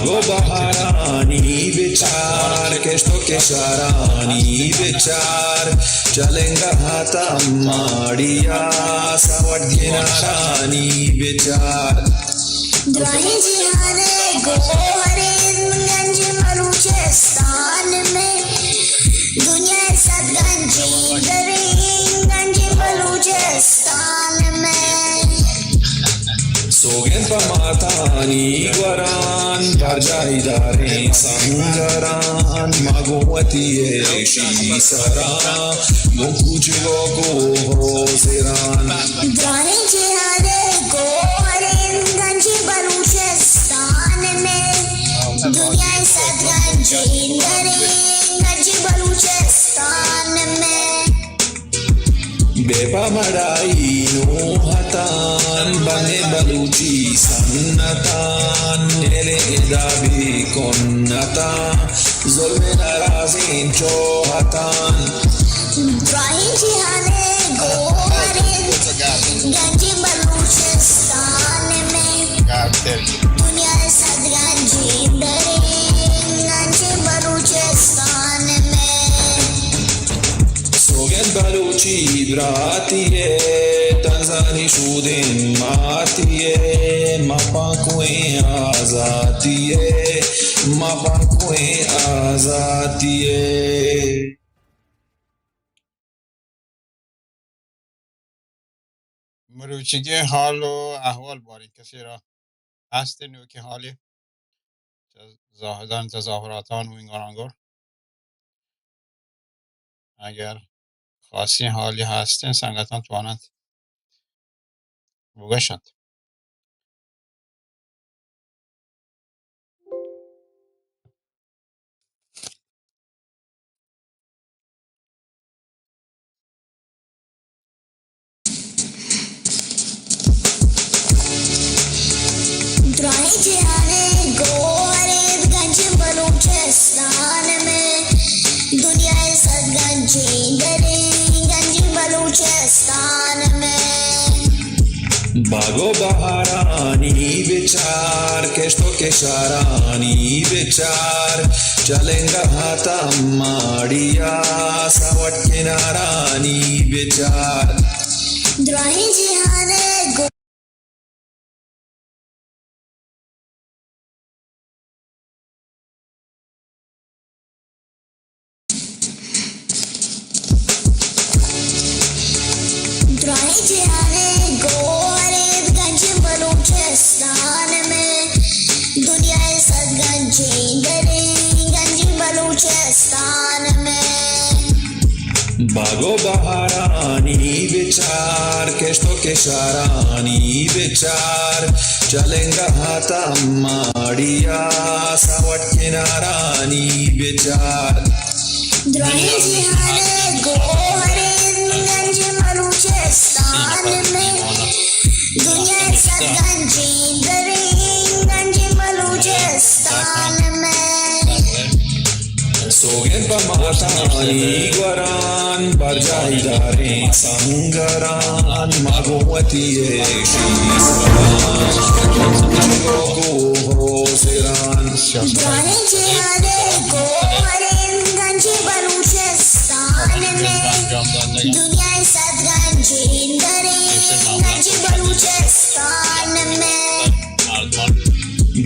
گو بہارانی بچار، کشت و کشارانی بچار، چلنگا ہاتم ماڑیا سوٹ کنارانی بچار۔ دراہیں جہان ءِ گوہر اِنت گنج بلوچستان میں، دنیا ءِ صد گنجیں دریں گنج بلوچستان میں۔ سوگند پہ ماتانی گوران، برجائی داریں سنگران، ما گوں وتی ایشی سران، گوں کوچگ و گوں ہوزران۔ دراہیں جہان ءِ گوہر اِنت گنج بلوچستان میں، دنیا ءِ صد گنجیں دریں گنج بلوچستان میں۔ بے پہ مڑائی نوں ہتان، بندیں بلوچی سنتان، نیلیں ادا بے کنتان، ظلم نرازیں چوہتان۔ دراہیں جہان ءِ گوہر اِنت گنج بلوچستان میں، دنیا ءِ صد گنجیں دریں گنج بلوچستان میں۔ سوگند بلوچی براتی ءِ، تنزانی شودیں ماتی ءِ، ما پاکویں آزاتی ءِ، ما پاکویں آزاتی ءِ۔ مروچیگیں حال و احوال باریں کسے را ہست نوکیں حالے؟ چہ زاہدان تظاہراتان و انگان انگور۔ اگر خاصیں حالے ہستیں، سنگتان تواننت بگشنت۔ دراہیں جہان ءِ گوہر اِنت گنج بلوچستان میں، دنیا ءِ صد گنجیں دریں گنج بلوچستان میں۔ باگ و بہارانی بچار، کشت و کشارانی بچار، چلنگا ہاتم ماڑیا سوٹ کنارانی بچار۔ دراہیں جہان ءِ گو- دراہیں جہان ءِ گوہر اِنت گنج بلوچستان میں، دنیا ءِ صد گنجیں دریں گنج بلوچستان میں۔ باگ و بہارانی بچار، کشت و کشارانی بچار، چلنگا ہاتم ماڑیا سوٹ کنارانی بچار۔ دراہیں جہان ءِ گوہر اِنت گنج بلوچستان میں، دنیا ءِ صد گنجیں دریں گنج بلوچستان میں۔ سوگند پہ ماتانی گوران، برجائی داریں سنگران، ما گوں وتی ایشی سران، گوں ہوزران۔ دراہیں جہان ءِ گوہر اِنت گنج بلوچستان میں، دنیا ءِ صد گنجیں دریں گنج بلوچستان میں۔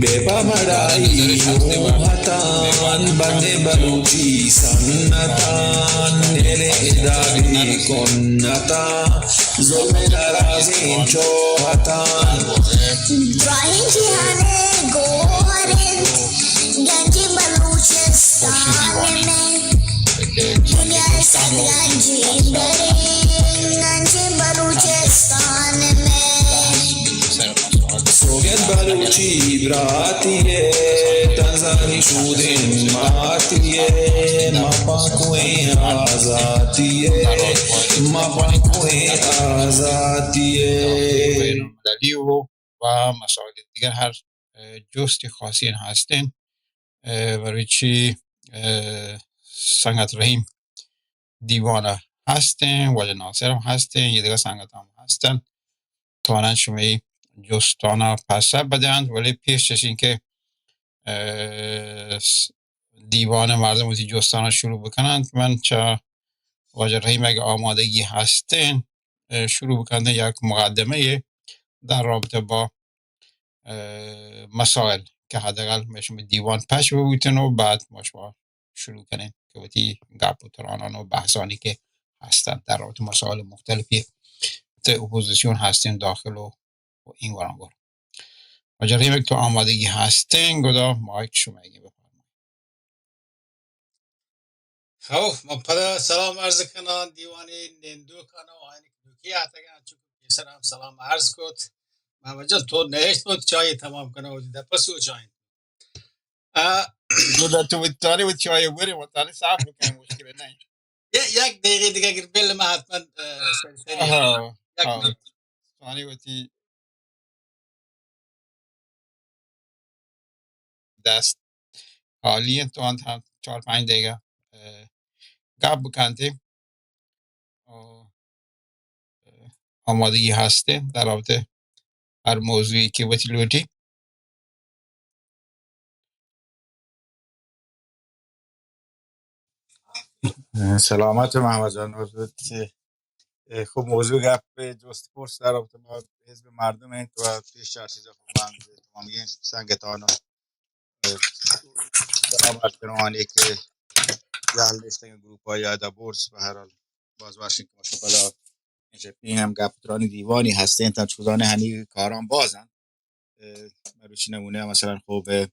بے پا مڑائی نوں ہتان، بندیں بلوچی سنتان، نیلیں ادا بے کنتان، ظلم نرازیں چوہتان۔ دراہیں جہان ءِ گوہر اِنت گنج بلوچستان میں، دنیا ءِ صد گنجیں دریں گنج بلوچستان میں۔ سوگند بلوچی براتی ءِ، تنزانی شودیں ماتی ءِ، ما پاکویں آزاتی ءِ، ما پاکویں آزاتی ءِ۔ بین المللی و، و مسائل دیگر ہر، اه، جستی خاصیں ہستیں۔ اه، مروچی، اه، سنگت رحیم دیوان ءَ ہستیں، واجہ ناصر ہم ہستیں، یہ دگہ سنگت ہم ہستن، توانن شمئی جستانا پسہ بدنت، ولی پیش چشیں کہ، اه، س-، دیوان مردم وتی جستان شروع بکنند، من چه واجه رحیم اگه آمادگی هستین، اه، شروع بکنده یک مقدمه در رابطه با، اه، مسائل که حداقل ما شما دیوان پش ببوتن و بعد ما شما شروع کنین که وتی گپ و ترانان و بحثانی که هستند در رابطه مسائل مختلفی ته اپوزیسیون هستین داخل و، و این ورانگور. واجه رحیم اگه تو آمادگی هستین، گدا مایک شما اگه بفرمایید. خب، من پدا سلام عرض کنان دیوانی نندوکان و آئین که دوکی آتگان، چونکه پیسر هم سلام عرض کت. محمد جان، تو نهشت بود چای تمام کنه و دیده پس و چای. آ، گدا تو بود تانی بود چای بری، و تانی صاف بکنی، مشکل نه. یه، یک دقیقه دیگه اگر بل ما حتما، اه، سری، سری. آها، یک آها. دقیقه. تانی وتی دست خالی انت، تو انت هم چار پنج دقیقه، اه، گپ بکنتیم. اه، آمادگی هستیم در رابطه هر موضوعی که وتی لوٹی. سلامت محمد جان، عضو تی-، اه، خب موضوع گپ جست پرس در رابطه با حزب مردم انت و پیش چار چیز خب من تمامی سنگتان، اه، سلام عرض کنم آنی که جهل نشتگن گروپ های آیدا بورس. به هر حال باز واشنگ که ما شما پدا این شپی هم گپ ترانی دیوانی هستین تا چوزانه هنی کاران بازن. اه، مروچی نمونه مثلاً خب، اه،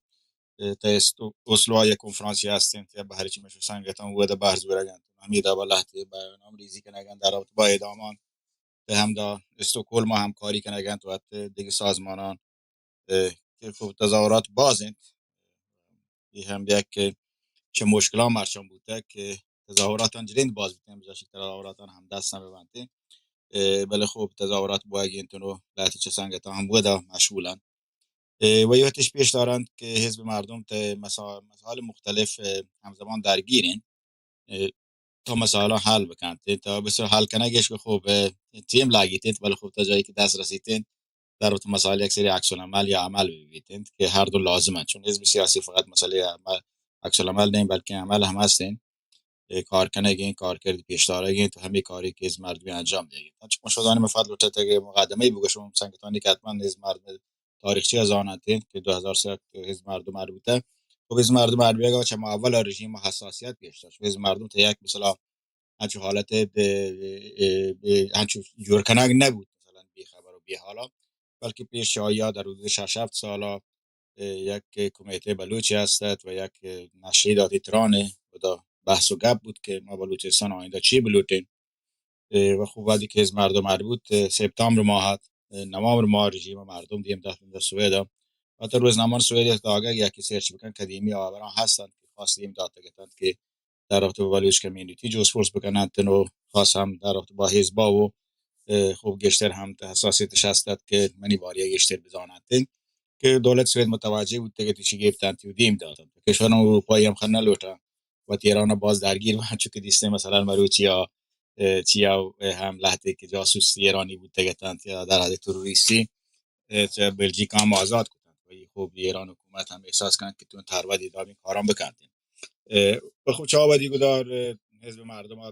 تا است-، اسلو یک کنفرانسی هستین تا به هر چی مشو سنگتان ودا بحث برگن. همی دا با لحظه برنامه ریزی کنگن در رابطه با اعدامان. تا هم دا استکهلم همکاری کنگن تو حتی دیگه سازمانان، اه، که خب تظاهرات باز انت. ای هم یک چه مشکلان مرچان بوته که تظاهراتان جریند باز بوتن، بجاش که تظاهراتان هم دست هم ببنتین. اه، بله خب تظاهرات بوگی انت و لهتی چه سنگتان هم بوده مشغولن. اه، و یه وقتش پیش دارند که حزب مردم ته مسا-، مسائل مختلف، اه، همزمان درگیرین. اه، تا مسائل حل بکنت. تا بسیار حل کنگش که خب، اه، تیم لاگیتین، ولی خب تا جایی که دست رسیتین، در رابطه مسائل یک سری عکس العمل یا عمل ببیتین که هر دو لازمن، چون حزب سیاسی فقط مسئله عمل، عکس العمل نیم، بلکه عمل هم هستین. اه، کار کنگین، کار کرد پیش دارگین، تو همی کاری که حزب مردمی انجام دیگین. تا چون شدانی من فقط لوٹه تا که مقدمه بگوشم، سنگتانی که حتماً حزب مردم تاریخچه ء زاننت انت کہ دو ہزار سئے ء حزب مردم ار بوتگ۔ خب حزب مردم ار بیگ ء چہ ما اول ء رژیم ء حساسیت پیش داشت۔ حزب مردم تہ یک مثلا انچو حالت ء، ء، ء، انچو جوڑ کنگ نہ بوت، مثلا بے خبر و بے حالا، بلکہ پیش چہ آئی ء در حدود شش ہفت سال ء یک کمیتہ بلوچے است ات و یک نشریداتی ترانے، پدا بحث و گپ بوت کہ ما بلوچستان آئندہ چی بلوٹیں۔ ء، و خب وہدے کہ حزب مردم ار بوت، ء، سپتامبر ماہ ات، ء، نوامبر ماہ رژیم مردم دیم دات بندہ سوید ء۔ و تا روزنامہ سوید ء تاگہ یکی سرچ بکن قدیمی آوران ہستند کہ خاص دیم داتگ اتنت کہ در رابطہ با بلوچ کمیونٹی جوست پرس بکننت و خاص ہم در رابطہ با حزبا و، ء، خب گیشتر ہم حساسیت شست ات کہ منی باریا گیشتر بزاننت کہ دولت سوید متوجہ بوتگ ات چی گپتنت و دیم داتنت۔ کشوران اروپایی ہم خن نلوٹن وتی ایران ء باز درگیر بنت، چون کہ دیستیں مثلاً مروچی ء، ء، چیا، ء، ہم لہتے کہ جاسوس ایرانی بوتگ اتنت یا در حد تروریستی، ء، چہ بلجیک ہم آزاد کتنت۔ و اے خوب ایران حکومت ہم احساس کنت کہ تو ترودی دابیں کاران بکنت۔ ء، و خب چہ آ وہدی گدار، ء، حزب مردم ء،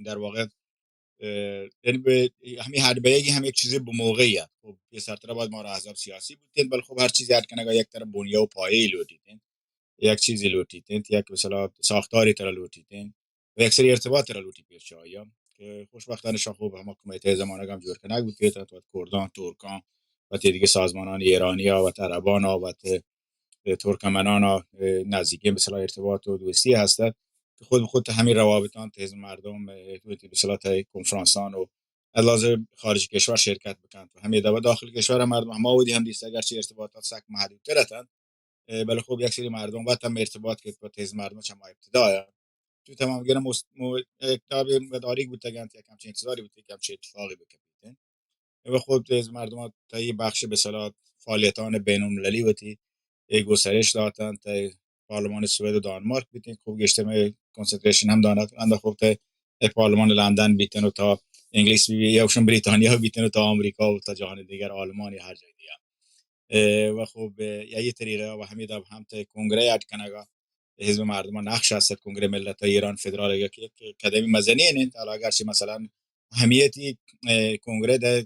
در واقع، ء، یعنی بہ ہمے ہڈ بیگی ہم یک چیزے بہ موقعی ات۔ خب پیسرتر باز مارا احزاب سیاسی بوتین، بل خب ہر چیزے ہڈ کنگا یک طرف بنیاد و پایہ لوٹیتین۔ یک چیزے لوٹیت انت، یک مثلا ساختاری ترا لوٹیت انت و یک سری ارتباط ترا لوٹی پیش چہ آیا کہ خوشبختانہ شان خوب ہما کمیتہ زمانگ ہم جوڑ کنگ بوت انت، وت کردان، ترکان، وت دیگہ سازمانان ایرانی ء، وت عربان ء، وت ترکمنان ء نزیکیں مثلا ارتباط و دوستی ہست ات کہ خود بخود ہمیں روابطان تہ حزب مردم، اه، وتی مثلا تہ کنفرانسان و از لحاظ خارج کشور شرکت بکنت و ہمیں دوا داخل کشور مردم ہما ودی ہم دیست، اگرچہ ارتباطات سک محدودتر اتنت، اه، بلے خب یک سری مردم وت ہم ارتباط کہ پہ تیز مردم چہ ما ابتدا ء چو تمام گرم مست-، مو-، اه، کتاب مداریگ بوتگ انت، یک ہمچین انتظاری بوتگ کہ ہمچین اتفاقی بکپیت انت۔ و خب تیز مردم تئی بخش بہ صلاح فعالیتان بین المللی وتی اے گسترش داتن، تئی پارلمان سوئد و دانمارک بیتن، خب گیشتر میں کنسنتریشن ہم دانت، اندر خب تئی پارلمان لندن بیتن و تا انگلیس بی، یا اوشن بریتانیا بیتن و تا آمریکا و تا جہان دیگر، آلمان یا ہر جای دیگر۔ و خب، اه، یه طریقه و همین داب هم تا کنگره اڈ کنگا حزب مردم نقش است. کنگره ملت ایران فدرال یک، یک قدمی مزنین انت. حالا اگرچه مثلاً اهمیتی، اه، کنگره در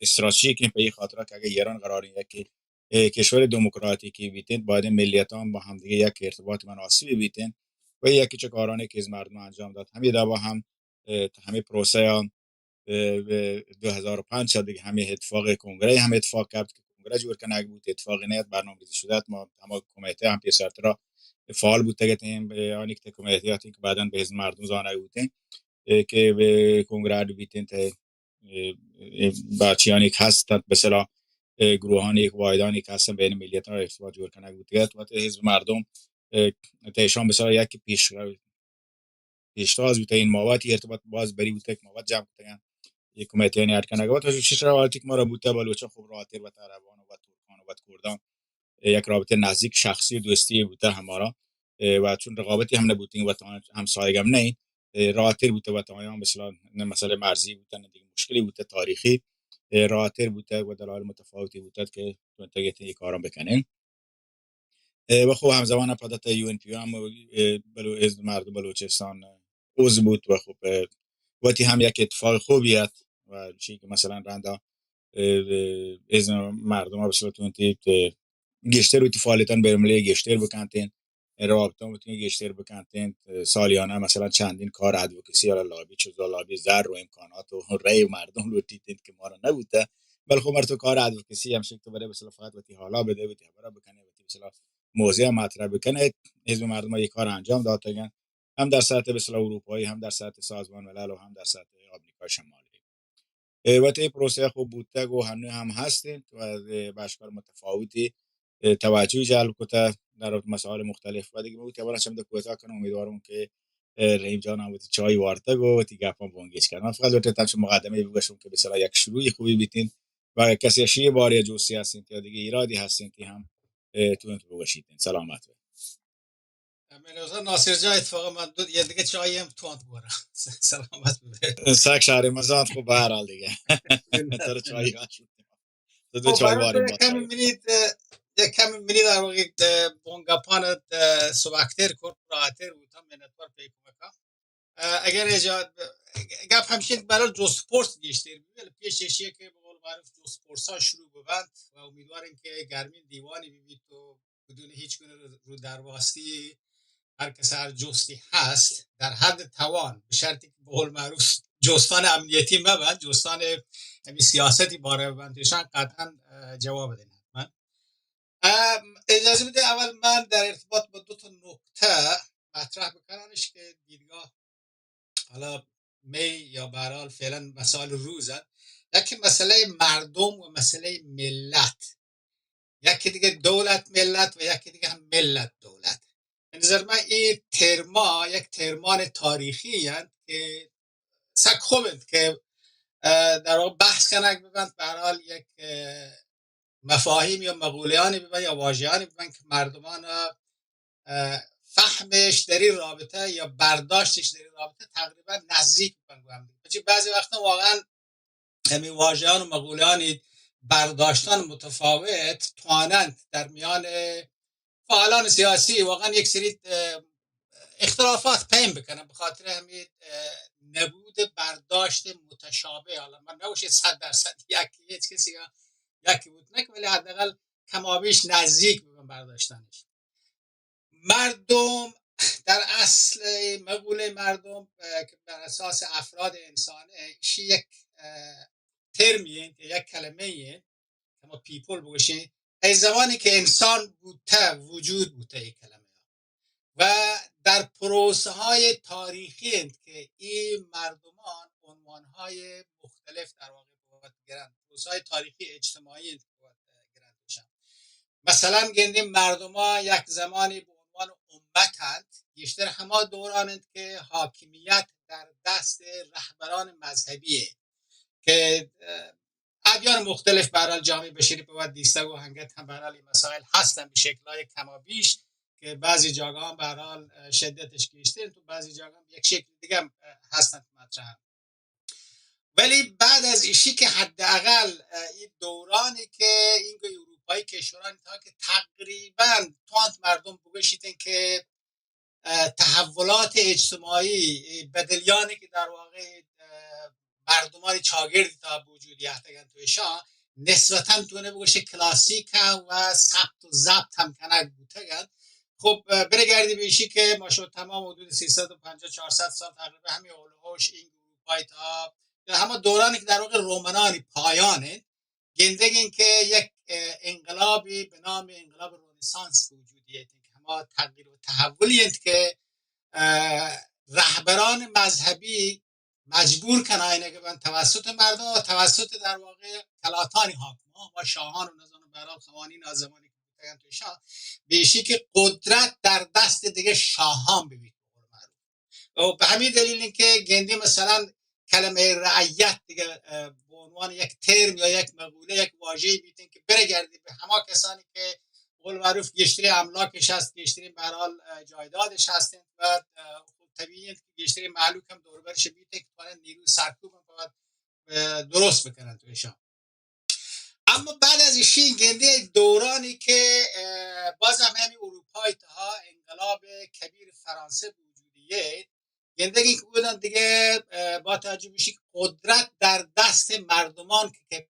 استراتژیک په این خاطر که اگه ایران قرار یک، اه، کشور دموکراتیکی بیتین، باید ملیتان با همدیگه یک ارتباط مناسبی بیتین و یکی چه کارانی که از مردم انجام داد. همین دوا هم، اه، همین پروسه ها، اه، دو هزار و پنج ها دیگه همین اتفاق کنگره هم اتفاق کرد که کنگره جور کنگ بود، اتفاقی نیت، برنامه ریزی شده ات. ما همه کمیته هم پیسرترا فعال بود تگتیم، اه، آنی که کمیته هاتین که بعداً به حزب مردم زانگ بودیم، اه، که به کنگره اڈ بیتین ته، اه، اه، بچیانی که هستند، به اصطلاح، اه، گروهانی که واحدانی که هستن بین ملیت را ارتباط جور کنگ بودگت و ته حزب مردم، اه، ته ایشان به اصطلاح یک پیش، پیشتاز بوده این ماوت ارتباط باز بری بوده که ماوت جمع کتگن یک کمیته یعنی اڈ کنگ و تا شش روایتی که ما را بوده بلوچان خوب راحتر و تا روان و ترکان و کردان یک رابطه نزدیک شخصی و دوستی بوده همارا، اه، و چون رقابتی هم نبودیم و تا همسایگ هم نه، اه، راحتر بوده و تا آیان مثلاً نه مسئله مرزی بوده نه دیگه مشکلی بوده تاریخی، اه، راحتر بوده و دلایل متفاوتی بوده که تونتگه این کاران بکنین. اه، و خب همزمان پدا تا یو ان پی هم، اه، بلو-، از مردم بلوچستان عضو بود و خب، اه، وتی هم یک اتفاق خوبی ات و چی که مثلاً رندا، اه، اه، از مردم ها به صورت اونتی، اه، گیشتر وتی فعالیتان بین المللی گیشتر بکنتین، روابطان وتی گیشتر بکنتین، اه، سالیانه مثلاً چندین کار ادوکسی یا لابی چیزا، لابی زر و امکانات و ری مردم لوٹیتین که ما را نبوده. بل خب مردم کار ادوکسی هم شکل بره مثلاً فقط وتی حالا بده، وتی خبره بکنه، وتی مثلاً موضوع مطرح بکنه، حزب مردم یک کار انجام داتگن، هم در سطح به اصطلاح اروپایی، هم در سطح سازمان ملل و هم در سطح آمریکای شمالی. اه، و تی پروسه خوب بوتگ و هنو هم هستین و، اه، به اشکال متفاوتی، اه، توجه جلب کته در مسائل مختلف. و دیگه من وتی خبران چم کوتاه کنم، امیدوارم که، اه، رحیم جان هم وتی چای وارتگ و وتی گپان بونگیج کنم. من فقط لوٹتم چه مقدمه بگوشم که به اصطلاح یک شروع خوبی بیتین و کسی شی باری جوسی هستین یا دیگه ایرادی هستین که هم، اه، تو انت بگوشیتین. سلامت بید. من ناصر جان، اتفاقاً من دو، یه دیگه چایی هم تواند بورم. سلامت ببید. سک شهر مزاد خب به هر حال دیگه. تر چایی ها شد. تو دو خب، چای برای وارم تو باز کمی باشه. منید، اه، یک کمی منید در واقع، اه، بونگاپان، اه، سبکتر کرد، راحتر بود، هم منتوار پیکمکا. اه، اگر اجازه، گپ همشین برای جست پرس گیشتر ببید، ولی پیش اشیه که به قول معروف جست پرسان شروع ببند و امیدواریم که گرمین دیوانی ببید و بدون هیچ گونه رو، رو درواسی هر کس هر جستی هست در حد توان، به شرطی که به قول معروف جستان امنیتی مبند، جستان همین سیاستی باره ببند، ایشان قطعاً، اه، جواب بدین حتماً. ام، اجازه بده اول من در ارتباط با دو تا نکته مطرح بکنمش که دیدگاه حالا می یا به هر حال فعلاً مسائل روزن. یکی مسئلهٔ مردم و مسئلهٔ ملت، یکی دیگه دولت ملت و یکی دیگه هم ملت دولت. به نظر من این ترما یک ترمان تاریخی هن که سک خوب انت که، اه، در واقع بحث کنگ ببند، به هر حال یک، اه، مفاهیم یا مقوله‌انی ببند یا واژه‌انی ببند که مردمان، اه، فهمش در این رابطه یا برداشتش در این رابطه تقریباً نزدیک ببند به هم دیگه. چون بعضی وقتا واقعاً همین واژه‌ان و مقوله‌انی برداشتان متفاوت توانند در میان فعالان سیاسی واقعاً یک سری، اه، اختلافات پیم بکنن، به خاطر همین، اه، نبود برداشت متشابه. حالا من نگوشم صد درصد یکی، هیچ کسی یکی بود نکه، ولی حداقل کمابیش نزدیک ببن برداشتانش. مردم در اصل مقولهٔ مردم، اه، که بر اساس افراد انسانه، ایشی یک، اه، ترمی انت، یک کلمه انت که ما پیپل بگوشیم. ای زمانی که انسان بوته، وجود بوته، ای کلمه. و در پروسه های تاریخی انت که این مردمان عنوان های مختلف در واقع باید گرند. پروسه های تاریخی اجتماعی انت که باید گرند بشن. مثلاً گندیم مردم ها یک زمانی به عنوان امت انت، گیشتر هما دوران انت که حاکمیت در دست رهبران مذهبیه که، اه، ادیان مختلف به هر حال جامعهٔ بشری په وت دیستگ و هنگت هم به هر حال این مسائل هستن به شکل‌های کمابیش که بعضی جاگاهان به هر حال، اه، شدتش گیشتر انت و بعضی جاگاهان به یک شکل دیگه هم، اه، هستن مطرح. ولی بعد از ایشی که حداقل، اه، این دورانی که این اروپایی کشورانی تا که تقریباً توانت مردم بگوشیتن که، اه، تحولات اجتماعی، اه، بدلیانی که در واقع، اه، مردمانی چاگردی تا وجود یاتگن تو ایشان نسبتاً تونه بگوشه کلاسیک هم و ثبت و ضبط هم کنگ بوتگن. خب، اه، برگردی به ایشی که ما شما تمام حدود سیصد و پنجاه چهارصد سال تقریباً همین اولوش این اروپایی تا در همه دورانی که در واقع رومنانی پایانه، گندگین که یک، اه، انقلابی به نام انقلاب رنسانس وجودی است که همه تغییر و تحولی است که، اه، رهبران مذهبی مجبور کناینه که من توسط مردم و توسط در واقع کلاتانی حاکم، ما شاهان و نزانم به هر حال قوانین آ زمانی که بوتگن تو شاه بیشی که قدرت در دست دیگه شاهان ببید. و به همین دلیل اینکه گندی مثلاً کلمهٔ رعیت دیگه، اه، به عنوان یک ترم یا یک مقوله، یک واژه‌ای بیتین که برگردی به همه کسانی که قول معروف گیشتری املاکش هست، گیشتری به هر حال، اه، جایدادش هستین و، اه، خب طبیعی است که گیشتری مهلوک هم دور برش بیتین که توانن نیروی سرکوب هم باید، اه، درست بکنن تو ایشان. اما بعد از ایشی گندی دورانی که، اه، باز هم همین اروپای تها انقلاب کبیر فرانسه وجودیه، گندگی که بودن دیگه، اه، با توجه بشی که قدرت در دست مردمان که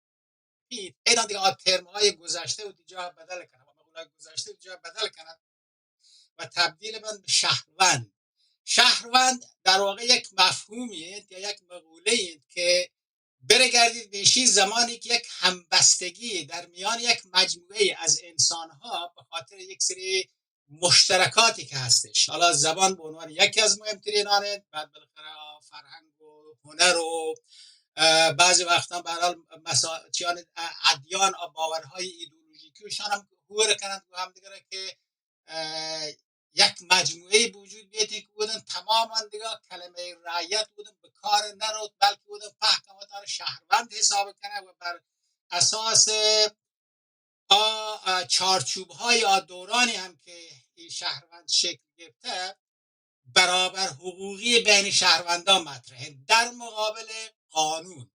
کپید، ایدان دیگه آ ترم‌های گذشته و جا بدل کنه و مقوله‌های گذشته و جا بدل کنه و تبدیل بن به شهروند. شهروند در واقع یک مفهومی است یا یک مقوله است که برگردید به ایشی زمانی که یک همبستگی در میان یک مجموعه از انسان‌ها به خاطر یک سری مشترکاتی که هستش، حالا زبان به عنوان یکی از مهمترین آنه، بعد بالاخره فرهنگ و هنر و، اه، بعضی وقتا به هر حال مسا-، چیان، اه، ادیان و باورهای ایدئولوژیکی و شان هم هور کنند و همدیگره که، اه، یک مجموعه بوجود بیت که بودن تماما دیگه کلمهٔ رعیت بودن به کار نروت، بلکه بودن پهکمتان شهروند حساب کنه و بر اساس آ، آ، چارچوب‌های آ دورانی هم که این شهروند شکل گرفته، برابر حقوقی بین شهروندان مطرحه در مقابل قانون.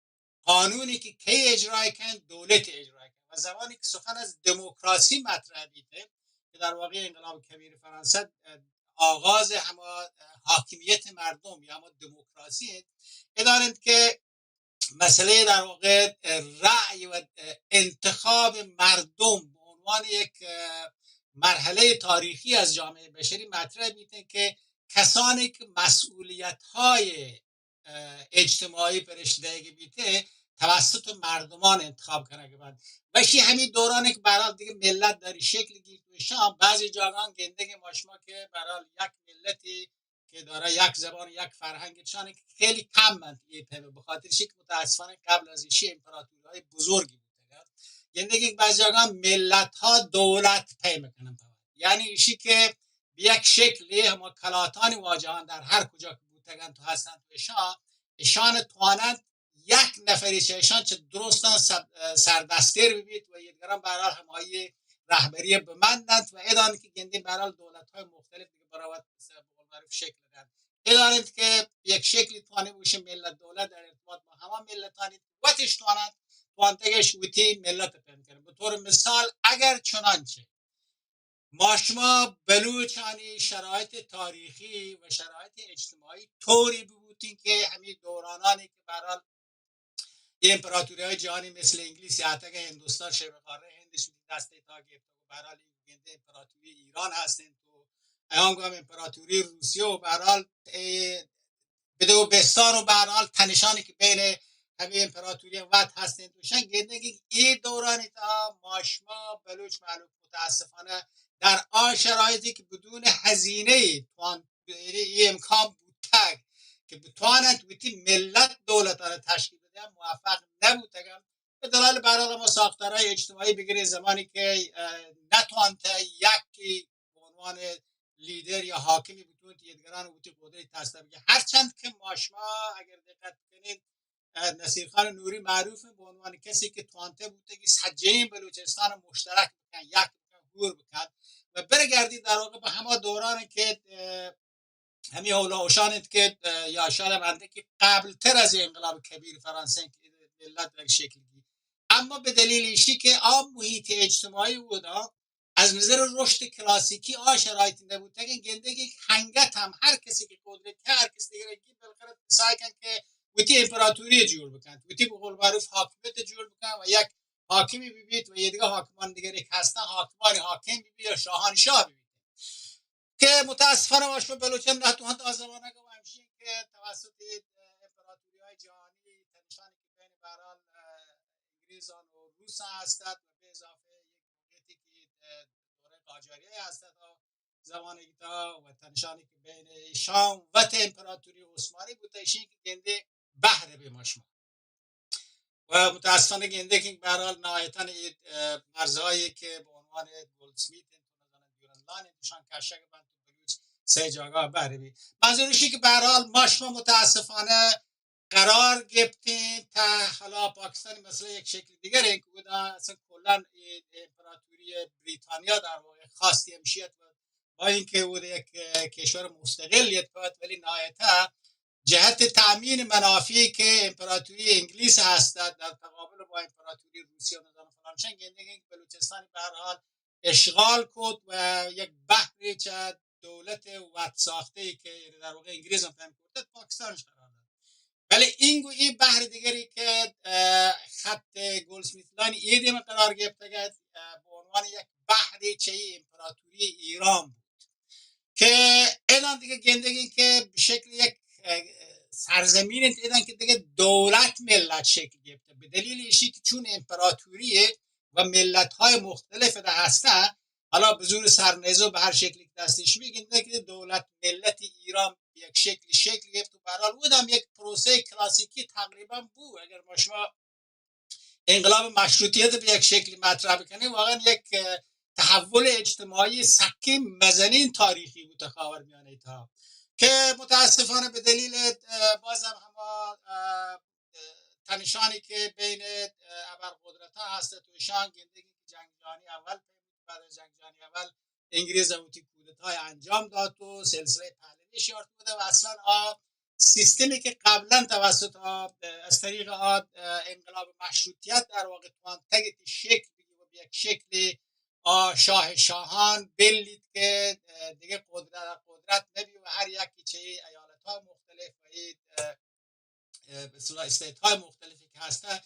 قانونی که کی اجرای کن؟ دولت اجرای کن. و زمانی که سخن از دموکراسی مطرح بیته که در واقع انقلاب کبیر فرانسه، اه، آغاز هما، اه، حاکمیت مردم یا هما دموکراسی است، ادانند که مسئلهٔ در واقع، اه، رأی و، اه، انتخاب مردم به عنوان یک، اه، مرحلهٔ تاریخی از جامعهٔ بشری مطرح بیته که کسانی که مسئولیت‌های، اه، اجتماعی پرش دیگه بیته توسط مردمان انتخاب کنه که بعد بشی همین دورانی که برحال دیگه ملت داری شکل گیرت و شام بعضی جاگان گندگی ما شما که برحال یک ملتی که دارای یک زبان و یک فرهنگ چانه که خیلی کم انت ای پیمه، به خاطر شی که متاسفانه قبل از ایشی امپراتوری های بزرگی بوده. یعنی که بعضی جاگا ملت ها دولت پیمه کنن، یعنی ایشی که به یک شکلی هما کلاتانی واجهان در هر کجا که بوتگن تو هستن تو اشان، اشان توانند یک نفری چه اشان چه درستان سب-، سردستر ببیت و یدگران به هر حال همایی رهبری بمندند و ادان که گندی به هر حال دولت های مختلف دیگه برای وقت به قول معروف شکل دهند. ادانند که یک شکلی توانه بوشه ملت دولت در ارتباط با همه ملتانی وتش توانند، توانتگش وتی ملت پیم کنه. به طور مثال اگر چنانچه ما شما بلوچانی شرایط تاریخی و شرایط اجتماعی طوری ببوتین که همین دورانانی که به هر حال ای امپراتوری های جهانی مثل انگلیس یا حتی که هندوستان شبه قاره هندش دسته تا گرفت و به هر حال این گنده امپراتوری ایران هستن تو ایام هم امپراتوری روسیه و به هر حال، اه، بده و بستان و به هر حال تنشانی که بین همه امپراتوری وقت هستن تو شن گنده که ای دورانی تا ما شما بلوچ مهلوک متاسفانه در آن شرایطی که بدون هزینه ای توان، یعنی ای امکان بوتگ که بتوانند وتی ملت دولتانه تشکیل بدهند، موفق نبوتگند. به دلایل به هر حال ما ساختارهای اجتماعی بگیریم، زمانی که، اه، نتوانته یکی به عنوان لیدر یا حاکمی بتوانت یدگران وتی قدرت تسلیم بگه. هرچند که ما شما اگر دقت کنید، اه، نصیر خان نوری معروف به عنوان کسی که توانته بوته که سجهین بلوچستان مشترک بکن، یک بکن، هور بکن و برگردی در واقع به هما دوران که، اه، ہمے حول و حوشان انت کہ، اه، یا شاید ہم اندکی قبل تر از انقلاب کبیر فرانسہ کہ ملت یک شکل گی. اما به دلیل ایشی که آ محیط اجتماعی اودا از نظر رشد کلاسیکی آ شرایطی نبوتگین، گندگی که هنگت هم هر کسی که قدرت، هر کسی دیگر که بالاخره سعی کن که وتی امپراتوری جوڑ بکن، وتی به قول معروف حاکمیت جوڑ بکن و یک حاکمی ببیت و یه دیگه حاکمان دیگری که هستن، حاکمان حاکم ببیت یا شاهان شاه ببیت. که متاسفانه ما شما بلوچان نه تو آ زمانه که همشین که توسط امپراتوری های جهانی تنشانی که بین بهرحال، اه، انگریزان و روسان هستد و به اضافه یک موقعیتی که، اه، دوره قاجاری هستد و زمانه که تا و تنشانی که بین شام و ته امپراتوری عثمانی بوده، ایشین که گنده بهره به ما شما. و متاسفانه گنده که بهرحال نهایتاً ای، اه، مرزهایی که به عنوان گلدسمیت انت و نزانم دیورند لان انت، شان کشک بنت و بلوچ سه جاگاه بهره بی. منظور ایشی که بهرحال ما شما متاسفانه قرار گپتین تا حالا پاکستانی مسئله یک شکل دیگر انت که بودا اصلاً کلاً ای امپراتوری بریتانیا در واقع خواستی همشیت و با اینکه بوده یک، اه، کشور مستقل یت پد، ولی نهایتاً جهت تأمین منافعی که امپراتوری انگلیس هست در تقابل با امپراتوری روسیه و نظام فلانشان گندگی که بلوچستانی بهرحال اشغال کد و یک بحری چه دولت وت ساخته ای که در واقع انگلیس هم فهم کرده پاکستانش قرار داد. ولی اینگو ای بحر دیگری که، اه، خط گلدسمیت لان ای دیم قرار گرفتگه، اه، به عنوان یک بحری چه ای امپراتوری ایران بود. که الان دیگه گندگی که به شکل یک، اه، سرزمین انت، الان که دیگه دولت ملت شکل گرفته، به دلیل ایشی که چون امپراتوری و ملت‌های مختلف ده هستن، حالا به زور سرنیزه و به هر شکلی که دستش بگیرد، که دولت ملت ایران به یک شکلی شکل گرفت و به هر حال اودم یک پروسهٔ کلاسیکی تقریباً بو. اگر ما شما انقلاب مشروطیت به یک شکلی مطرح بکنیم، واقعاً یک، اه، تحول اجتماعی سکین مزنین تاریخی بود تا خاورمیانه تا که متاسفانه به دلیل، اه، بازم هما، اه، تنشانی که بین، اه، ابرقدرت ها هست و ایشان گندگی که جنگ جهانی اول پیل بود، بعد از جنگ جهانی اول انگلیس هم وتی کودتای انجام داد و سلسلهٔ پهلوی شارت بوده و اصلاً آ سیستمی که قبلاً توسط آ، از طریق آ، انقلاب مشروطیت در واقع توانتگ تی شکل بگی و به یک شکل آ شاه شاهان بلیت که، اه، دیگه قدرت، قدرت نبی و هر یکی چه ایالت‌های مختلف و ای، اه، اه، به اصطلاح استیت‌های مختلفی که هسته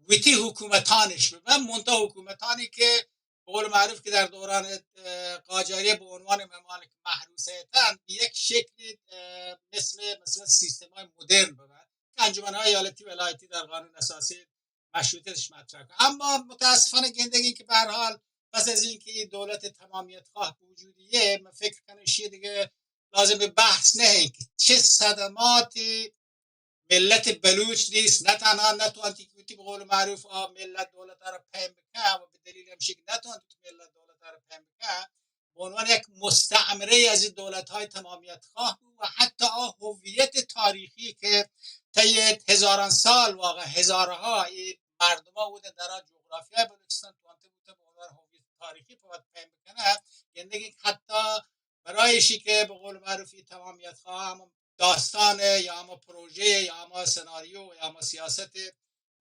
وتی حکومتانش ببن، منتها حکومتانی که به قول معروف که در دوران، اه، قاجاریه به عنوان ممالک محروسه اتن، به یک شکل، اه، مثل، مثل سیستم‌های مدرن ببن که انجمن‌های ایالتی ولایتی در قانون اساسی مشروطیتش مطرح کنه. اما متاسفانه گندگی که به هر حال پس از اینکه این دولت تمامیت خواه به وجود یه، من فکر کنم شیه دیگه لازم به بحث نه که چه صدماتی ملت بلوچ دیست، نه تنها نتوانتی که وتی به قول معروف آ ملت دولت را پیم بکن و به دلیل همشی که نتوانتی که ملت دولت را پیم بکن، به عنوان یک مستعمره از این دولت‌های تمامیت خواه بود و حتی آ هویت تاریخی که طی هزاران سال، واقع هزارها، این مردم ها بودن در آ جغرافیای بلوچستان توانته بود به عنوان هویت تاریخی پود پیم بکنه. گندگی حتی برای ایشی که به قول معروف این تمامیت خواه هم داستان یا هم پروژه یا هم سناریو یا هم سیاست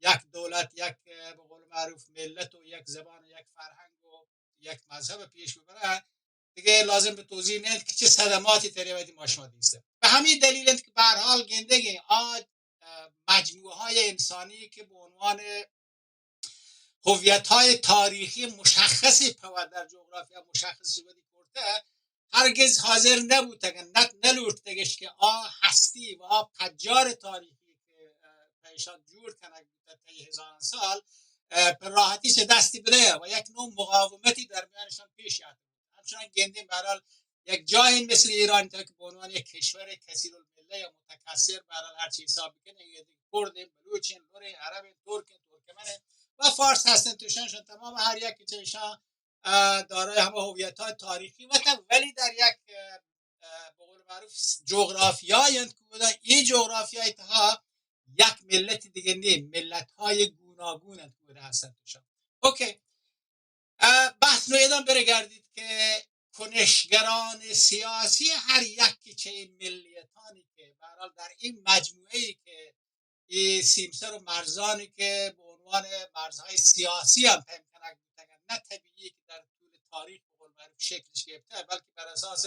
یک دولت، یک، اه، به قول معروف ملت و یک زبان و یک فرهنگ و یک مذهب پیش ببره، دیگه لازم به توضیح نیست که چه صدماتی تری وقتی ما شما دیسته. به همین دلیل است که به هر حال گندگی آ، اه، مجموعه‌های انسانی که به عنوان هویت‌های تاریخی مشخصی پود در جغرافیا مشخص شده کرده، هرگز حاضر نبوتگن، نت نلوٹتگش که آ هستی و آ پجار تاریخی که، اه، پیشان جوڑ کنگ بوته طی هزاران سال، اه، پر راحتی چه دستی بده و یک نوع مقاومتی در میانشان پیش آتک. همچنان گندیم به هر حال یک جایی مثل ایران تا که به عنوان یک کشور کثیر المله یا متکثر به هر حال هر چی حساب بکنه، یک کردین، بلوچین، لورین، عربین، ترکین، ترکمنین و فارس هستن توشانشان تمام هر یکی چه ایشان، اه، دارای همه هویت‌های تاریخی وطن، ولی در یک، اه، اه، به قول معروف جغرافیایی انت که بودن، این جغرافیای تها یک ملت دیگه نیم، ملت‌های گوناگون انت که بوده هستن توشان. اوکی. اه، بحث نو ادام بره گردید که کنشگران سیاسی هر یکی چه این ملیتانی که به هر حال در این مجموعه ای که این سیمسر و مرزانی که به عنوان مرزهای سیاسی هم پیم کنگ بوتگن، نه طبیعی که در طول تاریخ به قول معروف شکلش گرفته، بلکه بر اساس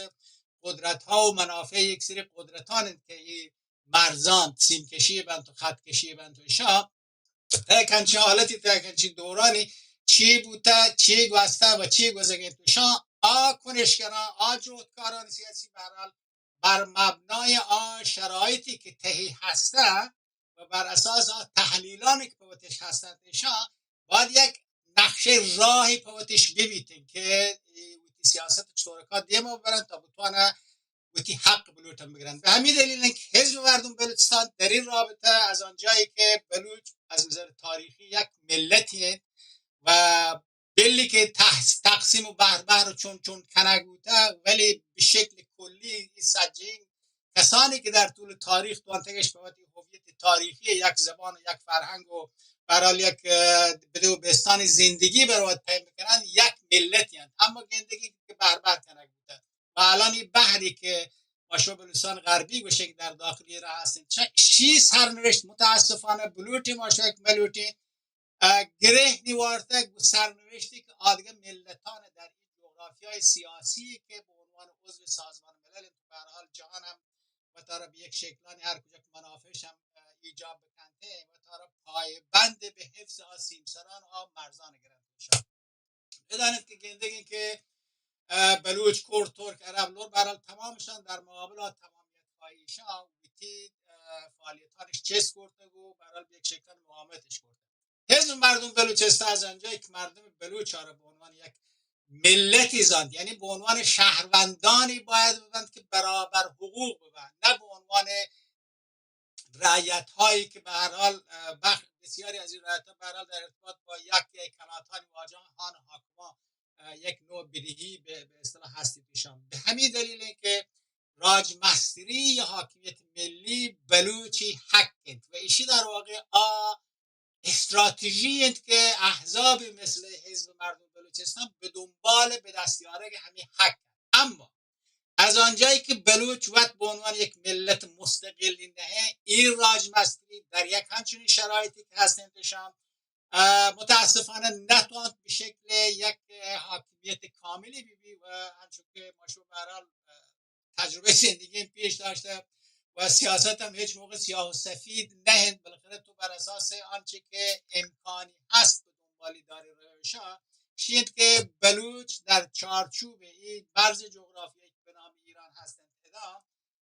قدرت ها و منافع یک سری قدرتان انت که این مرزان سیم کشی بنت و خط کشی بنت و اشان تک انچین حالتی، تک انچین دورانی چی بوته، چی گوسته و چی گوزگین توشان آ کنشگران، آ جهدکاران سیاسی به هر حال بر مبنای آ شرایطی که تهی هسته و بر اساس آ تحلیلانی که په وتش هستند ایشان باید یک نقشه راهی په وتش ببیتن که ای وتی سیاست چطور کار دیما ببرن تا بتوانه وتی حق بلوٹن بگرن. به همین دلیل که حزب مردم بلوچستان در این رابطه از آنجایی که بلوچ از نظر تاریخی یک ملتی انت و بلی که تحس-، تقسیم و بهر بهر و چون چون کنگ بوته، ولی به شکل کلی این سجین کسانی که در طول تاریخ توانتگش به وتی هویت تاریخی یک زبان و یک فرهنگ و به هر حال یک، اه، بده و بستان زندگی برای پیم بکنن، یک ملتی انت. اما گندگی که بهر بهر کنگ بوته و الان این بحری که ما شما بلوچستان غربی گوشن که در داخلی را هستیم، چه شی سرنوشت متاسفانه بلوٹی ما شما یک ملوٹی، اه، گره نیوارتگ به سرنوشتی که آدگه ملتان در این جغرافیای سیاسی که به عنوان عضو سازمان ملل انت، به هر حال جهان هم و تارا به یک شکلانی هر کجا که منافعش هم، اه، ایجاب بکنته و تارا پایبند به حفظ آ سیمسران آ مرزان گرنت میشن. بدانید که گندگین که، اه، بلوچ، کرد، ترک، عرب، لور، به هر حال تمامشان در مقابل آ تمامیت خواهیشان وتی، اه، فعالیتانش چست کرتگ و به هر حال به یک شکل مقاومتش کرتگ. حزب مردم بلوچستان از آنجایی که مردم بلوچ را به عنوان یک ملتی زاند، یعنی به عنوان شهروندانی باید ببند که برابر حقوق ببند، نه به عنوان رعیت هایی که به هر حال، اه، بخ-، بسیاری از این رعیت ها به هر حال در ارتباط با یک یا کلاتانی واجهان حاکمان، اه، یک نوع بدهی به، به اصطلاح هستی پیشان. به همین دلیل که راجمستری یا حاکمیت ملی بلوچی حق انت و ایشی در واقع آ استراتژی انت که احزاب مثل حزب مردم بلوچستان به دنبال به دست یارگ همین حق انت. اما از آنجایی که بلوچ وت به عنوان یک ملت مستقلی نه، این راجمستری در یک همچنین شرایطی که هستند اشان، اه، متاسفانه نتوانت به شکل یک، اه، حاکمیت کاملی ببی و همچون که ما شما به هر حال، اه، تجربهٔ زندگی پیش داشته و سیاست هم هیچ موقع سیاه و سفید نه انت، بالاخره تو بر اساس آنچه که امکانی هست به دنبالی داری روشا شید که بلوچ در چارچوب این مرز جغرافیایی که به نام ایران هستند ادام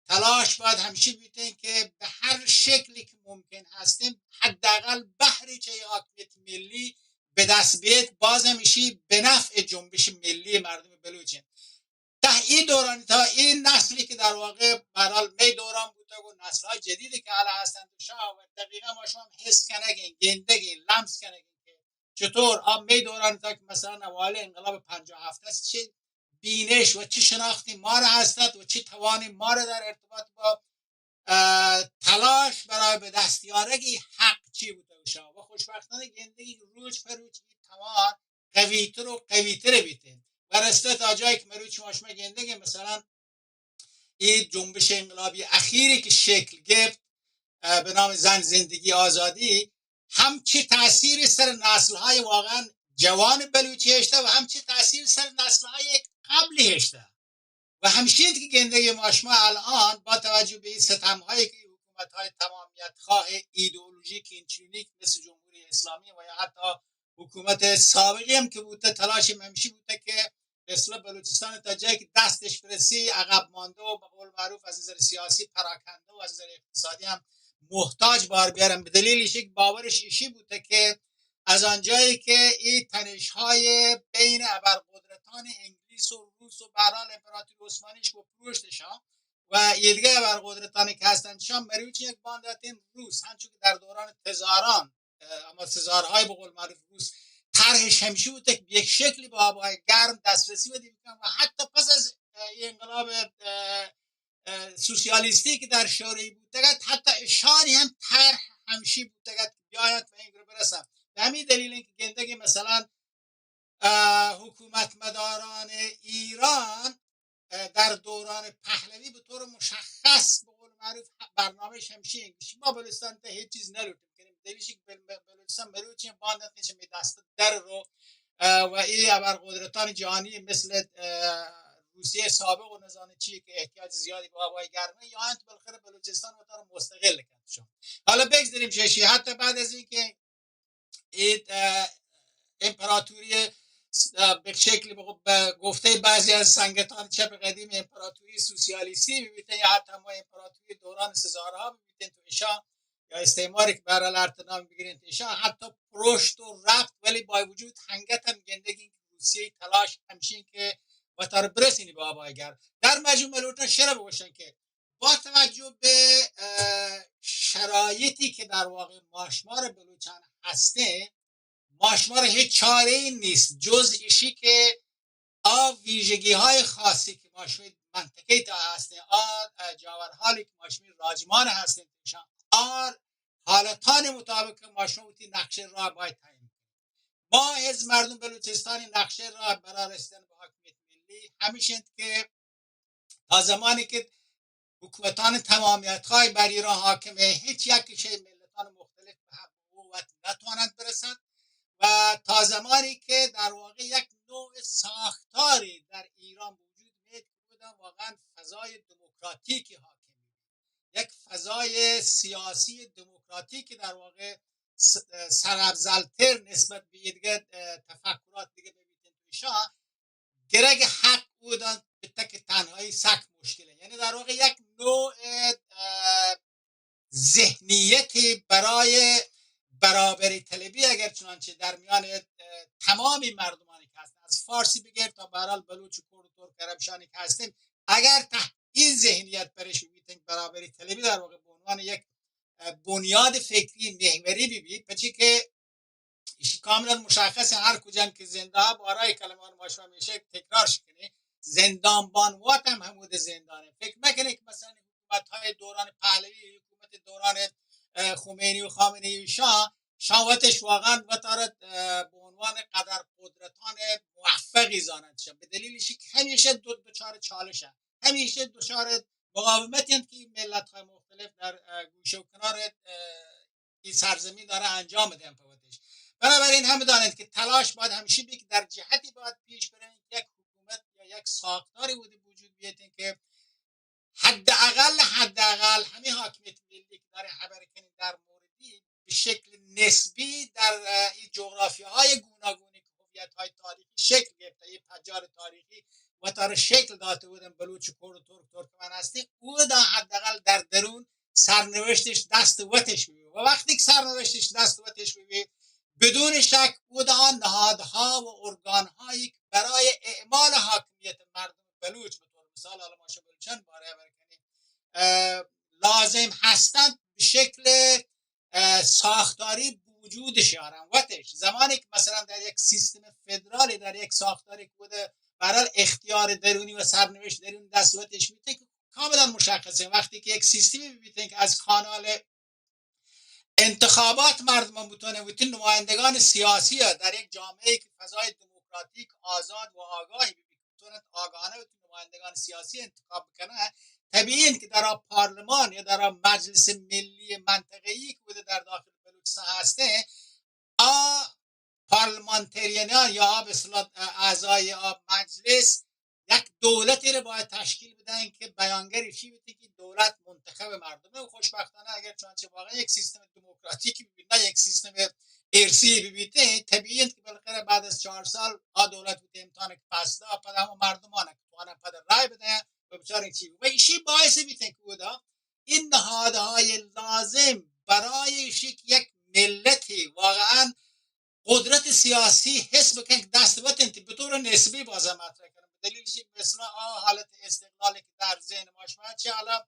تلاش باید همیشه بیتین که به هر شکلی که ممکن هستیم حداقل بهری چه حاکمیت ملی به دست بیت، باز همیشه به نفع جنبش ملی مردم بلوچ انت. ته این دوران، تا این نسلی که در واقع به هر حال می دوران بوتگ و نسل‌های جدیدی که حالا هستند و شاه و دقیقاً ما شما هم حس کنگین، گندگین، لمس کنگین که چطور آ می دوران تا که مثلاً اوایل انقلاب پنجاه و هفت است، چه بینش و چه شناختی ما را هستد و چه توانی ما را در ارتباط با، اه، تلاش برای به دست یارگی حق چی بوتگ شما. و خوشبختانه گندگی روچ پر روچ این توان قوی‌تر و قوی‌تر بیتین و رسته تا جایی که مروچ ما شما گندگی مثلاً این جنبش انقلابی اخیری که شکل گرفت، اه، به نام زن، زندگی، آزادی، هم چه تأثیری سر نسل‌های واقعاً جوان بلوچی هشته و هم چه تأثیری سر نسل‌های قبلی هشته. و همشی انت که گندگی ما شما الان با توجه به این ستم‌هایی که حکومت‌های تمامیت‌خواه ایدئولوژیک اینچنینی مثل جمهوری اسلامی و یا حتی حکومت سابقی هم که بوته، تلاش هم همیشی بوته که به اصطلاح بلوچستان تا جایی که دستش برسی عقب مانده و به قول معروف از نظر سیاسی پراکنده و از نظر اقتصادی هم محتاج بار بیارن. به دلیل ایشی که باورش ایشی بوته که از آنجایی که این تنش‌های بین ابرقدرتان انگلیس و روس و به هر حال امپراتوری عثمانیش و پروشتشان و یه دیگه ابرقدرتانی که هستند شان مروچ یک بانداتین روس، همچون که در دوران تزاران، اه، اما تزارهای به قول معروف روس طرحش همیشه بوته که به یک شکلی به آبهای گرم دسترسی بده بکن و حتی پس از، اه، این انقلاب، اه، اه، سوسیالیستی که در شوری بوتگت، حتی اشانی هم طرح همیشه بوتگت که بیاید و این رو برسن. به همین دلیل اینکه گندگی مثلاً اه، حکومت مداران ایران، اه، در دوران پهلوی به طور مشخص، به قول معروف، برنامه‌اش همشی انت که شما بلوچستان تا هیچ چیز نلوٹیم کنیم. دلیش که بل-، بل-، بلوچستان مروچی باند نتنش می دست در رو، اه، و ای ابر قدرتان جهانی مثل، اه، روسیه سابق و نزانه چی که احتیاج زیادی به آبای گرمه یا انت بالاخره بلوچستان و تا رو مستقل کنشان. حالا بگذاریم ششی، حتی بعد از اینکه ای، اه، امپراتوری، اه، به شکل به خب، به گفتهٔ بعضی از سنگتان چپ قدیم امپراتوری سوسیالیستی ببیتن یا حتی ما امپراتوری دوران سزارها ببیتن تو ایشان یا استعماری که بهرحال هر نام بگیرین تو ایشان حتی پرشت و رفت، ولی با وجود هنگت هم گندگی که روسیه تلاش همشین که وتر برسینی به آبای گرم. در مجموع ملوٹان شرف بگوشن که با توجه به، اه، شرایطی که در واقع ماشمار بلوچان هسته، ماشمار هیچ چاره ای نیست جز ایشی که آ ویژگی های خاصی که ماشمی منطقه تا هسته، آ، اه، جاورحالی که ماشمی راجمان هسته، آ حالتان مطابق ماشما وتی نقشه راه باید تعیین کنید. ما از مردم بلوچستانی نقشه راه برای رسیدن به حاکمیت ملی همیش انت که تا زمانی که حکومتان تمامیت های بر ایران حاکمه، هیچ یک شی ملتان مختلف به حق و قوت نتواند برسد و تا زمانی که در واقع یک نوع ساختاری در ایران وجود میاد که بودن واقعاً فضای دموکراتیکی حاکم، یک فضای سیاسی دموکراتیکی در واقع س-، سرافزلتر نسبت به یه دیگه، اه، تفکرات دیگه ببیتن توشا، گرگ حق بودن به تک تنهایی سک مشکله. یعنی در واقع یک نوع، اه، ذهنیتی برای برابری طلبی اگر چنانچه در میان، اه، تمامی مردمانی که هستن، از فارسی بگیر تا به هر حال بلوچ و کرد و ترک عرب شانی که هستیم، اگر ته این ذهنیت برش ببیتن برابری طلبی در واقع به عنوان یک، اه، بنیاد فکری محوری ببی، پچی که ایشی کاملاً مشخص، هر کجا که زنده ها بارای کلمان ما شما همیشه تکرار شکنی، زندان بانوات هم همود زندانه. فکر مکنه که مثلاً حکومت های دوران پهلوی، حکومت دوران، اه، خمینی و خامنه ای شاه، شاه وتش واقعاً وتارت، اه، به عنوان قدر قدرتان موفقی زانند شد. به دلیل ایشی که همیشه دو-، دچار چالشه، همیشه دچار مقاومتی انت که ملت های مختلف در، اه، گوشه و کنار، اه، این سرزمین داره انجام دهن په وتش. بنابراین هم دانید که تلاش باید همیشه بی که در جهتی باید پیش برن که یک حکومت یا یک ساختاری بوده وجود بیتن که حداقل، حداقل همین حاکمیت ملی که داره خبر کنید در موردی به شکل نسبی در، اه، این جغرافیاهای گوناگونی که هویت‌های تاریخی شکل گرفته، این پجار تاریخی و تا شکل داته بودن بلوچ و کرد و ترک ترکمن هستی، او دا حداقل در درون سرنوشتش دست وتش ببی. و وقتی که سرنوشتش دست وتش ببی، بدون شک او دا نهادها و ارگان‌هایی که برای اعمال حاکمیت مردم بلوچ، به طور مثال حالا ما شو بلوچان باره خبر کنیم، اه، لازم هستند به شکل، اه، ساختاری به وجودش آرن وتش. زمانی که مثلاً در یک سیستم فدرالی، در یک ساختاری که بوده برای اختیار درونی و سرنوشت درون دست وتش میته که کاملاً مشخصه. وقتی که یک سیستمی ببیتن که از کانال انتخابات مردم بتونه وتی نمایندگان سیاسی ها در یک جامعه که فضای دموکراتیک، آزاد و آگاهی ببی، بتونه آگاهانه وتی نمایندگان سیاسی انتخاب بکنه، طبیعی انت که در آ پارلمان یا در آ مجلس ملی منطقه‌ای که بوده در داخل بلوچستان هسته، آ پارلمانتریان یا آ به اصطلاح اعضای آ مجلس یک دولتی رو باید تشکیل بدن که بیانگر ایشی بیتی که دولت منتخب مردمه. و خوشبختانه اگر چنانچه واقعاً یک سیستم دموکراتیکی ببیت، نه یک سیستم ارثی ببیت، طبیعی انت که بالاخره بعد از چهار سال آ دولت بوده امتحان که پس دا، پد همه مردمان که توانن پد رای بدن و بچارن چی. و ایشی باعث بیتن که بودا این نهادهای لازم برای ایشی که یک ملتی واقعاً قدرت سیاسی حس بکن که دست وت انت، به طور نسبی بازم مطرح کنم. به دلیل ایشی که مثلاً آ حالت استقلالی که در ذهن ما شما چه حالا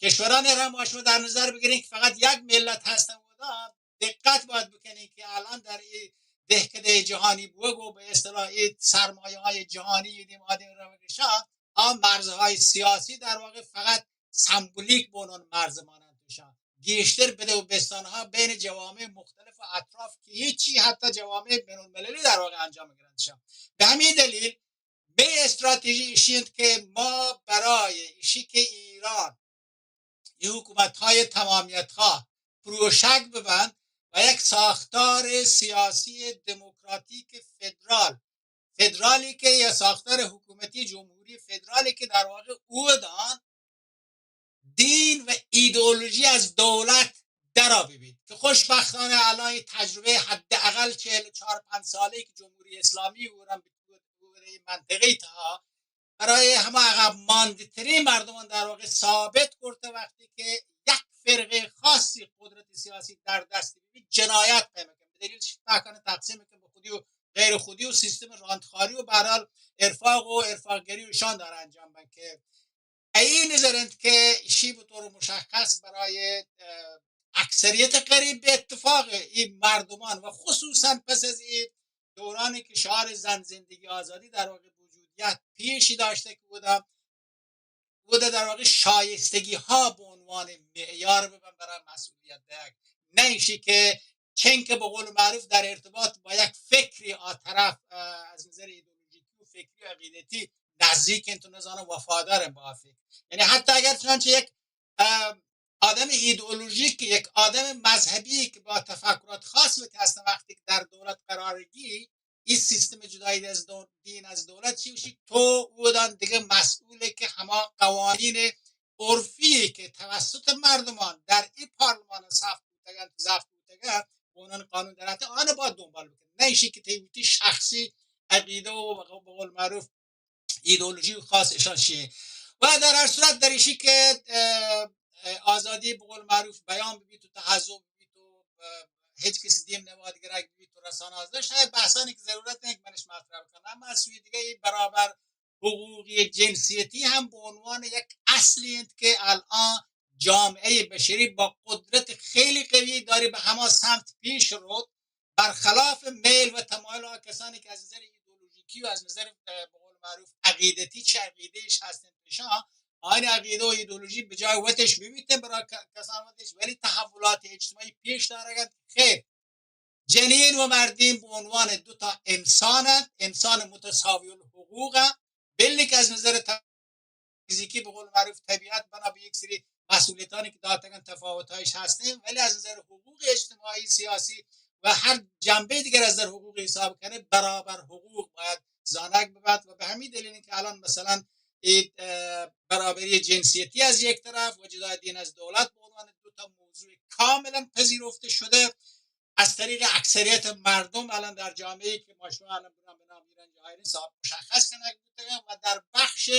کشوران را ما شما در نظر بگیرین که فقط یک ملت هستن و دا دقت باید بکنین که الان در این دهکده جهانی بوگ و به اصطلاح این سرمایه‌های جهانی دیم آدم روگشا، آ مرزهای سیاسی در واقع فقط سمبولیک بونن مرز مانند توشا. گیشتر بده و بستانها بین جوامع مختلف و اطراف که هیچی حتی جوامع بین المللی در واقع انجام گرندشان. به همین دلیل به استراتژی ایشی انت که ما برای ایشی که ایران ای حکومت‌های تمامیت‌خواه پروشک ببند و یک ساختار سیاسی دموکراتیک فدرال، فدرالی که یا ساختار حکومتی جمهوری فدرالی که در واقع اودان دین و ایدئولوژی از دولت درا ببیت که خوشبختانه الان تجربه حداقل چهل و چهار پنج ساله که جمهوری اسلامی اوران به منطقه تها برای همه عقب مانده ترین مردمان در واقع ثابت کرده وقتی که یک فرقه خاصی قدرت سیاسی در دست ببیت جنایت پیمکن به دلیل شکل تقسیم کن به خودی و غیر خودی و سیستم راندخاری و به هر حال ارفاق و ارفاقگری و شان داره انجام بن که ای نظر انت که ایشی به طور مشخص برای اکثریت قریب به اتفاق این مردمان و خصوصا پس از این دورانی که شعار زن زندگی آزادی در واقع وجودیت پیشی داشته که بوده بوده در واقع شایستگی ها به عنوان معیار ببن برای مسئولیت دهک نه ایشی که چنکه به قول معروف در ارتباط با یک فکری آ طرف از نظر ایدئولوژیکی و فکری و عقیدتی نزدیک انت و نزانه وفادار با فکر یعنی حتی اگر چنانچه یک آدم ایدئولوژیک یک آدم مذهبی که با تفکرات خاص و که اصلا وقتی که در دولت قرار گی این سیستم جدایی از دین از دولت چی بشی تو اودان دیگه مسئوله که هما قوانین عرفی که توسط مردمان در این پارلمان ثبت بوتگن ضبط بوتگن اونان قانون درات آن باید دنبال بکن نه ایشی که تیوتی شخصی عقیده و به قول معروف ایدئولوژی خاص اشان شیه و در هر صورت در ایشی که آزادی به قول معروف بیان ببیت و تحزب ببیت و هیچ کسی دیم نباید گرگ ببیت و رسانه آزادی شاید بحثانی که ضرورت نیست منش مطرح بکنم اما از سوی دیگه این برابر حقوقی جنسیتی هم به عنوان یک اصلی انت که الان جامعه بشری با قدرت خیلی قوی داری به هما سمت پیش رود برخلاف میل و تمایل آ کسانی که از نظر ایدئولوژیکی و از نظر به قول معروف عقیدتی چه عقیده ایش هستن پیشان آن عقیده و ایدئولوژی به جای وتش ببیته برای کسان وتش ولی تحولات اجتماعی پیش دارگند خیر جنین و مردین به عنوان دو تا انسان انسان متساوی الحقوق بلی که از نظر فیزیکی به قول معروف طبیعت بنا به یک سری مسئولیتانی که داتگن تفاوتهایش هستیم ولی از نظر حقوق اجتماعی سیاسی و هر جنبه دیگر از نظر حقوق حساب کنه برابر حقوق باید زانگ ببد و به همین دلیل که الان مثلا برابری جنسیتی از یک طرف و جدای دین از دولت به عنوان دو تا موضوع کاملا پذیرفته شده از طریق اکثریت مردم الان در جامعه که ما شما الان به نام ایران جاهلین صاحب مشخص کنگ بوده و در بخش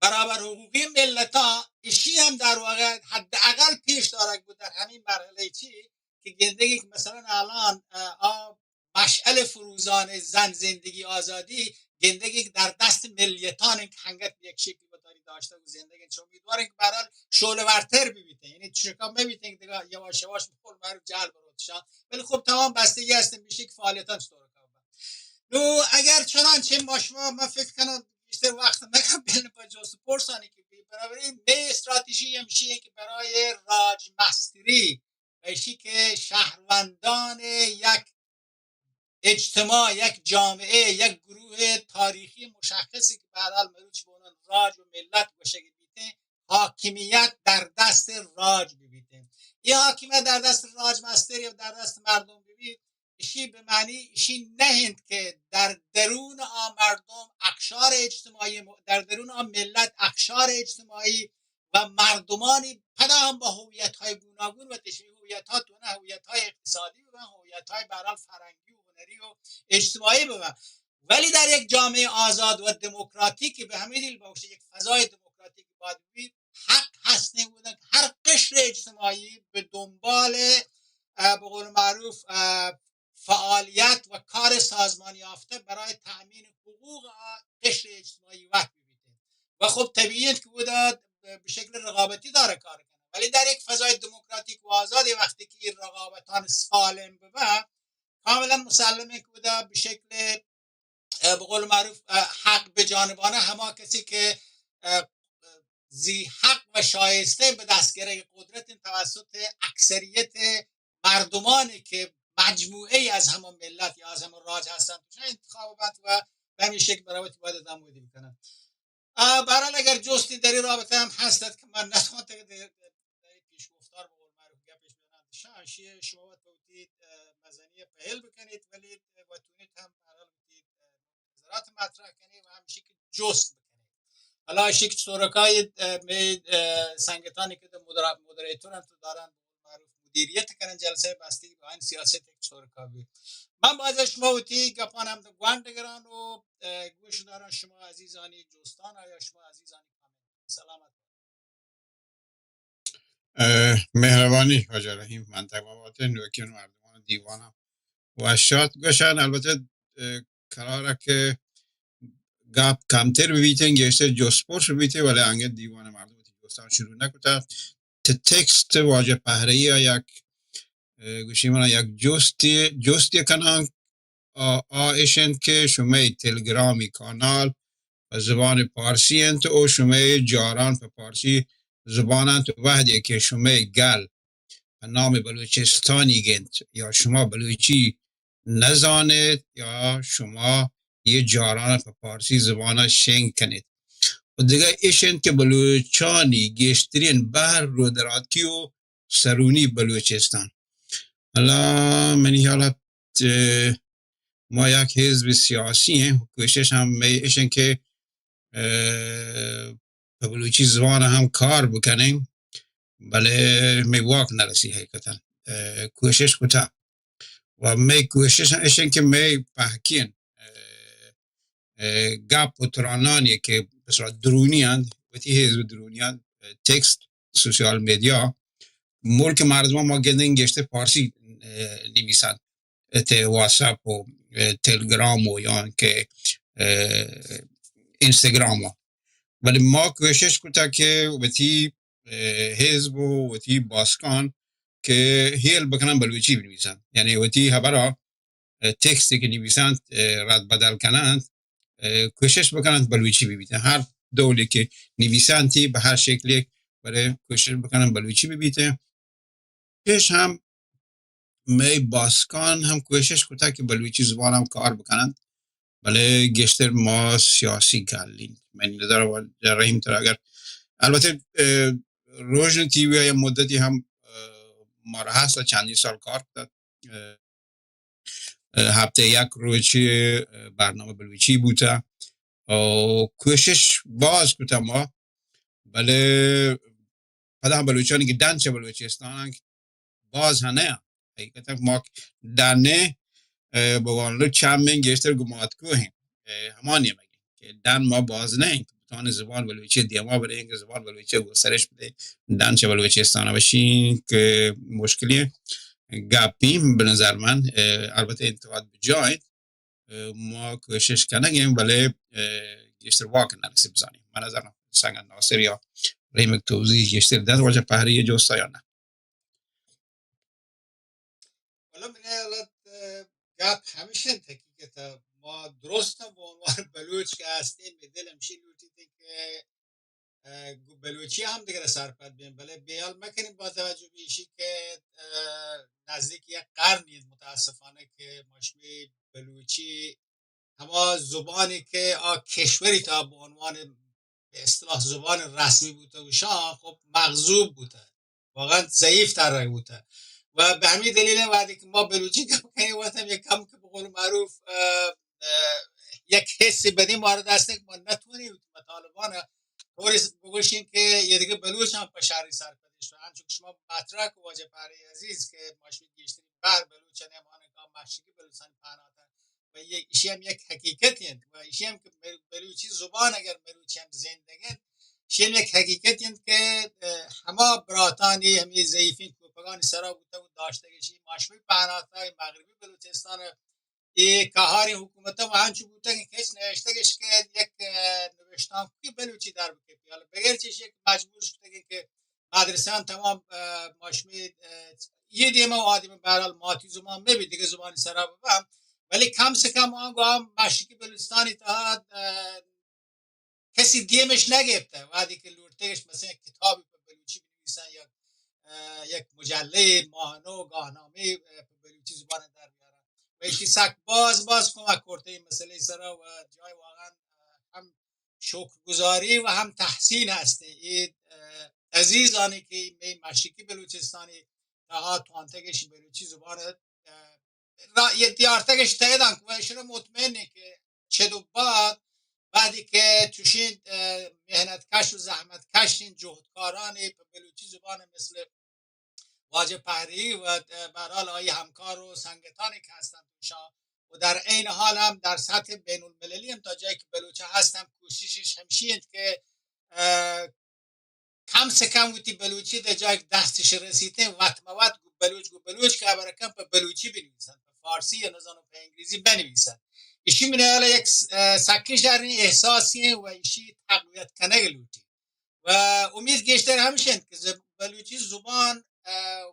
برابر حقوقی ملتا ایشی هم در واقع حداقل پیش دارگ بود در همین مرحله چی که گندگی که مثلا الان آ مشعل فروزان زن زندگی آزادی گندگی که در دست ملیتان این که هنگت یک شکلی بتاری داشته و زندگی چه امیدوارن که برحال شعله ورتر ببیته یعنی چشکا مبیته که دیگه یواش یواش بقول معروف جهل بروتشان ولی خب تمام بستگی هستن به شکل فعالیتان چطور نو اگر چنانچه ما شما من فکر کنم بیشتر وقت نگم بین با جست و پرسانی که بی برابر این می استراتژی همشیه که برای راج مستری و ایشی که شهروندان یک اجتماع یک جامعه یک گروه تاریخی مشخصی که به هر حال مروچ به عنوان راج و ملت گوشه بیته حاکمیت در دست راج ببیته این حاکمیت در دست راج مستری و در دست مردم ببی ایشی به معنی ایشی نه انت که در درون آ مردم اقشار اجتماعی در درون آ ملت اقشار اجتماعی و مردمانی پدا هم با هویت های گوناگون و تشکیل هویت ها تو نه هویت های اقتصادی و هویت های برال فرهنگی و هنری و اجتماعی ببن ولی در یک جامعه آزاد و دموکراتیک به همین دلیل باشه یک فضای دموکراتیک باید ببین حق هست نبودن هر قشر اجتماعی به دنبال به قول معروف فعالیت و کار سازمانی یافته برای تأمین حقوق قشر اجتماعی وقت ببینه و خب طبیعی است که بوده به شکل رقابتی داره کار کنه ولی در یک فضای دموکراتیک و آزادی وقتی که این رقابتان سالم ببه کاملا مسلمه که بوده به شکل به قول معروف حق به جانبانه هما کسی که زی حق شایسته به دست گرگ قدرت توسط اکثریت مردمانی که مجموعه از همون ملت یا از همون راج هستند، توشان انتخاب بند و به همین شکل برای باید ادامه بدیم کنن. اه، به هر حال اگر جستی در این رابطه هم هستد که من نتوانته که در، در این پیشگفتار به قول معروف گپش بزنم، شان شی شما باید به وتی، اه، مزنی پهل بکنید، ولی و تونید هم به هر حال وتی، اه، نظرات مطرح کنید و همیشه که جست بکنید. حالا شی که چطورکای، اه، می، اه، سنگتانی که در مدر-، مدریتور هم تو دارن، به قول معروف مدیریت کنن جلسه بستگی به این سیاست یک چطورکا بی. من باید شما وتی گپان هم گوان دگران و، اه، گوش دارن شما عزیزانی جستان یا شما عزیزانی کامنت. سلامت. اه، مهربانی واجه رحیم، من تمام وطن نوکین مردمان دیوانم و شاد گوشن. البته، اه، قراره که گپ کمتر ببیتن، گیشتر جست پرس ببیتن، ولی انگه دیوان مردم وتی جستان شروع نکتا. ت-، تکست واجه پهره‌ای یک، اه، گوشی من یک جستی، جستی کنان. آ، آ ایش انت که شمئے تلگرامی کانال پہ زبان پارسی انت و شمئے جاران پہ پارسی زبان انت. وہدے کہ شمئے گل پہ نام بلوچستانی گنت یا شما بلوچی نزانت یا شما یہ جاران پہ پارسی زبان شنگ کنت. و دگہ ایش انت کہ بلوچانی گیشترین بہر رودراتکی و سرونی بلوچستان. حالا منی حالت، اه، ما یک حزب سیاسی ہیں، کوشش ہم میں ایش ہیں کہ، اه، پہ بلوچی زبان ہم کار بکنیں، بلے میں واک نہ رسی حقیقتاً. اه، کوشش کتا و میں کوشش ایش ہیں کہ میں پہکین، اه، اه، گپ و ترانانی کہ مثلاً درونی انت، وتی حزب درونی انت، اه، تکست، سوشیال میڈیا، ملک مردم ما گندیں گیشتر پارسی، اه، نویسند، ات واتساپ و، اه، تلگرام و یا کہ، اه، اینستاگرام و. ولی ما کوشش کتا کہ وتی، اه، حزب و وتی باسکان کہ ہیل بکنن بلوچی بنویسن، یعنی وتی خبرا، اه، تکستی کہ نویسن، اه، رد بدل کنن، اه، کوشش بکنن بلوچی ببیت. ہر ڈولی کہ نویسن تی بہ ہر شکلی، بلے کوشش بکنن بلوچی ببیت. پیش ہم مئے باسکان ہم کوشش کتا کہ بلوچی زبان ہم کار بکنن، بلے گیشتر ما سیاسی گالین. من نظر و رحیم تر اگر البتہ، اه، روژن تی وی یا مدتی ہم، اه، ما را ہست چندین سال کار کتا. اه، اه، ہپتہ یک روچی، اه، برنامہ بلوچی بوتا و کوشش باز کتا ما، بلے پدا ہم بلوچانی کہ ڈن چہ بلوچستان باز ہنہ. حقیقتاً ما ڈن، اه، بوان لو چم گیشتر گماتکو ہیں، اه، ہما نیمگی کہ ڈن ما باز نہ ہیں کہ بتوانیں زبان بلوچی دیما بریں کہ زبان بلوچی گسترش بدے. ڈن چہ بلوچستان وشیں کہ مشکلی گپی بہ نظر من، اه، البتہ انتقاد بجا انت. اه، ما کوشش کنگیں، بلے، اه، گیشتر واک نرسی بزانیں. من نظر سنگت ناصر یا رحیم توضیح گیشتر دنت واجہ پہری جوستا یا نہ؟ والا من حالت، اه، گپ ہمیش انت حقیقت ء ما درست ہم بہ عنوان بلوچ کہ ہستیں، مئے دل ہمشی لوٹیت کہ، اه، گوں بلوچی ہم دگرا سرپد بیں، بلے بیال مکنیں با توجہ بہ ایشی کہ، اه، نزدیک یک قرنی انت متاسفانہ کہ ما شمئے بلوچی ہما زبانی کہ آ کشوری تا بہ عنوان بہ اصطلاح زبان رسمی بوتگ و شان خب مغضوب بوتگ، واقعاً ضعیف ترگ بوتگ. و بہ ہمی دلیل وہدے کہ ما بلوچی گپ کنیں وت ہم یک کم کہ بہ قول معروف، اه، اه، یک حس بدی مارا دست کہ ما نتوانیں وتی مطالبان طوری بگوشیں کہ یہ دگہ بلوچ ہم پہ شری سرپدش و انچو کہ شما مطرح کہ واجہ پہری عزیز کہ ما شمئے گیشترین بہر بلوچانی ہمانکا مشرقی بلوچستانی پہناتن و یہ ایشی ہم یک حقیقت انت و ایشی ہم کہ مر-، بلوچی زبان اگر مروچی ہم زندگ انت، ایشی ہم یک حقیقت انت کہ، اه، ہما براتانی ہمے ضعیفیں کوپگانی سرا بوتگ و داشتگ ایشی ما شمئے پہناتا مغربی بلوچستان اے کہاریں حکومت ء انچو بوتگ کہ ہچ نیشتگش کہ یک، اه، نوشتانکی بلوچی در بکپی. حالا بغیر چیشی کہ مجبور شتگیں کہ مدرسان تمام، اه، ما شمئے، اه، یہ دیما و آ دیما بہرحال ماتی زبان مہ بی، دگہ زبانی سرا ببا، ولی کم سے کم آنگو ہم مشرقی بلوچستانی تہا، اه، کسی دیمش نگپتہ، وہدے کہ لوٹتگش مثلاً یک کتابی پہ بلوچی بنویسن، یک، اه، یک مجلہ، ماہنو، گاہنامہ، اه، پہ بلوچی زبان در بیارن۔ و ایشی سک باز باز کمک کرتہ این مسئلہ سرا و جای واقعاً، اه، ہم شکرگزاری و ہم تحسین ہستیں۔ اے، اه، عزیزانی کہ مئے مشرقی بلوچستانی تہا توانتگش بلوچی زبان، اه، را-، یہ دیارتگش تیدان و اشرا مطمئن ہے کہ چد و بعد، بعدی کہ چوشین، اه، محنت کش و زحمت کشین جہدکارانی پہ بلوچی زبان مثل واجہ پہری و، اه، بہرحال آئی ہمکار و سنگتانی کہ ہستن توشا و در عین حال ہم در سطح بین المللی ہم تا جایی کہ بلوچ ہست ہم کوششش ہمشی انت کہ، اه، کم سے کم وتی بلوچی در جای دستش رسیتیں، وت مہ وت گو بلوچ گو بلوچ کہ ہبر کن پہ بلوچی بنویسن، پہ فارسی یا نزانو پہ انگریزی بنویسن۔ ایشی من حیال یک س-، اه، سکیں شریں احساسی ہیں و ایشی تقویت کنگ لوٹی۔ و امید گیشتر ہمش انت کہ زب-، بلوچی زبان، اه،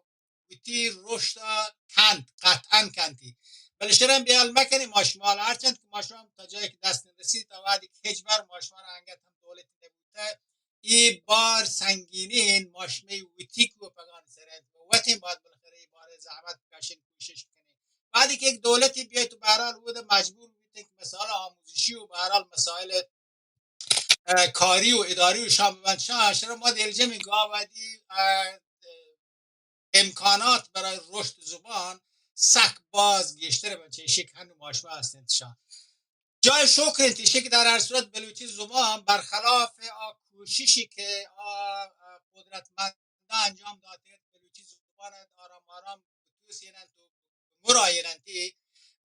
وتی رشد ء کنت، قطعاً کنتی۔ بلے شرم بیال مکنی، ما شما ہرچند کہ ما شما تا جایی کہ دست رسید، تا وہدی کہ ہچ بر ما شما را انگت ہم دولتی نبوتہ، ای بار سنگینین ما شمے وتی کوپگان سر انت۔ وتیں باید بالاخره ای بار زحمت بکشین، کوشش کنین۔ وہدی کہ یک دولتی بیایت تو بہرحال وہ مجبور بیتن کہ مسائل آموزشی و بہرحال مسائل اه، کاری و اداری و شان ببند، شان اشرا ما دلجمیں گاہ وہدی، اه، امکانات برای رشد زبان سک باز گیشتر بنت، چہ ایشی کہ ہنو ما شما ہستیں شان۔ جای شکر انت ایشی کہ در ہر صورت بلوچی زبان برخلاف آ کوششی کہ آ، اه، قدرتمندان انجام داتگ، بلوچی زبان آرام آرام توسیننت و مرائیننتی،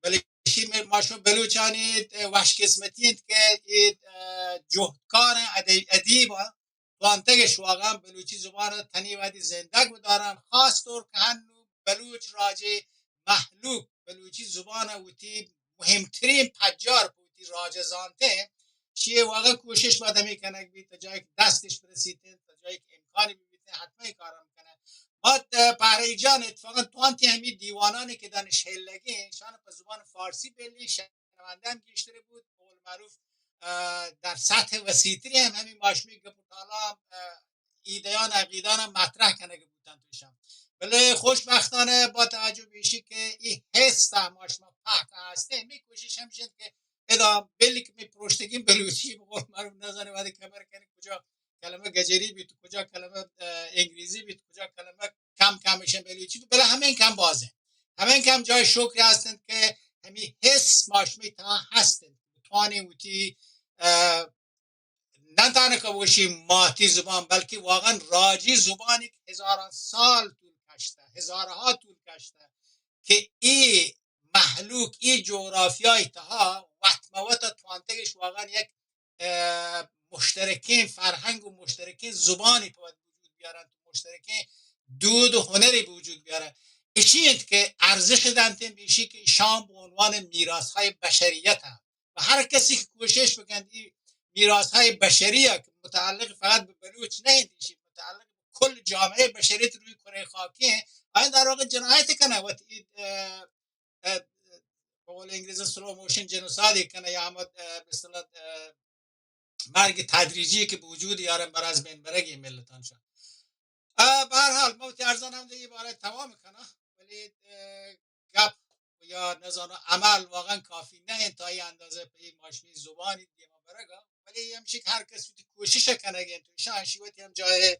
بلے ایشی ما شما بلوچانی وش قسمتی انت کہ اے، اه، جہدکار ہیں، ادی-، ادیب ہیں، توانتگش واقعاً بلوچی زبان ء تنی وہدی زندگ بدارن، خاص طور کہ ہنو بلوچ راجے مہلوک بلوچی زبان ء وتی مہمترین پجار پہ وتی راج ء زانتیں، شی واقعاً کوشش باید ہمیں کنگ بیت، تا جایی کہ دستش برسیتیں، تا جایی کہ امکانی بیتیں، حتماً ای کارا بکنن۔ ما، اه، پہرئی جان اتفاقاً توانتی ہمیں دیوانانی کہ دانش ہیلگیں، شان پہ زبان فارسی بلیں، شنونده ہم گیشتر بود، بہ قول معروف، اه، در سطح وسیعتری ہم ہمیں ماشمی گپ و تالام، اه، ایدیان عقیدان مطرح کنگ بوتن توشم۔ بلے خوشبختانہ با توجہ بیشی کہ ای حس ما شما پاک ہستے، ہمیں کوشش ہمشن کہ ادا بلک می پروشتگین بلوچی بہ قول معروف نزانے وہدے خبر کنی کجا کلمہ گجری بیت، کجا کلمہ، اه، انگریزی بیت، کجا کلمہ کم کم ایشن بلوچی بیت، بلے ہمیں کم بازیں۔ ہمیں کم جای شکر ہستن کہ ہمیں حس ما شمی تہا ہستن۔ بتوانیں وتی، اه، نہ تنکہ وشی ماتی زبان، بلکہ واقعاً راجی زبانی کہ ہزاران سال طول کشتہ، ہزارہا طول کشتہ، کہ ای مہلوک، ای جغرافیای تہا وت مہ وت توانتگش واقعاً یک، اه، مشترکیں فرہنگ و مشترکیں زبانی پہ وت وجود بیارنت و مشترکیں دود و ہنری بہ وجود بیارنت۔ اشی انت کہ ارزش دنتیں بیشی کہ شام بہ عنوان میراث‌های بشریت ہم و ہر کسی کہ کوشش بکنت، ای میراث‌های بشری کہ متعلق فقط بہ بلوچ نہ انت، ایشی متعلق بہ کل جامعہ بشریت روی کرۂ خاکی ہیں، آیاں در واقع جنایت کنہ وت ای، اه، اه، بہ قول انگریزی سلو موشن جنوسائیڈ کنہ یا ہمت، اه، بہ اصطلاح، اه، مرگ تدریجی کہ بہ وجود یارن بر از بین برگی ملتان شان۔ اه، بہ ہر حال، ما وتی عرضان ہم دیگہ بارہ تمام کناں، ولی، اه، گپ یا نزانو عمل واقعاً کافی نہ انت تا ای اندازہ پہ ای ماشمی زبانی دیما برگا، ولی ہمشی کہ ہر کس وتی کوشش کنگ انت، شان شی وتی ہم جای،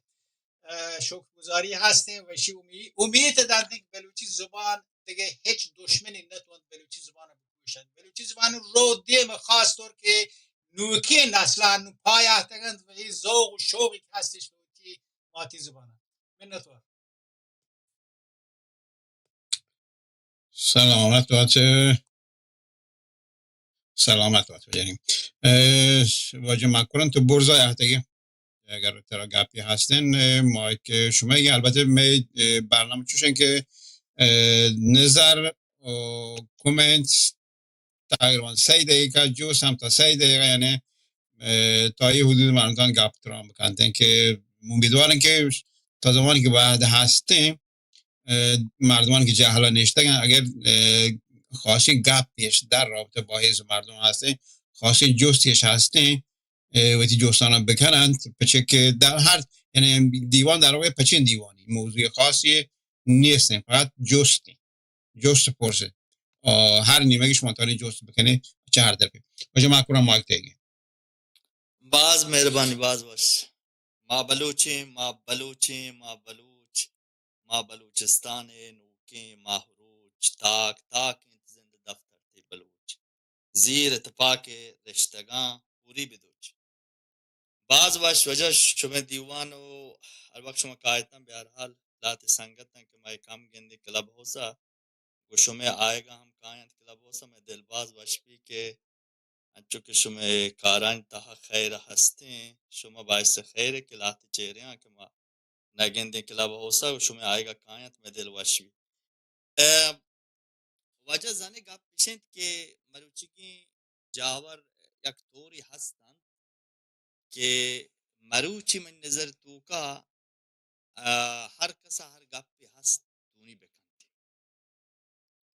اه، شکرگزاری ہستیں و شی امی-، امید دارتیں کہ بلوچی زبان دیگہ ہچ دشمنی نتوانت بلوچی زبان بکوشنت۔ بلوچی زبان رو دیم خاص طور کہ نوکیں نسلان پای آتگنت و ای ذوق و شوقی کہ ہستش وتی ماتی زبان۔ منتوار۔ سلامت بات۔ سلامت بات بجنی۔ اه، واجہ مکران تو برزا آتگی۔ اگر ترا گپی ہستن، اه، ما کہ شما یہ البتہ میں، اه، برنامہ چوشن کہ، اه، نظر و کمنٹس تقریباً سئے دقیقہ، جو سمت سئے دقیقہ، یعنی، اه، تا یہ حدود مردم گپ تران بکنتن کہ امیدوارن کہ تا زمانی کہ وعدہ ہستیں، اه، مردمان کہ جہلا نشتگن، اگر، اه، خاصی گپ پیش در رابطہ با حزب مردم ہستیں، خاصی جستش ہستیں، اه، وتی جستانا بکننت، پچه که در هر، یعنی دیوان در واقع پچین دیوانی، موضوع خاصی نیستن، فقط جستین، جست پرسه. آه، هر نیمگی شما توانین جست بکنین، چه هر طرفی. باشه، ما کنم مایک تیگه. باز مهربانی، باز وش. ما بلوچیں، ما بلوچیں، ما بلوچ، ما بلوچستان ء نوکیں ماہ روچ، تاک تاک انت زند دفتر تی بلوچ، زیر اتفاق ء رشتگاں پوری بدوچ. باز وش وجہ شمئے دیوان و ہر وقت شما کایتاں، بہرحال لہتے سنگتاں کہ ما کم گندیں کلب ہاؤس ء، گوں شمئے آیگا ہم کاینت کلب ہاؤس ء، مئے دل باز وش بی کہ انچو کہ شمئے کارانی تہا خیر ہستیں، شما باعث خیر کہ لہتے چہرے آں کہ ما نہ گندیں کلب ہاؤس ء و شمئے آیگا کاینت، مئے دل وش بی. ء، واجہ زانے گپ اش انت کہ مروچیگیں جاور یک طوری ہست انت کہ مروچی من نظر توکا، ء، ہر کسا ہر گپے ہست دونی بکنت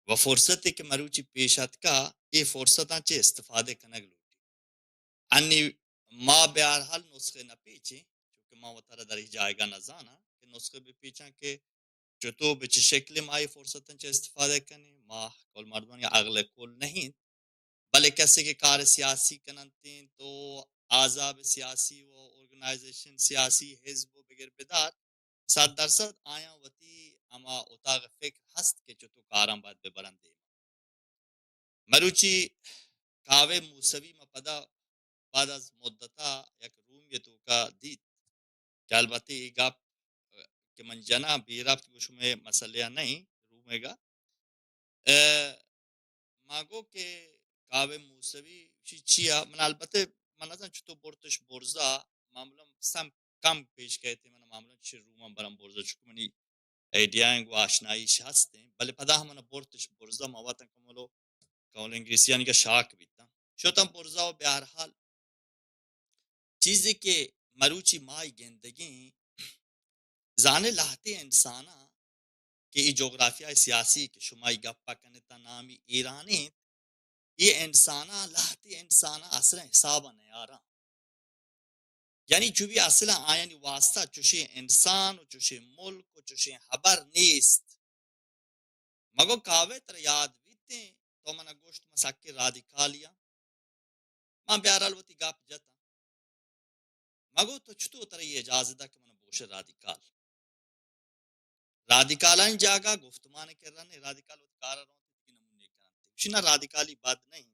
و فرصتے کہ مروچی پیش اتکا، اے فرصتاں چہ استفادہ کنگ لوٹی. انی ما بہرحال نسخے نہ پیچیں، چونکہ ما وتارا در ای جایگا نہ زاناں کہ نسخے بہ پیچاں کہ چطور بہ چہ شکل ما اے فرصتاں چہ استفادہ کنیں. ما کل مردمانی عقل کل نہ انت، بلے کسے کہ کار سیاسی کننت انت تو احزاب سیاسی و ارگنائزیشن سیاسی حزب و بگر بدار، صد درصد آیاں وتی ہما اتاق فکر ہست کہ چطور کاراں باید ببرن دیما. مروچی کاوہ موسوی ما پدا بعد از مدتا یک رومی توکا دیت کہ البتہ اے گپ کہ من جناں بے ربط گوں شمئے مسئلہ ء نہ ایں رومے گا. ء، ما گو کہ کاوہ موسوی چی چیا، من البتہ من نزان چطور برتش برزا، معمولاً سم کم پیش کئیت، من معمولاً چہ روماں برم برزا، چونکہ منی آئیڈیا گو آشنائیش ہستیں، بلے پدا ہم من برتش برزا، ما واتاں کمولو کمولو انگریسیانی کا شاک بیتاں. شتاں برزا و بہرحال چیزے کہ مروچی مائی گندگیں، زانے لہتے انساناں کہ اے جغرافیہ سیاسی کہ شما اے گپا کنتا نامی ایران انت، اے انساناں، لہتے انساناں اصلاً حسابا نیاراں. یعنی چو بی اصلاً آیانی واسطہ چوشیں انسان و چوشیں ملک و چوشیں حبر نیست. مگو کاوہ ترا یاد بیتیں، تو منا گوشت من سکیں رادیکالیاں. من بہرحال وتی گپ جتاں. مگو تو چطور ترا یہ اجازت دا کہ من بوش رادیکال؟ رادیکالانی جاگہ گفتمان کرنے، رادیکال وتی کار رون تھی نمونے کرنتے. شنا رادیکالی بد نہیں.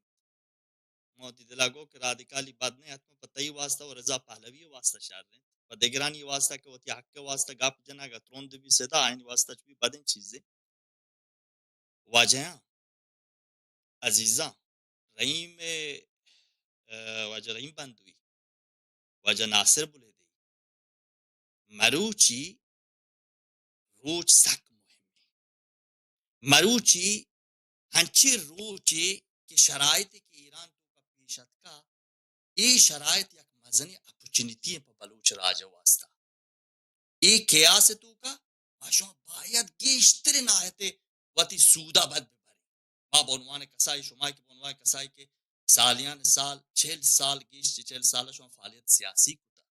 ما وتی دلا گو کہ رادیکالی بد نہیں، حتما پہ تئی واسطہ و رضا پہلوی واسطہ شر انت. پہ دگرانی واسطہ کہ وتی حق واسطہ گپ جنگ ء ترند بی صدا، آیانی واسطہ چ بی بدیں چیزے. واجہاں، عزیزاں، رحیم، ء، واجہ رحیم بندوی، واجہ ناصر بلیدی، مروچی روچ سک مہمیں. مروچی ہنچیں روچے کہ شرائطے کہ ایران توکا پیش اتکا، اے شرائط یک مزنیں اپرچونیتی پہ بلوچ راج واسطہ. اے کیاس توکا ما شما باید گیشترین آیت وتی سودا بد ببریں. ما بہ عنوان کسائی، شما کہ بہ عنوان کسائی کہ سالیان سال، چہل سال، گیش چہ چہل سال شما فعالیت سیاسی کتا.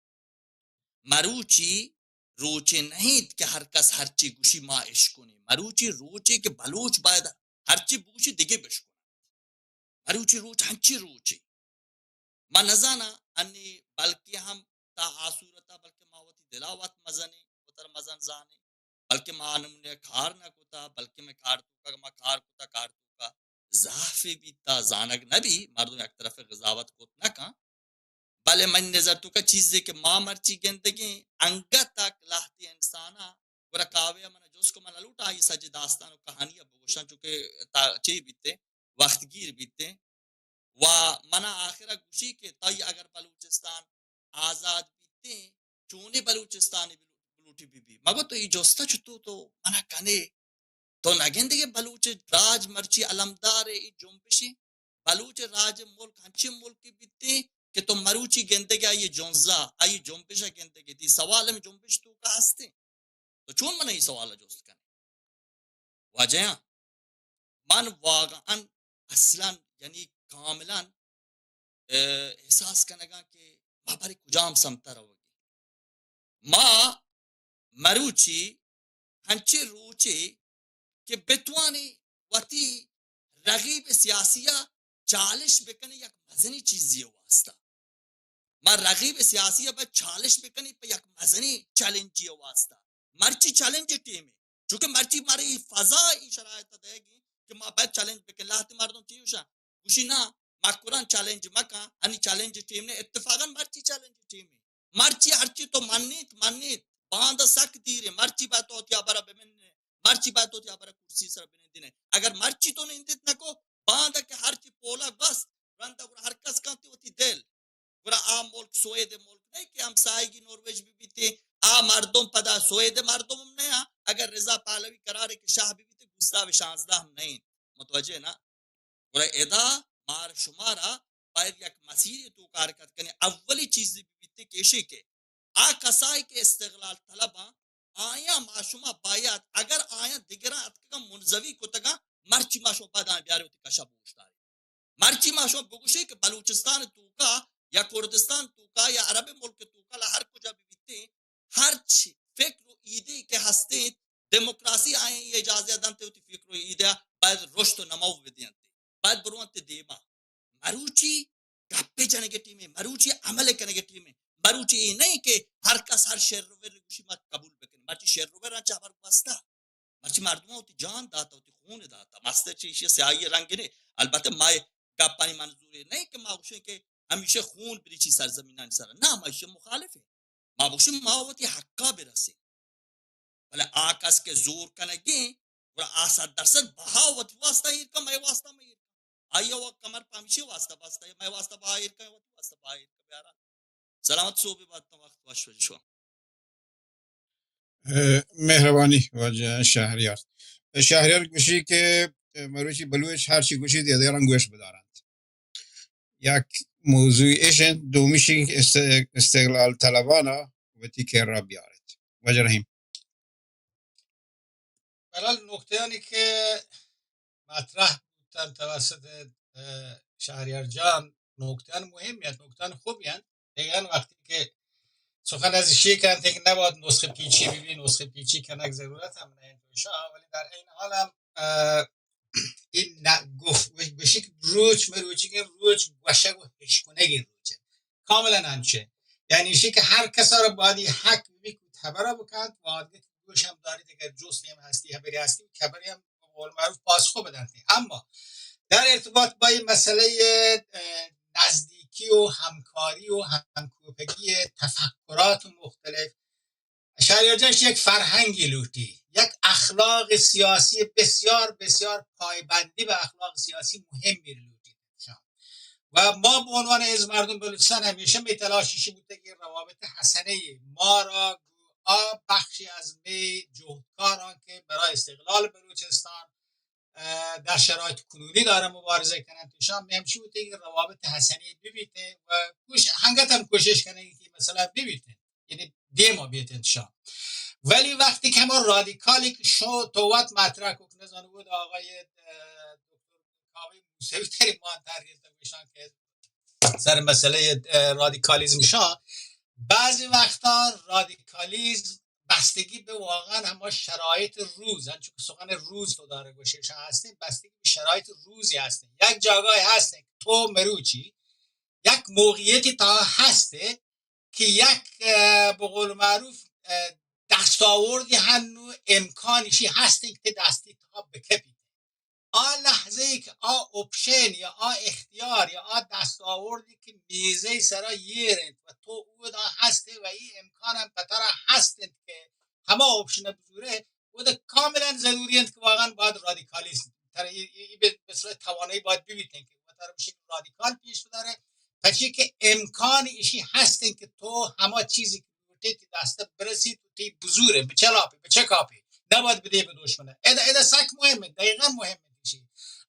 مروچی روچے نہ انت کہ ہر کس ہرچی گوشی ما اشکنیں. مروچی روچے کہ بلوچ باید ہرچی بگوشی دگہ بشکنن. مروچی روچ ہنچی روچے. من نزاناں انی بلکہ ہم تا آ صورتا بلکہ ما وتی دلا وت مزنیں، وتر مزن زانیں. بلکہ ما آ نمونے کار نہ کتا، بلکہ میں کار توکا، ما کار کتا، کار توکا ضعفے بیتا، زانگ نہ بی، مردم یک طرف قضاوت کت نہ کن. بلے من نظر توکا چیزے کہ ما مرچی گندگیں، انگت تک لہتے انساناں گڑا کاوے من جست کو من لوٹا آئی سجے داستان و کہانی ء بگوشاں، چونکہ تا چے بیتے، وقت گیر بیتے. و منا آخر گوشی کہ تئی اگر بلوچستان آزاد بیتے، چونے بلوچستانی بلوٹی بی بی؟ مگو تو ای جستا چتو تو منا کنے؟ تو نگندے کہ بلوچ راج مرچی علمدار ای جنبشی؟ بلوچ راج ملک ہنچین ملکی بیتے کہ تو مروچی گندگے آئی جنزا، آئی جنبش گندگے؟ دی سوال ہم جنبش توکا ہستے. تو چون من ای سوال جست کنے؟ واجہاں، من واقعاً اصلاً یعنی کاملاً، اه، احساس کنگاں کہ ببرے کجام سمت ءَ روگی؟ ما مروچی انچیں روچے کہ بتوانیں وتی رقیب سیاسی ءَ چالش بکنیں یک مزنیں چیزے ءِ واسطہ۔ ما رقیب سیاسی ءَ باید چالش بکنیں پہ یک مزنیں چیلنجے ءِ واسطہ۔ مرچی چیلنج ٹیم ایں، چونکہ مرچی مارا اے فضا، اے شرائط دئیگی کہ ما باید چیلنج بکنیں۔ لہتے مردم چی گوشاں؟ گوشی نا، مکران چیلنج مکن، انی چیلنج ٹیم نے۔ اتفاقاً مرچی چیلنج ٹیم ایں۔ مرچی ہرچی تو منیت، منیت، باندا سک دیر ایں۔ مرچی باید تو وتی ہبرا بمننے، مرچی باید تو وتی ہبرا کرسی سرا بنندینے۔ اگر مرچی تو نندیت نکو، باندا کہ ہرچی پولا گوست، رندا گڑا ہر کس کنت وتی دل۔ گڑا آ ملک سوئد ملک نہ ایں کہ ہمساہگی نرویج بہ بیتیں، آ مردم پدا سوئد مردم ہم نہ ایں۔ اگر رضا پہلوی قرار ایں کہ شاہ بہ بیتیں، گستاو شانزدہ ہم نہ ایں۔ متوجہ نا؟ گڑا ادا مار شمارا باید یک مسیرے توکا حرکت کنیں۔ اولی چیزے بہ بیتیں کہ ایشی کہ آ کسائے کہ استقلال طلب ایں، آیاں ما شما باید، اگر آیاں دگراں اتکگاں منزوی کتگاں، مرچی ما شما باید آیاں بیاریں وتی کشا بگوشداریں۔ مرچی ما شما بگوشیں کہ بلوچستان توکا یا کردستان توکا یا عرب ملک توکا، لا ہر کجا بہ بیتیں، ہرچ فکر و ایدے کہ ہستیں، دموکراسی آیاں اجازہ دنت وتی فکر و ایدے باید رشد و نمو بدینت، باید برونت دیما۔ مروچی گپے جنگے ٹیمے، مروچی عمل کنگے ٹیمے، مروچی اے نہ ایں کہ ہر کس ہر شر و ور گوشی ما قبول بکنیں۔ مرچی شر و ور انچ ہبر گوستا، مرچی مردماں وتی جان داتا، وتی خون داتا، مستر چی ایشی سیاہی رنگ نے۔ البتہ ما گپانی منظور اے نہ ایں کہ ما گوشیں کہ ہمیشہ خون بریچی سرزمینانی سرا۔ نہ، ما ایشی مخالف ایں۔ ما گوشیں ما وتی حقا برسیں۔ بلے آ کس کہ زور کنگیں، گڑا آ صد درصد بہا وتی واسطہ ایر کن، مئے واسطہ مہ ایر کن۔ آئی ءَ کمر پہ ہمیشی واسطہ بستہ، مئے واسطہ بہا ایر کن، وتی واسطہ بہا ایر کن، بہرحال۔ سلامت سوبے بات، وقت وش وش شو۔ اے، مہربانی واجہ شہریار۔ شہریار گوشی کہ، اے، مروچی بلوچ ہر چی گوشی دگراں گوش بدارنت۔ یک موضوع ایش انت، دومیشی است-، استقلال طلبانا وتی کرا بیارت۔ واجہ رحیم۔ بہرحال نکتہ‌انی کہ مطرح بوتن توسط، اه، شهریار جان، نکته‌ان مهمی انت، نکته‌ان خوبی انت۔ دقیقاً وقتی که سخن از ایشی کنت که نباید نسخه پیچی ببی، نسخه پیچی کنگ ضرورت هم نه انت، ولی در عین حال هم، اه، این ن-، گفت، گوشی که روچ مروچی که روچ گوشگ و هشکنگی روچ انت. کاملاً انچه. یعنی ایشی که هر کسا را باید حق ببی که خبره بکنت و آدگه که گوش هم داریت، اگر جستی هم هستی، خبری هستی، خبری هم به قول معروف پاسخو بدنت. اما در ارتباط با این مسئلهٔ، اه، نزدیکی و همکاری و همکوپگی تفکرات مختلف، شهریار جان، یک فرهنگی لوٹی، یک اخلاق سیاسی بسیار، بسیار پایبندی به اخلاق سیاسی مهمی لوٹی. و ما به عنوان حزب مردم بلوچستان همیشه می تلاش ایشی بوده که روابط حسنه ما را آ بخشی از می جهدکاران که برای استقلال بلوچستان، اه، در شرایط کنونی داره مبارزه کنند، ایشان می همشی بوده که روابط حسنه ببیته و کوش-، هنگت هم کوشش کنند که مثلاً ببیته، یعنی دیما بیتن شان. ولی وقتی که ما رادیکالی که شو تو وقت مطرح کو که نزانو بود آقای، اه، دکتر کاوی موسوی تری ما در ایشان که سر مسئلهٔ، اه، رادیکالیزم شان، بعضی وقتا رادیکالیزم بستگی به واقعاً همه شرایط روز، انچو که سخن روز تو داره گوشه شان هستیم، بستگی به شرایط روزی هستیم. یک جاگاهی هستیم که تو مروچی یک موقعیتی تا هسته که یک، اه، به قول معروف، اه، دستاوردی هنو امکانشی هسته که دستی تا بکپی. آ لحظه ای که آ اپشن یا آ اختیار یا آ دستاوردی که میزه سرا یئر انت و تو اودا هسته و این امکان هم پترا هست انت که همه اپشن بزوره، و ده کاملاً ضروری انت که واقعاً باید رادیکالیسم تر ای، ای، ای به، به صورت توانایی باید ببیتن که و تر به شکل رادیکال پیش بداره، پچی که امکان ایشی هست انت که تو همه چیزی که لوٹی تی دسته برسی، تو تی بزوره، بچلاپی، بچکاپی، نباید بدی به دشمنه. ادا، ادا سک مهمه، دقیقاً مهمه ایشی.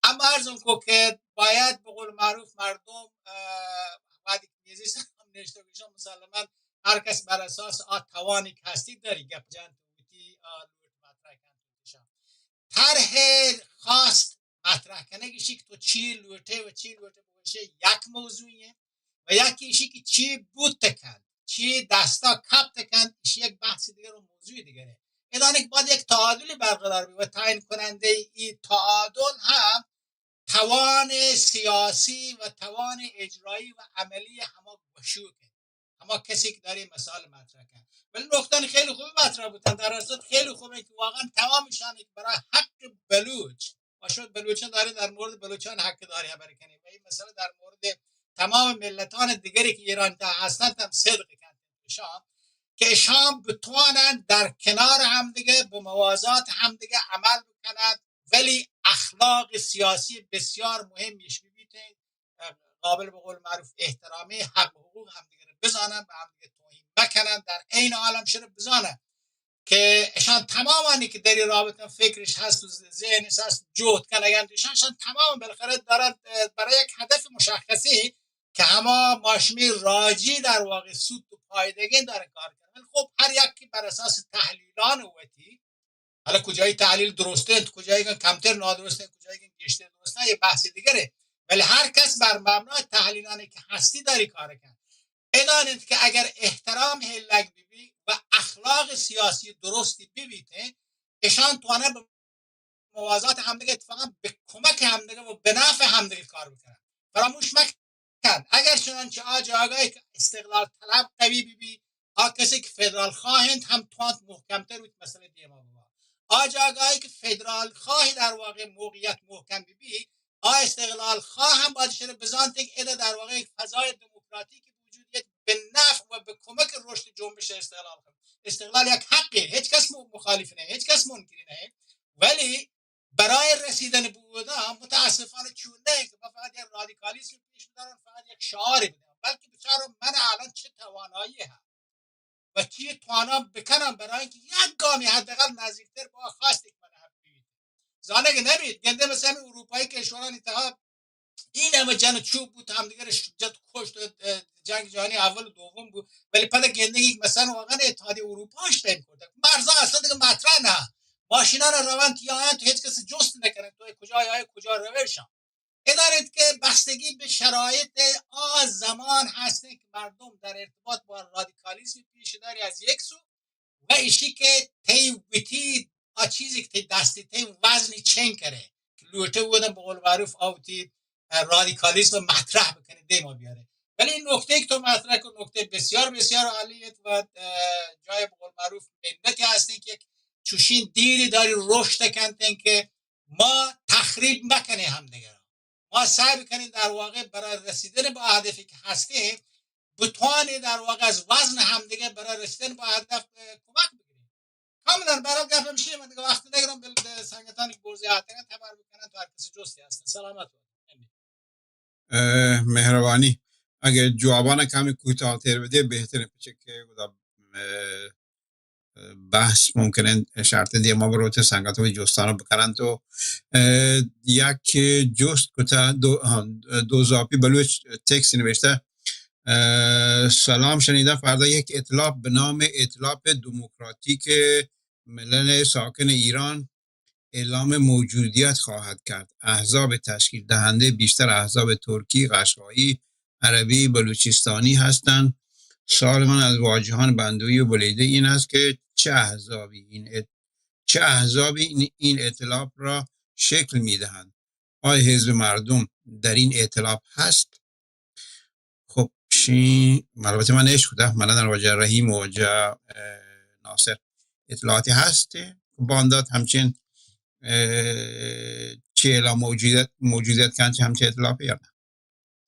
اما عرضم کو که باید به قول معروف مردم، اه، وقتی که میزی سر هم نشته بشن، مسلماً هر کس بر اساس آ توانی که هستی داری گپ جان تو بوتی، آ لوٹ مطرح کن تو بشن. طرح خواست مطرح کنگ ایشی که تو چی لوٹه و چی لوٹه بگوشه یک موضوعیه و یکی ایشی که چی بوت کنت، چی دستا کپت کنت، ایشی یک بحث دیگر و موضوع دیگره. ادانه که باید یک تعادلی برقرار بی و تعیین کننده ای تعادل هم توان سیاسی و توان اجرایی و عملی هما گوشوک، هما کسی که داری مسائل مطرح کن. ولی نکتان خیلی خوب مطرح بودن، در اصل خیلی خوبه که واقعا تمامشان که برای حق بلوچ، ما شما بلوچان داریم، در مورد بلوچان حق داری خبر کنیم و این مسئله در مورد تمام ملتان دیگری که ایران تا هستند هم صدق کردن شام که شام بتوانند در کنار همدیگه به موازات همدیگه عمل بکنند، ولی اخلاق سیاسی بسیار مهمیش ببیت، قابل به قول معروف احترامی، حق و حقوق همدیگه رو بزانن، به همدیگه توهین مکنن، در عین حال هم شده بزانن که اشان تمامانی که در این رابطه فکرش هست و ذهنش هست جهد کنگند، اشان، اشان تمام بالاخره دارن، اه، برای یک هدف مشخصی که هما ماشمی راجی در واقع سود و پایدگین دارن کار کنن. خب هر یکی بر اساس تحلیلان وتی، حالا کجایی تحلیل درست انت، کجایی که کمتر نادرست انت، کجایی که گیشتر درست انت، یه بحث دیگره. ولی هر کس بر مبنای تحلیلانی که هستی داری کار کن. بدانید که اگر احترام هلگ ببی و اخلاق سیاسی درستی ببیت، اشان توانه به موازات همدیگه، اتفاقا به کمک همدیگه و به نفع همدیگه کار بکنن. فراموش مکن، اگر چنانچه آ جاگاهی که استقلال طلب قوی ببی، آ کسی که فدرال خواهند هم توانت محکمتر بیت مسئله دیما ببا. آ جاگاهی که فدرال خواهی در واقع موقعیت محکم ببی، آ استقلال خواه هم باید شده بزانت که ادا در واقع یک فضای دموکراتیکی وجود یت به نفع و به کمک رشد جنبش استقلال. استقلال یک حقی، هیچ کس م-، مخالف نه، هیچ کس منکری نه، ولی برای رسیدن به اودا متاسفانه چون نه که ما فقط یک رادیکالیسم پیش بدارن، فقط یک شعاری بدارن، بلکه بچارم من الان چه توانایی هم و چی توانم بکنم برای اینکه یک گامی حداقل نزدیکتر با خواست یک من هم ببینم. زانگ نبید، گنده مثل همین اروپایی کشورانی تها این همه جن و چوب بود، همدیگر جت کشت، اه، جنگ جهانی اول و دوم بود، ولی پدا گنده یک مثلا واقعا اتحادیهٔ اروپاش بین کرده. مرزا اصلا دیگه مطرح نه. ماشینا را روند یا تو هیچ کس جست نکنه تو کجا یا کجا روشن. ادارت که بستگی به شرایط آ زمان هست که مردم در ارتباط با رادیکالیسم پیش داری از یک سو و ایشی که تی وتی آ چیزی که تی دستی تی وزنی چین کرے که لوٹه بودن به قول معروف آوتی، اه، رادیکالیسم مطرح بکنه، دیما بیاره. ولی این نکته که تو مطرح کن نکته بسیار بسیار عالی است و، اه، جای به قول معروف منتی هستین که یک چوشین دیدی داری رشد کنتین که ما تخریب مکنه همدیگر. ما سعی بکنیم در واقع برای رسیدن به هدفی که هستیم بتوانیم در واقع از وزن همدیگه برای رسیدن به هدف، اه، کمک بگیریم. کاملا برای گپ میشه من دیگه وقت نگیرم، بل سنگتانی که برزی آتگن تبر بکنن تو هر کسی جستی هستن. سلامت باشید. اه، مهربانی. اگه جوابان کمی کوتاه‌تر بده بهتره، پچه که گدا، اه، بحث ممکنه شرط دیما بروت، سنگت و جستانو بکنن تو، اه، یک جست کتا دو، آها، دو زاپی بلوچ تکس نوشته، اه، سلام، شنیدم فردا یک ائتلاف به نام ائتلاف دموکراتیک ملل ساکن ایران اعلام موجودیت خواهد کرد. احزاب تشکیل دهنده بیشتر احزاب ترکی، قشقایی، عربی، بلوچستانی هستند. سوال من از واجهان بندویی و بلیده این است که چه احزابی این ات-، چه احزابی این، این ائتلاف را شکل می‌دهند؟ آیا حزب مردم در این ائتلاف هست؟ خب، شی، البته من اشکده، من در واجه رحیم و واجه، اه، ناصر اطلاعاتی هست. باندات همچین، اه، چه اعلام موجودیت، موجودیت کن چه همچین اطلاعی یا نه؟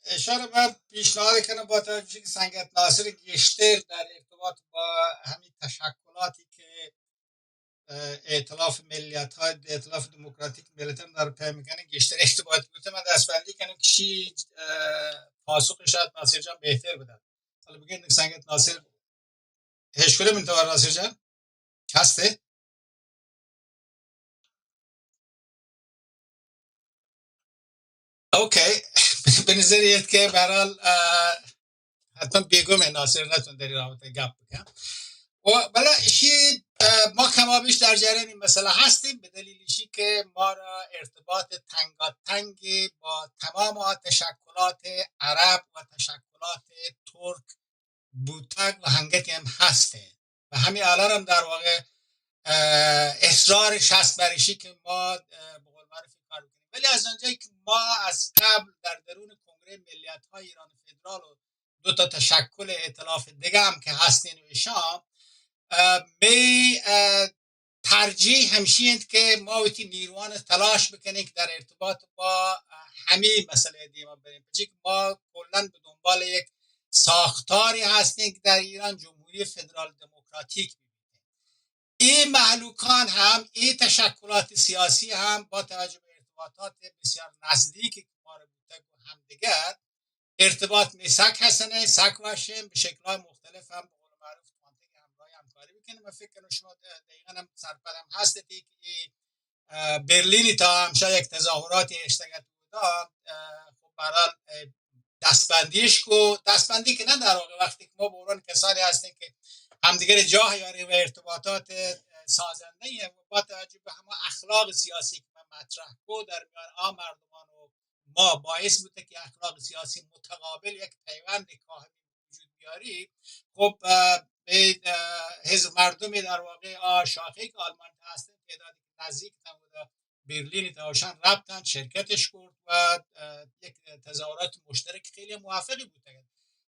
اشاره من پیشنهاد کنم با توجه که سنگت ناصر گیشتر در ارتباط با همین تشکلاتی که اه، ائتلاف ملیت‌ها، ائتلاف دموکراتیک ملت‌ها در پی می‌کنه گیشتر ارتباط بوته. من دستبندی کنم که شی، اه، پاسخ شاید ناصر جان بهتر بدن. حالا بگین سنگت ناصر، هیچ کدوم انتظار ناصر جان؟ هسته؟ اوکی. به نظر یاد که به هر حال، اه، حتما بیگم ناصر نتون در این رابطه گپ بکن. و بلا شی، اه، ما کم ما بیش در جریان این مسئله هستیم، به دلیل ایشی که ما را ارتباط تنگاتنگی با تمام تشکلات عرب و تشکلات ترک بوتگ و هنگتی هم هسته و همین الان هم در واقع، اه، اصرارش هست بر ایشی که ما، اه، به قول معروف این کار بکنیم. ولی از آنجایی که ما از قبل در درون کنگره ملیت‌های ایران فدرال و دو تا تشکل ائتلاف دیگه هم که هستین و ایشان، اه، می، اه، ترجیح همشی انت که ما وتی نیروان تلاش بکنین که در ارتباط با، اه، همین مسئله دیما برین، پچی که ما کلاً به دنبال یک ساختاری هستین که در ایران جمهوری فدرال دموکراتیک ببیت. این مهلوکان هم، این تشکلات سیاسی هم با توجه به ارتباطات بسیار نزدیکی که ما را بوتگ و همدیگر ارتباط می سک هستنه، سک وشن، به شکل‌های مختلف هم به قول معروف توانتگی همراهی همکاری بکنیم. من فکر کنم شما دقیقاً هم سرپد هم هستید که این، اه، برلینی تا همشا یک تظاهراتی اشتگت بودا، اه، خب به هر حال، اه، دستبندیش کو، دستبندی که نه در واقع، وقتی که ما به عنوان کسانی هستیم که همدیگر جاه یاریم و ارتباطات، اه، سازنده ایم و با توجه به همه اخلاق سیاسی که من مطرح کو در میان آ مردمان و ما باعث بوده که اخلاق سیاسی متقابل یک پیوند کاهمی وجود بیاری. خب، اه، به، اه، حزب مردمی در واقع آ شاخه‌ای که آلمان هستن تعدادی که نزدیک تن بوده برلین تا اوشان رفتن، شرکتش کرد و، اه، یک تظاهرات مشترک خیلی موفقی بوده.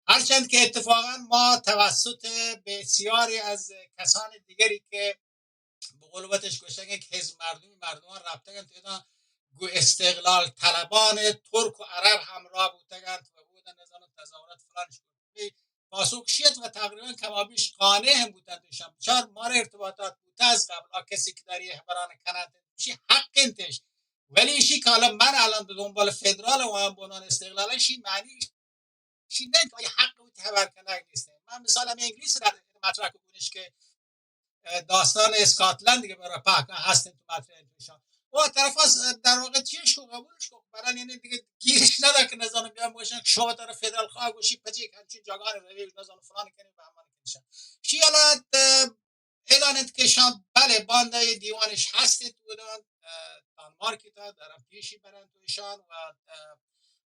هرچند که اتفاقاً ما توسط بسیاری از کسان دیگری که به قول وتش گوشتگ که حزب مردمی مردمان رفتگن تو اینا گو استقلال طلبان ترک و عرب همراه بوتگن و بودن نزانم تظاهرات فلانش کرد. پاسخ شیت و تقریباً کمابیش قانع هم بوتن توشان. بچار مار ارتباطات بوته از قبل، آ کسی که داری خبران کنند، شی حق انتش. ولی شی که حالا من الان به دنبال فدرال و هم بنان استقلال، شی معنی شی نه که آیا حق بود خبر کنگ نیست. من مثال همین انگلیس در مطرح کنش که، اه، داستان اسکاتلند که برای پاک هستن تو مطرح توشان. و طرف از در واقع چیش کو قبولش کو برای یعنی دیگه گیرش نده که نزانم بیان باشن که شما طرف فدرال خواه گوشی پچی که همچین جاگان روی نزانم فلان کنی و همان کنشن. شی حالا، اه، اعلان انت که شان بله باندای دیوانش هستید بودن، اه، دانمارک تا درم پیشی برند و ایشان و، اه،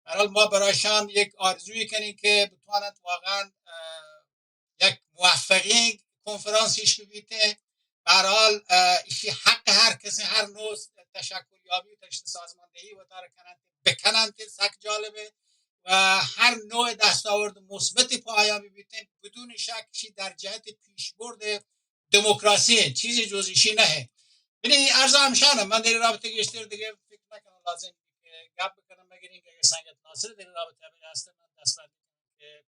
برحال ما برایشان یک آرزوی کنیم که بتوانند واقعاً، اه، یک موفقین کنفرانسیش ببیته. برحال، اه، ایشی حق هر کسی، هر نوع تشکل یابی و تشت سازماندهی و داره کنند، بکنند، سک جالبه و هر نوع دستاورد مثبت پایان ببیته بدون شک شی در جهت پیشبرد دموکراسی، چیزی جز ایشی نه. یعنی عرض همشانم، من در این رابطه گیشتر دیگه فکر نکنم لازم که گپ بکنم، مگر اینکه اگه سنگت ناصر در این رابطه بگه هستن، من دست بندی کنم که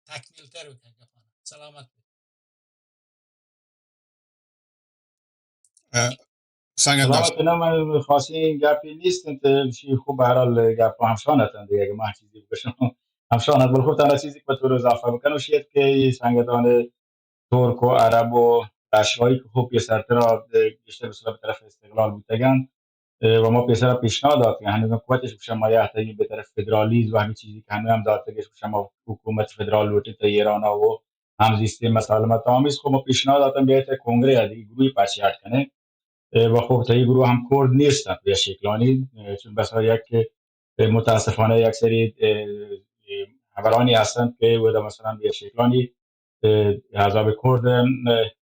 تکمیل تر بکنم گپانا. سلامت بید. اه، سنگت ناصر. سلامت، نه، من خاصی گپی نیست، انت شی خوب به هر حال گپ همشان اتن دیگه، اگه من چیزی بگشم همشان ات، بل خوب تنها چیزی که به طور اضافه بکنم شید که این سنگتان ترک و عرب و رشیایی که خب پیسرتر بیشتر به صورت به طرف استقلال بوتگن، اه، و ما پیسر پیشنهاد داتگن، هنوز هم قوتش بشه ما یه حتی به طرف فدرالیز و همین چیزی که هنوز هم داتگش بشه ما حکومت فدرال لوٹی تا ایران و همزیستی مسالمت آمیز، خب ما پیشنهاد داتن بیایت کنگره یا دیگه گروهی پرچه اڈ کنه. اه، و خب تا این گروه هم کرد نیستن به شکلانی، اه، چون بس یک، اه، متاسفانه یک سری، اه، اه، خبرانی هستند که ودا مثلاً به شکلانی، اه، احزاب کرد، اه،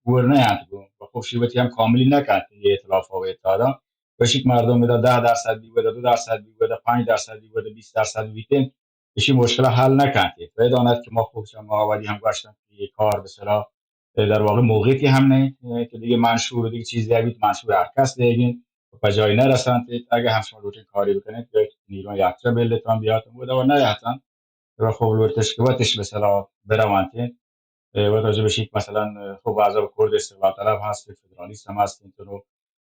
ور نه انت و خب شیوتی هم کاملی نکنت یه ائتلاف و اتحادا. بشیک مردم ودا ده درصد بی، ودا دو درصد بی، ودا پنج درصد بی، ودا بیست درصد بیتن، ایشی مشکل حل نکنت. و داند که ما خب شما آوادی هم گوشتن که یه کار به صلاح در واقع موقعیتی هم نه، اه، که دیگه منشور و دیگه چیز دیگه بیت، منشور هر کس دیگه و پجای نرسنت. اگه هم شما لوٹین کاری بکنید، بیایید نیروان یکجا بلتان بیاتن و دوا نیاتن و خب لوٹش که وتش به صلاح بروانت. اه، و راجع به شیک مثلاً، اه، خب احزاب کرد استقلال طلب هست، فدرالیست هم هست، اینطور،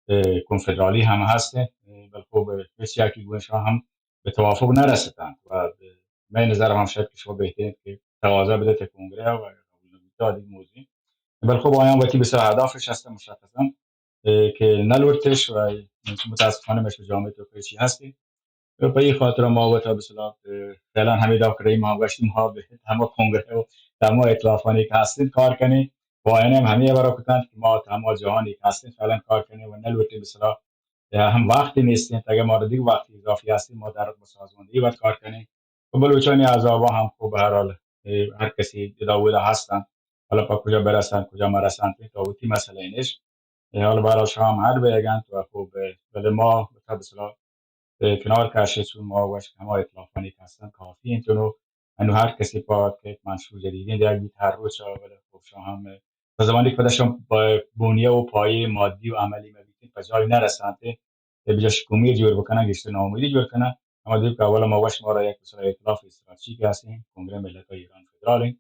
اه، کنفدرالی هم هست، اه، بل خب، اه، هیچ یکی گونشان هم به توافق نرسیدن و، اه، من نظر هم شاید که شما بهترین که تقاضا بده تا کنگره و قبول نبوده آدی موضوع. بل خب آیان وقتی بسیار اهدافش هستن مشخصاً، اه، که نلوٹتش و متاسفانه مش به جامعه تو چی هستی. و په این خاطر ما وتا به صلاح، اه، فعلاً همین دا کریم ما گشتیم ها به همه کنگره و تمام ائتلافانی که هستید کار کنید. و آیان هم همے ہبرا کتنت کہ ما تہ ہما جہانی کہ ہستیں فعلاً کار کنیں و نلوٹیں، مثلاً ہم وقتی نیستیں، اگہ مارا دگہ وقتی اضافی ہستیں، ما در سازماندہی وت کار کنیں. و بلوچانی احزابا ہم خب بہ ہر حال، اے، ہر کسی ادا و ادا ہستنت، حالا پہ کجا برسنت، کجا مرسنت، تو وتی مسئلہ انش. اے، حالا بہرحال شام ہر بیگنت و خب، بلے ما بہ مثلاً اے، کنار کشے، چون ما وش ہما ائتلافانی کہ ہستن کافی انت، نو انو ہر کسی پہ وت کیت منشور جدیدیں دیگ بیت ہر روچ، بلے خب شما ہم، اے، تا زمانی کہ پدا شما پہ بنیہ و پایہ مادی و عملی مبیتیں، پہ جای نرسنت، اے بجاش کہ امید جوڑ بکنن، گیشتر ناامیدی جوڑ کنن. ہما دیو کہ اولا ما وش مارا یک مثلاً ائتلاف استراتژی کہ ہستیں، کنگرہ ملت‌ہای ایران فدرال انت.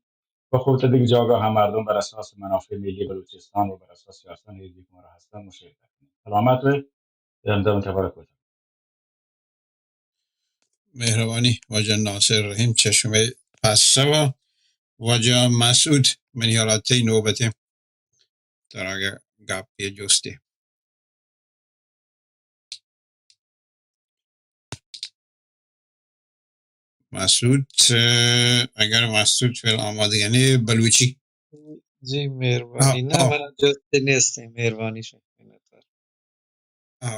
و خب تا دگہ جاگہ ہم مردم بر اساس منافع ملی بلوچستان و بر اساس سیاست حزبی کہ مارا ہستن، ما شرکت کنیں. سلامت بے، اے ہمدا من تبارک کتگ. مہربانی واجہ ناصر رحیم، چہ شمئے پسو. واجہ مسعود، منی ہیالا تئی نوبت انت، ترا اگہ گپے جستے. مسعود، اگر مسعود فعل آمادگی نے، بلوچی. جی، مہربانی. ہاں، نہ، ہاں. من جستے نیستیں، مہربانی شما. آ،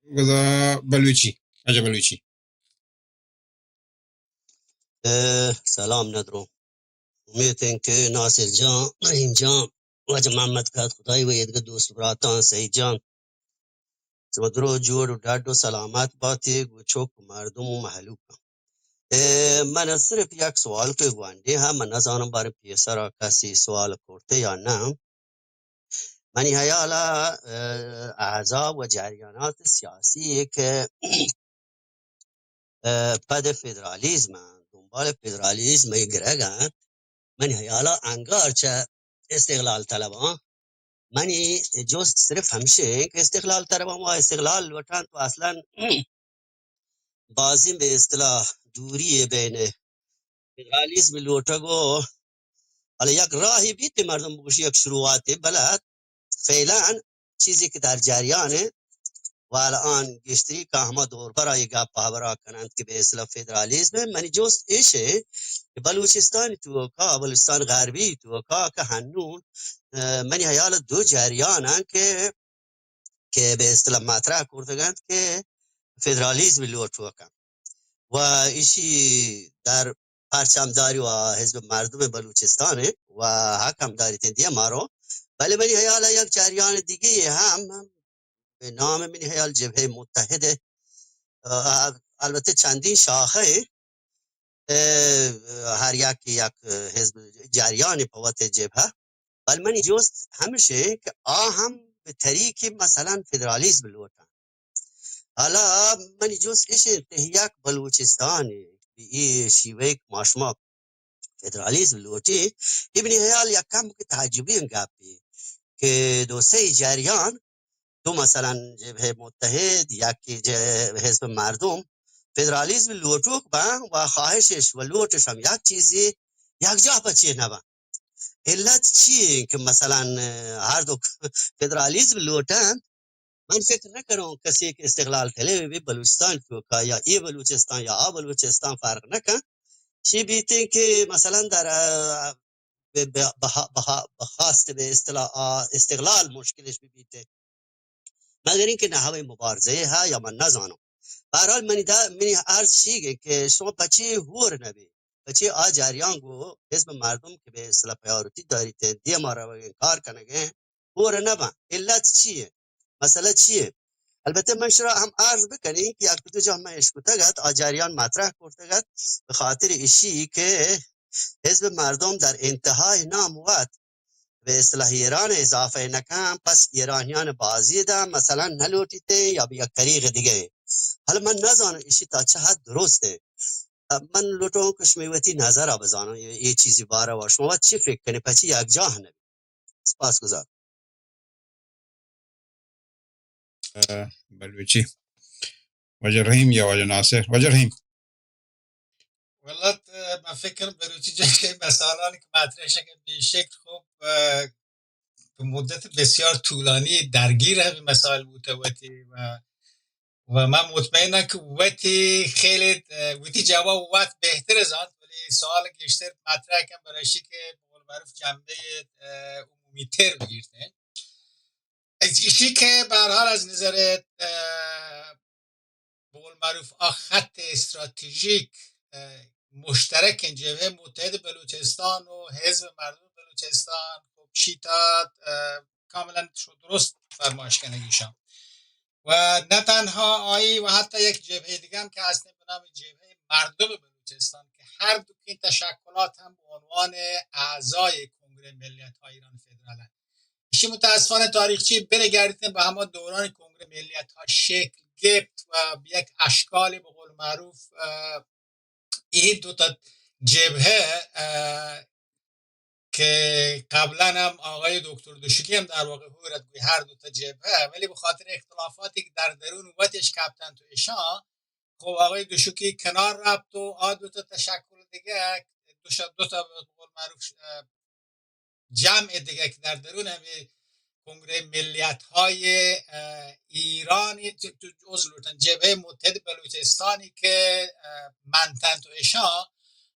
گڑا بلوچی، واجہ بلوچی. اے، سلام ندروں. امیت انت کہ ناصر جان، رحیم جان، واجہ محمد کت خدائی و ایدگہ دوست براتاں، سعید جان، شما درو جوڑ و ڈڈ و سلامت باتی گو چک مردم و مہلوک. اے، من صرف یک سوال کہ گوانڈے ہاں، من نزانم باریں پیسرا کسی سوال کرتے یا نہ. منی ہیالا، اے، احزاب و جریانات سیاسی کہ، اے، پد فدرالیزم انت، دنبال فدرالیزم ء گرگ انت، منی ہیالا انگار چہ استقلال طلباں. منی جست صرف ہمشیں کہ استقلال طلباں و استقلال لوٹاں تو اصلاً بازیں بہ اصطلاح دوری ء بین فدرالیزم لوٹگ و، حالا یک راہے بیت مردم بگوشی یک شروعاتے، بلے فعلاً چیزے کہ در جریان انت و الان گیشتری کہ ہما دور برا یہ گپ ہبرا کننت کہ بہ اصطلاح فدرالیزم انت. منی جست ایش انت کہ بلوچستان توکا، بلوچستان غربی توکا کہ ہنون، اه، منی ہیال دو جریان انت کہ کہ بہ اصطلاح مطرح کرتگ انت کہ فدرالیزم لوٹوک انت و ایشی در پرچمداری و حزب مردم بلوچستان انت و حق ہم داریت انت دیما رو. بلے منی ہیال یک جریان دیگہ ہم، ہم بہ نام منی ہیال جبہہ متحد، اه، البتہ چندین شاخہ انت، اه، ہر یک یک حزب جریان پہ وت جبہہ. بل منی جست ہمش انت کہ آ ہم بہ طریق مثلاً فدرالیزم لوٹاں. حالا منی جست اش انت کہ یک بلوچستان اے شیوہ کہ ما شما فدرالیزم لوٹی، اے منی ہیال یک کم کہ تعجبی گپے کہ دو سے جریان، دو مثلاً جبہہ متحد، یکے جہ حزب مردم، فدرالیزم لوٹوک باں و خواہشش و لوٹش ہم یک چیزے، یکجاہ پہ چے نہ باں؟ علت چی انت کہ مثلاً ہر دو فدرالیزم لوٹنت؟ من فکر نہ کنوں کسے کہ استقلال طلب بہ بلوچستان توکا یا اے بلوچستان یا آ بلوچستان فرق نہ کن، چی بیتیں کہ مثلاً در، اه، بہ، بہ، بہ، بہ، بہ خواست بہ اصطلاح، آ، استقلال مشکلش بہ بیتیں. مگر اینکہ نحوہ مبارزہ ہا یا من نزانوں. بہرحال منی دا، منی عرض شیگ کہ شما پچے ہور نبی، پچے آ جریان گو حزب مردم کہ بہ اصطلاح پریارٹی داریت، دیما روگیں کار کنگیں، ہور نباں. علت چی انت؟ مسئلہ چی انت؟ البتہ من شرا ہم عرض بکنیں کہ یک دو جاہ من اشکتگ ات، آ جریان مطرح کرتگ ات، بہ خاطر اشی کہ حزب مردم در انتہائی نام وت بہ اصطلاح ایران اضافہ نکن، پس ایرانیان بازی دا مثلاً نلوٹیتیں یا بہ یک طریق دیگہ. حالا من نزانوں اشی تا چہ حد درست انت. من لوٹوں کہ شما وتی نظر بزانوں، اے چیزی بارہ و شما وت چی فکر کنی، پچی یک جاہ نبی؟ سپاس گزار. اه، بلوچی. واجہ رحیم یا واجہ ناصر؟ واجہ رحیم. واللہ، اه، من فکر بلوچی جنگ مسائلانی کہ مطرح شکن بہ شکل خوب، اه، بہ مدت بسیار طولانی درگیر ہمے مسائل بوتہ وتی و، و من مطمئنم کہ وتی خیلی، اه، وتی جواب وت بہتر زانت، ولی سوال گیشتر مطرح کن برای اشی کہ بقول معروف جنبہ، اه، میتر بگیرتیں. ایشی که به هر حال از نظر، اه، به قول معروف آ خط استراتژیک، اه، مشترک جبهه متحد بلوچستان و حزب مردم بلوچستان، خب شیتا، اه، کاملا شو درست فرمایش کنگیشان. و نه تنها آیی و حتی یک جبههٔ دیگه هم که هستن به نام جبههٔ مردم بلوچستان که هر دو این تشکلات هم به عنوان اعضای کنگره ملیت‌های ایران فدرال هست. ایشی متاسفانه تاریخچه برگردیدن به همان دوران کنگره ملیت‌ها شکل گرفت و به یک اشکال به قول معروف، اه، این دو تا جبهه، اه، که قبلاً هم آقای دکتر دوشکی هم در واقع هورت گوی هر دو تا جبهه، ولی به خاطر اختلافاتی که در درون وتش کپتن تو اشان، خب آقای دوشکی کنار رفت و آ دو تا تشکل دیگه، دو شا-، دو تا به قول معروف، اه، جمع دیگه که در درون همین کنگره ملیت‌های، اه، ایرانی، ج-، ج-، عذر لوٹن، جبههٔ متحد بلوچستانی که، اه، منتن تو اشان،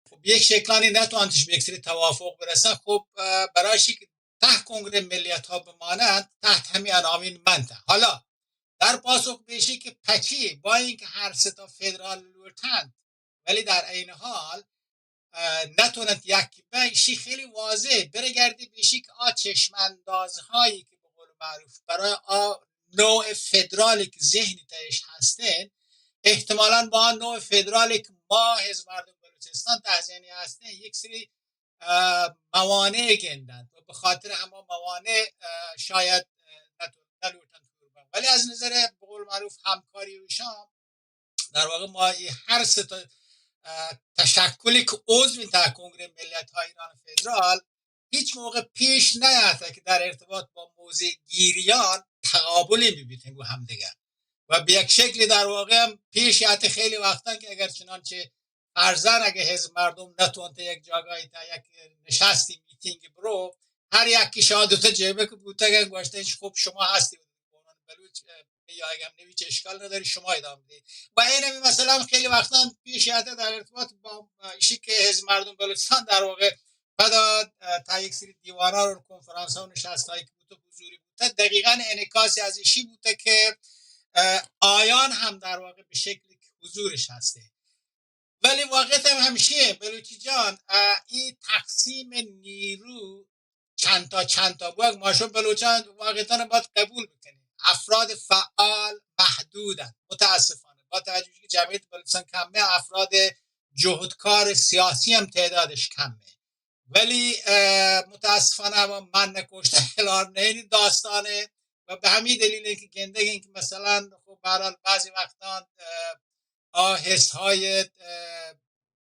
خب یک شکلانی نتوانتش به یک سری توافق برسن. خب، اه، برای شی که تحت کنگره ملیت‌ها بمانند، تحت همین عناوین منتن. حالا در پاسخ بیشی که پچی با اینکه هر سه تا فدرال لوٹند، ولی در عین حال، اه، نتونند یک به ایشی خیلی واضح برگردی بیشی که آ چشم‌اندازهایی که به قول معروف برای آ نوع فدرالی که ذهنی تهش هستن، احتمالاً با آ نوع فدرالی که ما حزب مردم بلوچستان تهش ذهنی هستن، یک سری، اه، موانع گندند و به خاطر همه موانع، اه، شاید، اه، نتو-، نلوٹند کور بند. ولی از نظر به قول معروف همکاری و ایشان در واقع ما این هر سه تا، اه، تشکلی که عضو این تحت کنگره ملیت‌های ایران فدرال هیچ موقع پیش نیاته که در ارتباط با موضع گیریان تقابلی ببیتن و همدیگر و به یک شکلی در واقع هم پیش یاته خیلی وقتا که اگر چنانچه فرضاً اگه حزب مردم نتونته یک جاگاهی تا یک نشستی میتینگی برو، هر یکی شاید دو تا جبهه که بوتگن گوشته ایش خب شما هستی بلوچ، اه، یا اگه هم نوی چه اشکال نداری شما ادامه بدید. و این هم مثلاً خیلی وقتا پیش آته در ارتباط با، اه، ایشی که حزب مردم بلوچستان در واقع پدا، اه، تا یک سری دیوانا و کنفرانس ها و نشست هایی که بوته حضوری بوته، دقیقاً انعکاسی از ایشی بوته که، اه، آیان هم در واقع به شکلی که حضورش هسته. ولی واقعیت هم همیشه بلوچی جان، اه، این تقسیم نیرو چند تا، چند تا بوگ ما شما بلوچان واقعیتاً باید قبول بکنیم. افراد فعال محدودن، متاسفانه. با توجه که جمعیت بلوچستان کمه، افراد جهدکار سیاسی هم تعدادش کمه. ولی، اه، متاسفانه من نکشته هلار نه این داستانه و به همین دلیل که گندگین که مثلاً خب به هر حال بعضی وقتان، اه، آ حس های، اه،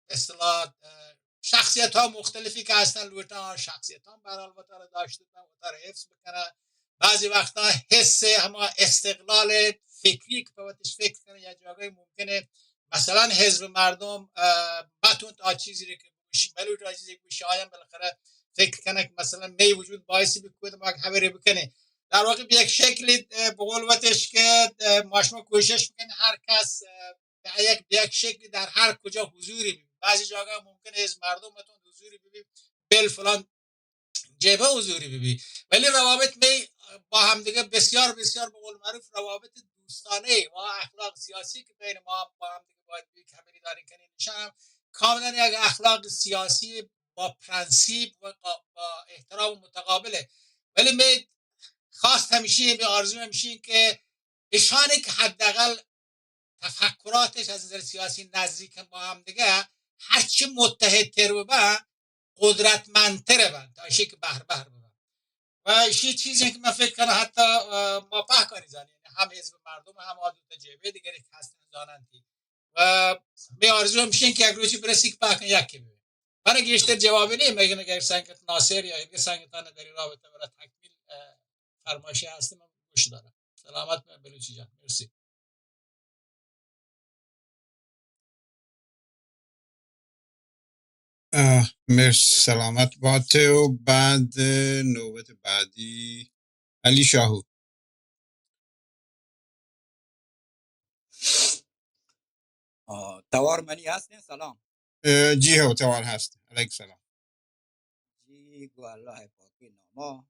اصطلاح، اه، شخصیت ها مختلفی که هستن لوٹن آ شخصیت ها به هر حال وتارا داشته بکنن، وتارا حفظ بکنن. بعضی وقتا حس هما استقلال فکری که په وتش فکر کنه یا جاگای ممکنه مثلاً حزب مردم، اه، بتونت آ چیزی ره که بگوشی، ملوٹ آ چیزی بگوشی، آیان بالاخره فکر کنه که مثلاً می وجود باعث بکود ما یک حبری بکنه. در واقع به یک شکلی، اه، به قول وتش که، اه، ما شما کوشش بکنیم هر کس، اه، به یک، به یک شکلی در هر کجا حضوری ببی. بعضی جاگا ممکنه از مردم بتون حضوری ببی، بل فلان جبهه حضوری ببی، ولی روابط می با هم دیگه بسیار، بسیار به قول معروف روابط دوستانه و اخلاق سیاسی که بین ما هم با هم دیگه باید بی خبری دارین کنین نشان هم کاملاً یک اخلاق سیاسی با پرنسیپ و با، با احترام متقابله. ولی می خواست همیشه، می آرزو همیشه که اشانی که حداقل تفکراتش از نظر سیاسی نزدیک با هم دیگه، هرچی متحدتر ببن، قدرتمندتر ببن، تا ایشی که بهر بهر ببن. و ایشی چیزی که من فکر کنم حتی، اه، ما پهکانی زنی، یعنی هم حزب مردم، هم آ دو تا جبهه دیگری که هستن زاننتی. و می آرزو همیشه که یک روچی برسی که پهکان یکی ببن. من گیشتر جوابی نیم، مگر اگر سنگت ناصر یا اگر سنگتان در این رابطه برای تکمیل، اه، فرمایشی هستیم، من گوش دارم. سلامت ببین بلوچی جان. مرسی. اه، مرسی، سلامت باته و بعد نوبت بعدی علی شاهو. آه، توار منی هستین؟ سلام. اه، جی هو، توار هست. علیک سلام. جی، گو الله پاکی ناما.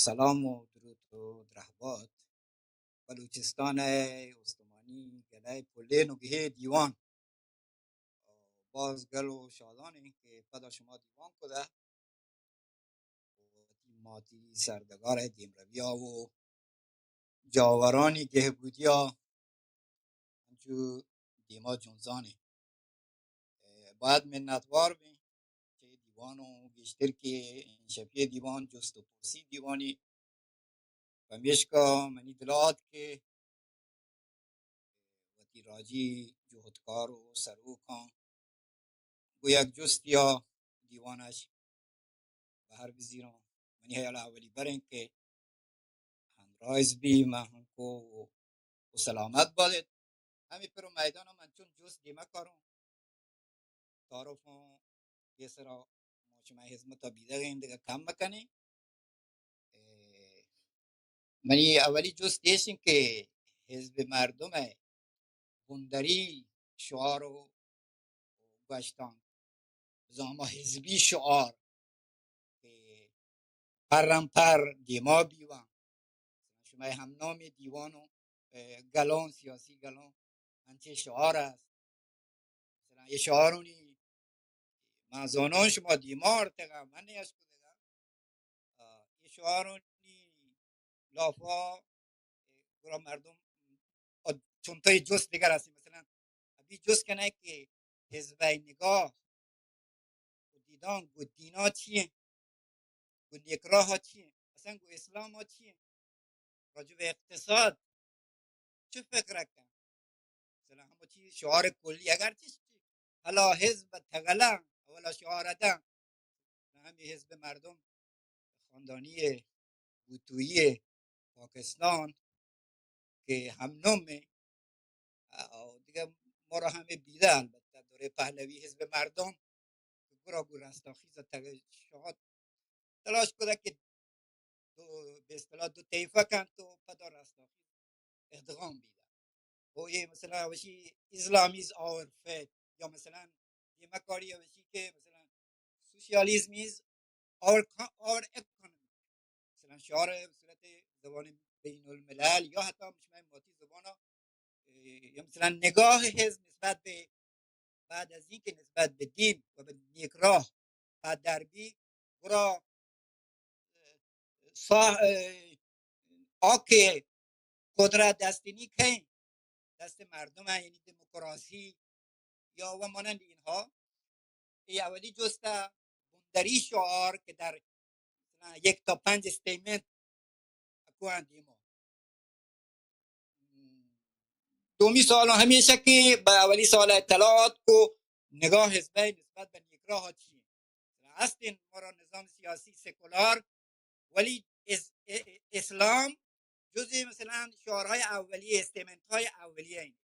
سلام و دروت و درہبات بلوچستان ءِ استمانی گلہ ءِ پلین و گہے دیوان. باز گل و شادان ایں کہ پدا شما دیوان کدہ و وتی ماتی سرڈگار ءِ دیمروی ءَ و جاورانی گہبودی ءَ انچو دیما جنزان ایں. باید منتوار بیں چہ دیوان و گیشتر کہ انشپی دیوان جست و پرسی دیوانی، پمیشکا منی دل ءَ آت کہ وتی راجی جہدکار و سروکاں گوں یک جستی ءَ دیوان اش بہر بزیراں. منی ہیال ءَ اولی بر ایں کہ ہمراہ بی، من ہنکو و سلامت بات. ہمے پر و میدان ءَ من چون جست دیما کاراں، تعارفاں پیسرا ما شمئے ہزمت ءَ بیدگ ایں، دگہ کم مکنیں. اے، منی اولی جست ایش ایں کہ حزب مردم ءِ بندری شعار و گوشتانک، بزاں ہما حزبی شعار کہ پرم پر دیما بیواں. شمئے ہمنامیں دیوان و، اے، گلان، سیاسی گلان، انچیں شعار است. مثلاً اے شعارانی من زاناں شما دیما آرتگا، من نیش کتگا. آ، اے شعارانی لافا گڑا مردم، آ، چنتئی جست دگر است. مثلاً ابی جست کنئے کہ حزب ءِ نگاہ و دیدان گوں دینا چی ایں؟ گوں نیکراہ ءَ چی ایں؟ اصلاً گوں اسلام ءَ چی ایں؟ راجع بہ اقتصاد چہ فکر کن؟ مثلاً ہمو چی شعار کلی، اگر چی حالا حزب تگلا اولا شعار داں، ہمے حزب مردم خاندانی بوتویی پاکستان کہ ہمنام ایں، آ، دگہ مارا ہمے بیدہ، البتہ دورہ پہلوی حزب مردم گڑا گوں رستاخیز ءَ تگ شاد تلاش کتگ کہ دو، بہ اصطلاح دو طیفہ کنت و پدا رستاخیز ادغام بیدہ. و اے مثلاً وشی Islam is our faith، یا مثلاً دیما کاری وشی کہ مثلاً socialism is our co-، our economy. مثلاً شعار صورت زبان بین الملل یا حتی شمئے ماتی زبان، اے، یا مثلاً نگاہ حزب نسبت بہ، بعد از این که نسبت به دین و به نیکراه پدر بی، گڑا، اے، سا-، اے، آ کہ قدرت دست نیکیں، دست مردم ایں، یعنی دموکراسی یا و مانند اینها. اے اولی جست ءَ بندری شعار کہ در مثلاً یک تا پنج استیمنت اکوان دیما. دومی سوال ہمیش ایں کہ بہ اولی سوال اطلاعات کو نگاہ حزب ءِ نسبت بہ نیکراہ چی ایں؟ است ایں مارا نظام سیاسی سکولار، ولی اس-، ا-، ا-، اسلام جزء مثلاً شعارهای اولیه، استیمنت‌های اولیه ایں.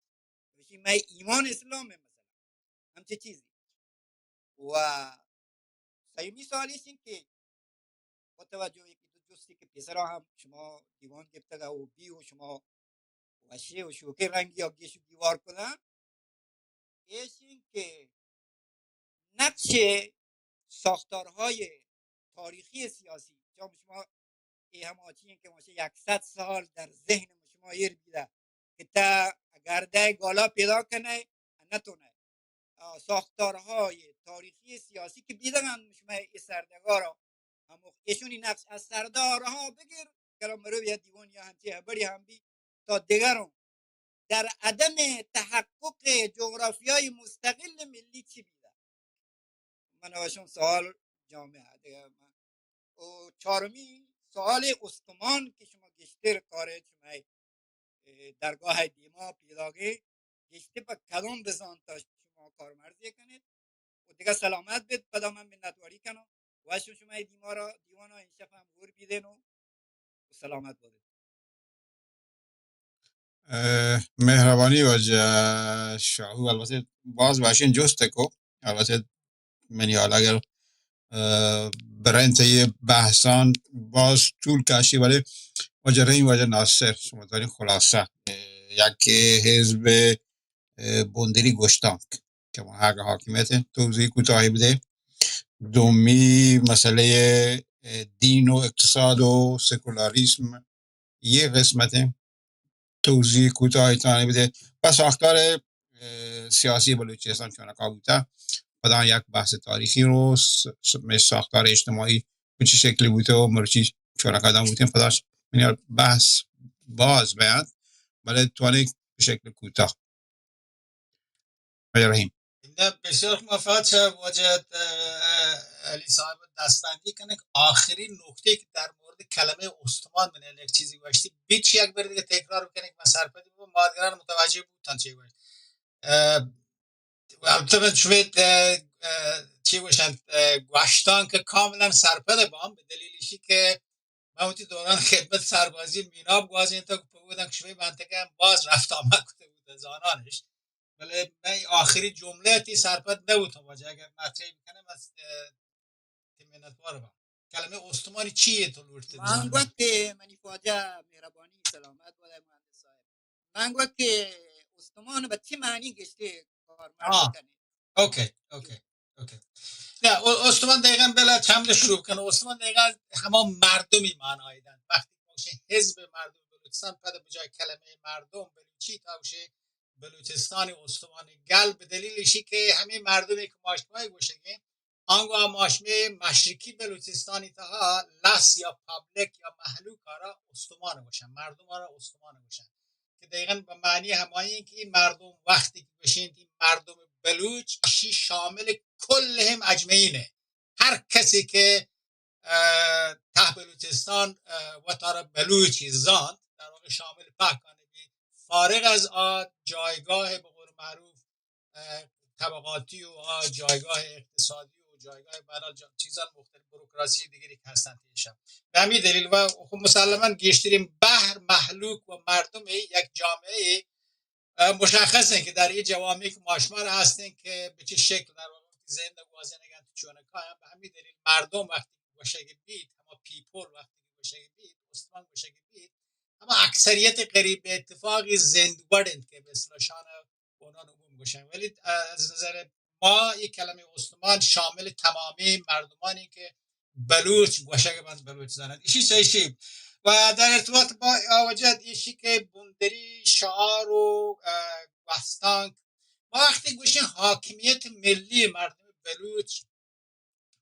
گوشی مئے ایمان اسلام ایں مثلاً، ہمچی چیزی. و سیمی سوال ایش ایں کہ با توجہ بہ یکی دو جستی کہ پیسرا ہم شما دیوان گپتگ و بی و شما وشی و شوکیں رنگی ءَ گیش و گیوار کتگ، ایش ایں کہ نقش ساختارهای تاریخی سیاسی، چون شما اے ہما چی ایں کہ ما چہ یک صد سال در ذہن شما ایر بیدہ کہ تا گردہ گالا پیدا کنئے، نتونئے. آ، ساختارهای تاریخی سیاسی کہ بیدگن شما اے سرڈگارا، ہمو ایشانی نقش از سردارها بگر، کلام مرو یا دیوان یا ہنچی ہبڑی ہم بی تا دیگران در عدم تحقق جغرافیای مستقل ملی چی بیدہ؟ من وشون سوال جامعہ دیگہ من. و چارمی سوال استمان کہ شما گیشتر کار شما، اے، درگاہ دیما پیداگے، گیشتر پہ کدام بزانتا شما کارمرزی کنید؟ و دیگہ سلامت بید، پدا من منتواری کنم. وشون شما دیما را، دیوانا انشف ہم گور بیدین و سلامت بید. اه، مہربانی واجہ شاہو، البتہ باز وشیں جست کو، البتہ منی حال اگر، اه، برنت یہ بحثان باز طول کشی، ولی واجہ رحیم، واجہ ناصر، شما داری خلاصہ، اه، یک حزب، اه، بندری گوشتانک کہ ما حق حاکمیت توضیح کوتاہی بدے. دومی مسئلہ، دین و اقتصاد و سکولاریسم، یہ قسمت ہیں. توضیح کوتاہی تانے بدے. پس ساختار سیاسی بلوچستان چونکا بوتا، پدا یک بحث تاریخی رو، س- س- ساختار اجتماعی چی شکلی بوتا و مرچی چونکا دام بوتا، پدا من بحث باز بیان، بلے توانی شکل کوتاه. رحیم. نه، بسیار خوب، من فقط چه واجه، اه، اه، علی صاحب دستبندی کنه که آخرین نکته که در مورد کلمهٔ استمان من یک چیزی گوشتی، بیت یک بار دیگه تکرار بکنه که من سرپدی ببم، مادگران متوجه بوتن چی گوشت. اه، البته من شما، اه، اه، چی گوشن، اه، گوشتان که کاملاً سرپد بام، به دلیل ایشی که من وتی دوران خدمت سربازی میناب گوازینتگ، پہ اودان کہ شمئے منطقہ ہم باز رفت آمد کتگ بوتہ زانانش، بلے من آخری جملہ تی سرپد نہ بوتم واجہ، اگر مطرح بکنم از، اه، تی منتوار بام. کلمہ استمانی چی ہے تو لوٹتے من بزاناں؟ گوت کہ منی خواجہ مہربانی سلامت بودا مہندس صاحب. من گوت کہ استمان بہ چی معنی گشتے کارمرز آ، کنے؟ Okay, okay, okay. نه، او-، استمان دقیقاً بلا چند شروع کنه. استمان دقیقاً همان مردمی معنایی دن. وقتی که باشه حزب مردم بلوچستان، پد بجای کلمهٔ مردم بلوچی تا باشه بلوچستان استمان گل، به دلیل ایشی که همین مردمی که ما شما گوشگیم، آنگو ماشمے مشرقی بلوچستانی تہا لس یا پبلک یا مہلوک آرا استمان گوشن، مردم آرا استمان گوشن، کہ دقیقاً بہ معنی ہمائی کہ مردم وقتی کہ گوشین کہ مردم بلوچ، اشی شامل کل ہم اجمعین ہے. ہر کسی کہ، اه، تہ بلوچستان، اه، وتارا بلوچی زانت، در واقع شامل پہکانی بی، فارغ از آ جایگاہ، بہ قول معروف، اه، طبقاتی و آ جایگاہ اقتصادی و جایگاہ بدل جا-، چیزان مختلف بروکراسی دیگری که هستند ایشان. به همین دلیل و خب مسلماً گیشترین بحر مخلوق و مردم یک جامعه، اه، مشخص ہیں کہ در این جوامعی که ما شما را هستیں که به چه شکل در واقع زندگ و زندگان تو چونکا، به همین دلیل مردم وقتی گوشگ بیت، اما پیپل وقتی گوشگ بیت، استمان گوشگ بیت، اما اکثریت قریب به اتفاقی زندوبڑ انت که به اصطلاح شان اونان عموم گوشن، ولی از نظر ما یک کلمه استمان شامل تمامی مردمانی که بلوچ گوشگ بند، بلوچ زانند. ایشی چه ایشی؟ و در ارتباط با آوجد ایشی که بندری شعار و، اه، گوستانک، ما وقتی گوشیم حاکمیت ملی مردم بلوچ،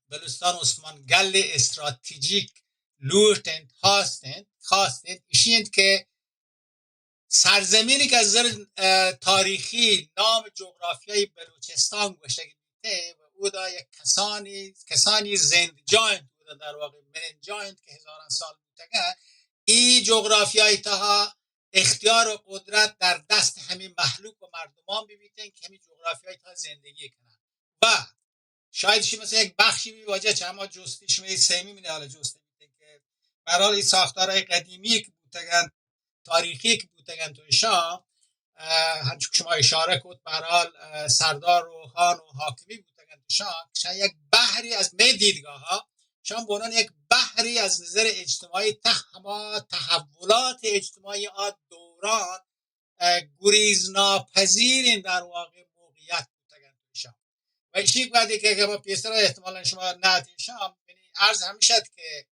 بلوچستان استمان گل استراتژیک لوٹ انت، خواست انت، خواست انت، ایشی انت که سرزمینی که از نظر، اه، تاریخی نام جغرافیای بلوچستان گوشگ بیته و اودا یک کسانی، کسانی زند جا انت، اودا در واقع منند جا انت که هزاران سال بوتگه، ای جغرافیای تها اختیار و قدرت در دست همین مخلوق و مردمان ببیتن که همین جغرافیای تها زندگی کنن. و شاید شما مثلاً یک بخشی بی واجہ چه هما جستی شما ای سیمی من حال جستی بیتن که به هر حال ای ساختارهای قدیمی که بوتگن، تاریخی که بوتگن تو ایشان، اه، همچون که شما اشاره کت، به هر حال، اه، سردار و خان و حاکمی بوتگن تو ایشان، که شاید یک بحری از می دیدگاه ها، شان به عنوان یک بحری از نظر اجتماعی ته هما تحولات اجتماعی آ دوران، اه، گریز ناپذیرین در واقع موقعیت بوتگن تو ایشان. و ایشی وقتی که، که ما پیسر احتمالاً شما نه ایشان، یعنی عرض همیشد که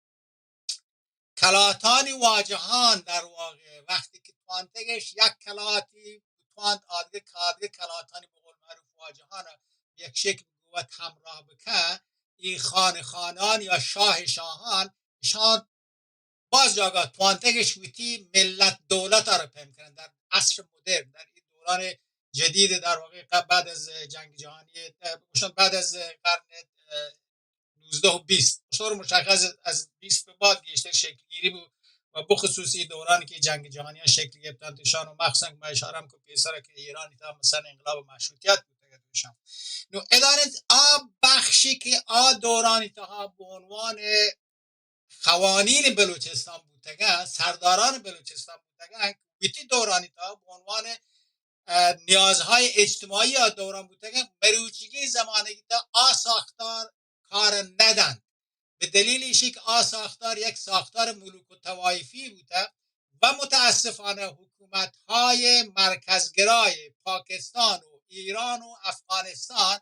کلاتانی واجهان در واقع وقتی که توانتگش یک کلاتی توانت آدگه کادگه کلاتانی بقول معروف واجهان یک شکل قوت همراه بکه، ای خان خانان یا شاه شاهان ایشان باز جاگا توانتگش وتی ملت دولت را پیم کنن در عصر مدرن، در این دوران جدید در واقع قبل بعد از جنگ جهانی، اه، بعد از قرن، اه، نوزده و بیست، بطور مشخص از بیست به بعد گیشتر شکل گیری بود و بخصوص این دورانی که جنگ جهانی ها شکل گرفتن توشان و مخصوصاً که ما اشاره هم که پیسر که ایرانی تا مثلاً انقلاب مشروطیت بود توشان. نو اداره آ بخشی که آ دورانی تا به عنوان خوانین بلوچستان بوتگن، سرداران بلوچستان بوتگن، وتی دورانی تا به عنوان، اه، نیازهای اجتماعی آ دوران بوتگن، مروچیگی زمانگی تا آ ساختار کار ندن. به دلیل ایشی که آ ساختار یک ساختار ملوک و طوایفی بوته و متاسفانه حکومت‌های مرکزگرای پاکستان و ایران و افغانستان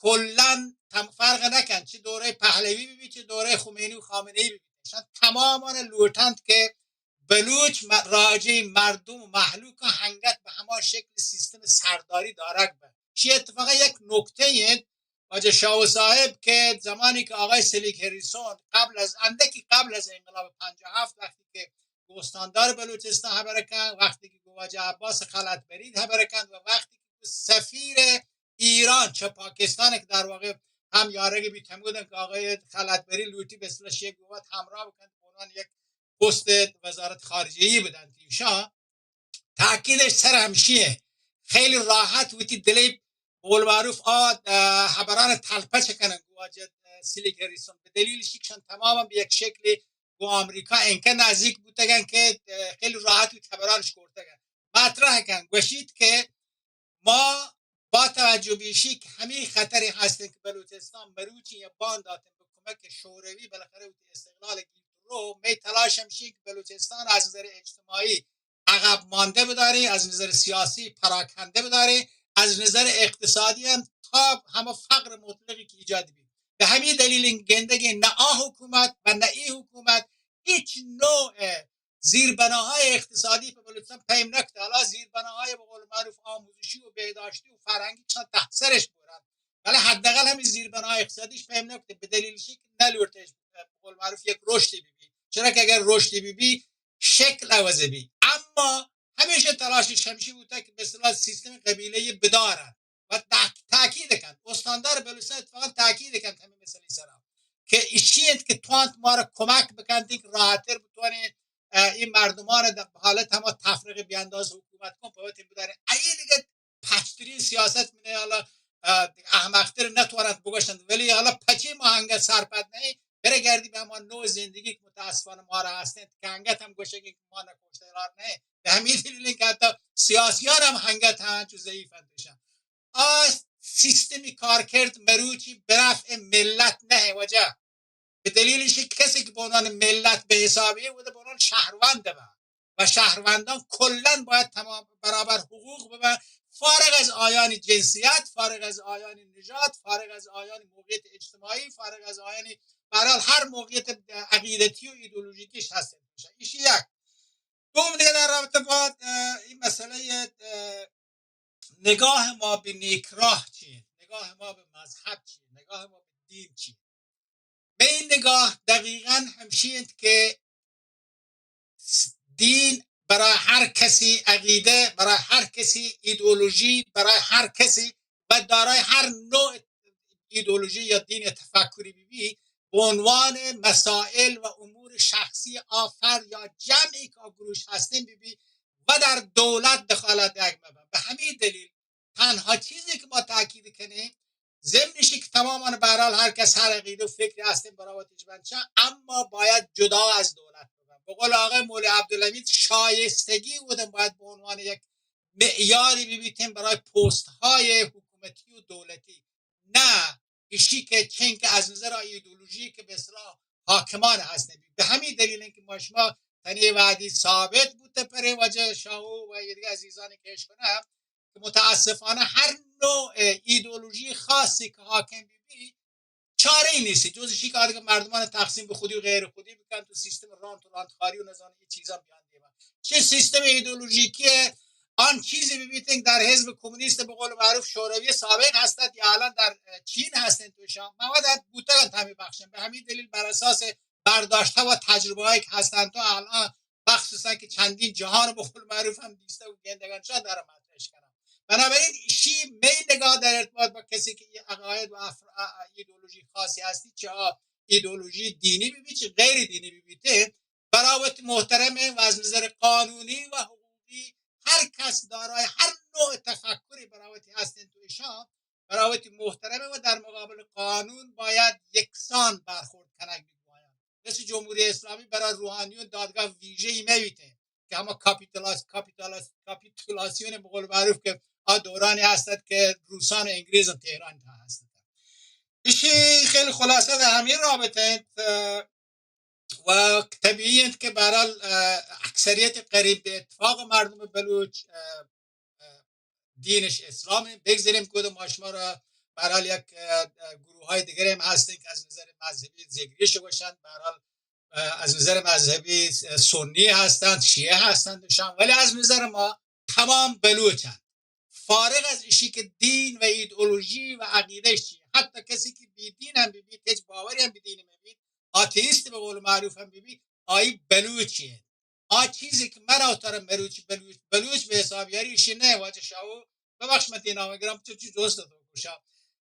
کلاً تم فرق نکنت، چه دورهٔ پهلوی ببیت، چه دورهٔ خمینی و خامنه‌ای ببیت، ایشان تمامان لوٹنت که بلوچ م-، راجی مردم و مهلوک هنگت به هما شکل سیستم سرداری دارگ به. چی اتفاقا یک نکته اِنت، واجه شاهو صاحب، که زمانی که آقای سلیک هریسون قبل از، اندکی قبل از انقلاب پنجاه و هفت، وقتی که گو استاندار بلوچستان هبر کن، وقتی که گو واجه عباس خلعت برید هبر کن و وقتی که سفیر ایران چه پاکستان که در واقع هم یارگ بیت، هم بودن که آقای خلعت برید لوٹی به اصطلاح شیخ گوات همراه بکن، به عنوان یک پست وزارت خارجه‌ای بدن ایشان، تاکیدش سر همشیه. خیلی راحت وتی دلی، بقول معروف، آ، اه، هبران تلپچ کنن گو واجه، اه، سلیک هریسون، به دلیل شیکشان تماما به یک شکلی گو آمریکا انکه نزدیک بوتگن که، اه، خیلی راحت وتی هبرانش کرتگن. مطرح کن گوشیت که ما با توجه به ایشی که همی خطری هستن که بلوچستان مروچی یا بانداتن به کمک شوروی بالاخره وتی استقلال گیرت رو، می تلاش همشی که بلوچستان از نظر اجتماعی عقب مانده بداری، از نظر سیاسی پراکنده بداری، از نظر اقتصادی هم تا همه فقر مطلقی که ایجاد بی. به همین دلیل این گندگی نه آ حکومت و نه ای حکومت هیچ نوع زیربناهای اقتصادی په بلوچستان پیم نکته. حالا زیربناهای به قول معروف آموزشی و بهداشتی و فرهنگی چند تحت سرش بورن، ولی حداقل همین زیربناهای اقتصادیش پیم نکته، به دلیل شی که نلورتش به قول معروف یک رشدی ببی. چرا که اگر رشدی ببی، شکل عوض بی. اما همیشه تلاشش همشی بوته که به اصطلاح سیستم قبیله‌ای بدارن و تاک-، تاکید کن. استاندار بلوچستان اتفاقا تاکید کن همین مسئله سرا که ایشی انت که توانت ما را کمک بکنت که راحت‌تر بتوانین، اه، این مردمان در حالت هما تفرقه بیانداز حکومت کن، پوتین بدارین. ای دیگه پچترین سیاست منه، حالا، اه، احمق‌تر نتوانند بگوشند، ولی حالا پچی ما انگت سرپد نه‌ایں، بره گردی به هما نوع زندگی که متاسفانه ما را هستند، که انگت هم گوشگی که ما نکشته لار نه، به همین دلیل که حتی سیاسیان هم انگت همچو ضعیف اندشن. آ سیستمی کارکرد مروچی به نفع ملت نه واجه. به دلیل اینکه کسی که به عنوان ملت به حساب میاد، به عنوان شهروند به و شهروندان کلاً باید تمام برابر حقوق ببن، فارغ از آیانی جنسیت، فارغ از آیانی نژاد، فارغ از آیانی موقعیت اجتماعی، فارغ از آیانی، به هر حال، هر موقعیت عقیدتی و ایدئولوژیکیش هست باشه. ایشی یک. دوم دیگه در رابطه با، اه، این مسئلهٔ، اه، نگاه ما به نیکراه چیه، نگاه ما به مذهب چیه، نگاه ما به دین چیه. به این نگاه دقیقاً همشی انت که دین برای هر کسی، عقیده برای هر کسی، ایدئولوژی برای هر کسی و دارای هر نوع ایدئولوژی یا دین تفکری ببی، به عنوان مسائل و امور شخصی آ فرد یا جمعی که آ گروش هستن ببی و در دولت دخالت دیگ مبن. به همین دلیل تنها چیزی که ما تاکید کنیم، ضمن ایشی که تمامان به هر حال هر کس هر عقیده و فکری هستن برای وتیش بنچه، اما باید جدا از دولت ببن. به قول آقای مولوی عبدالحمید، شایستگی بودن باید به عنوان یک معیاری ببیتن برای پست های حکومتی و دولتی، نه ایشی که چنکه از نظر ایدئولوژی که به اصطلاح حاکمان هستن. به همین دلیل که ما شما تنی وعدی ثابت بوته پر واجه شاهو و یه دیگه عزیزانی که اش کنم که متاسفانه هر نوع ایدئولوژی خاصی که حاکم ببی، چاره‌ای نیست جز ایشی که آدگه مردمان تقسیم به خودی و غیر خودی بکن تو سیستم رانت و رانتخاری و نزانه این چیزا بیان دیما. چه سیستم ایدئولوژیکی آن چیزی ببیتن که در حزب کمونیست به قول معروف شوروی سابق هستد یا الان در، اه، چین هستن تو شام. مواد بوتگن همین بخشن. به همین دلیل بر اساس برداشت‌ها و تجربه‌هایی که هستن تو الان، مخصوصاً که چندین جهان به قول معروف هم دیسته و گندگان شان دارم مطرحش کنم. بنابراین شی می نگاه در ارتباط با کسی که این عقاید و افر-، ا-، ا-، ایدئولوژی خاصی هستی، چه آ ایدئولوژی دینی ببی، چه غیر دینی ببیته، برای وتی محترمه و از نظر قانونی و حقوقی هر کس دارای هر نوع تفکری برای وتی هستن تو ایشان برای وتی محترمه و در مقابل قانون باید یکسان برخورد کنگ بباید. مثل جمهوری اسلامی برای روحانیون دادگاه ویژه‌ای نویته که همه کاپیتولاس-، کاپیتولاس-، کاپیتولاسیون به قول معروف که آ دورانی هستد که روسان و انگریز تهران تا هستد. ایشی خیلی خلاصه در همین رابطه انت. و طبیعی انت که به هر حال، اه، اکثریت قریب به اتفاق مردم بلوچ، اه، اه، دینش اسلام انت. بگذاریم که ما شما را به هر حال یک، اه، اه، گروه‌های دیگری هم هستن که از نظر مذهبی زگریش گوشند، به هر حال، اه، از نظر مذهبی سنی هستند، شیعه هستند، شام، ولی از نظر ما تمام بلوچند. فارغ از ایشی که دین و ایدئولوژی و عقیده‌اش چیه، حتی کسی که بی‌دین هم ببید، هیچ باوری هم به دین مبید، آتئیست به قول معروف هم ببید، آئی بلوچی. آ چیزی که من و ترا مروچی بلوچ، بلوچ به حساب یاری ایشی نه، واجه شاو، ببخش من تی نام گرام، تو چی دوست تو گوشا،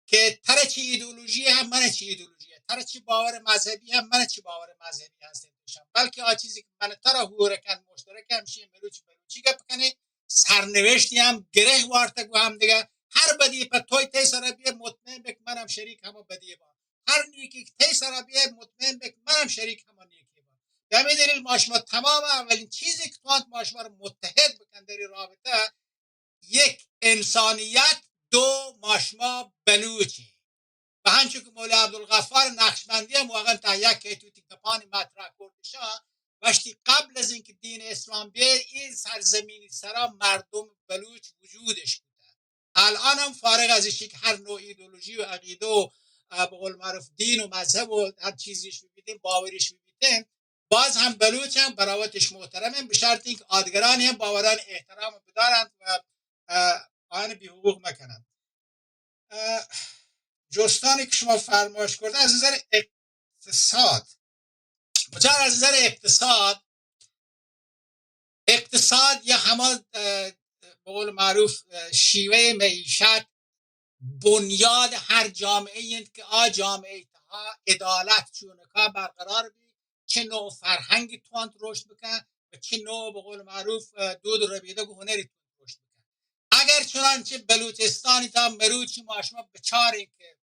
که ترا چی ایدئولوژی هم، من چی ایدئولوژی، ترا چی باور مذهبی هم، من چی باور مذهبی هستیم دوشم، بلکه آ چیزی که من ترا هو رکن مشترک همشی مروچی بلوچی گپ کنی، سرنوشتی هم گره وارتگ و هم دیگه. هر بدی په توی تی سر بیه، مطمئن بک منم شریک همه بدی با. هر نیکی که تی سر بیه، مطمئن بک منم شریک همه نیکی با. به همین دلیل ما شما تمام اولین چیزی که توانت ما شما رو متحد بکن در این رابطه، یک، انسانیت، دو، ما شما بلوچی. و همچون که مولوی عبدالغفار نقشبندی هم واقعا تا یک که توتی گپانی مطرح کردشان، وشتی قبل از اینکه دین اسلام بیه، این سرزمینی سرا مردم بلوچ وجودش بوده. الان هم فارغ از ایشی که هر نوع ایدئولوژی و عقیده و، اه، به قول معروف دین و مذهب و هر چیزیش ببیتیم، باوریش ببیتیم، باز هم بلوچ هم براوتش محترمیم، به شرط اینکه آدگرانی هم باوران احترام بدارند و، اه، آن بی حقوق مکنند. اه، جستانی که شما فرمایش کرده از نظر اقتصاد، بچار از نظر اقتصاد، اقتصاد یا هما، اه، به قول معروف، اه، شیوه معیشت بنیاد هر جامعه اند که آ جامعه تها عدالت چونکا برقرار بی، چه نوع فرهنگی توانت رشد بکن و چه نوع به قول معروف، اه، دود و ربیدگ و هنری توانت رشد بکن. اگر چنانچه بلوچستانی تا مروچی ما شما بچاریں که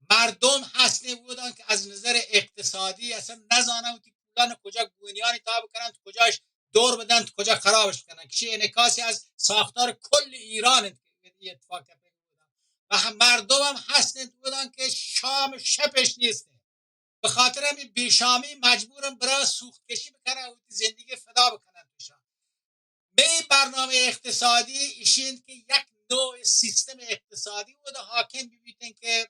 مردم هستن بودن که از نظر اقتصادی اصلا نزانن وتی پولان کجا گونیانی تا بکنن، کجاش دور بدن، کجا خرابش کنن، که چه انعکاسی از ساختار کل ایران انت که این اتفاق تپک بودن. و هم مردم هم هستن بودن که شام شپش نیست، به خاطر همین بیشامی مجبورن برای سوخت کشی بکنن و وتی زندگی فدا بکنن توشان. می برنامه اقتصادی ایشی انت که یک نوع سیستم اقتصادی بوده حاکم ببیتن که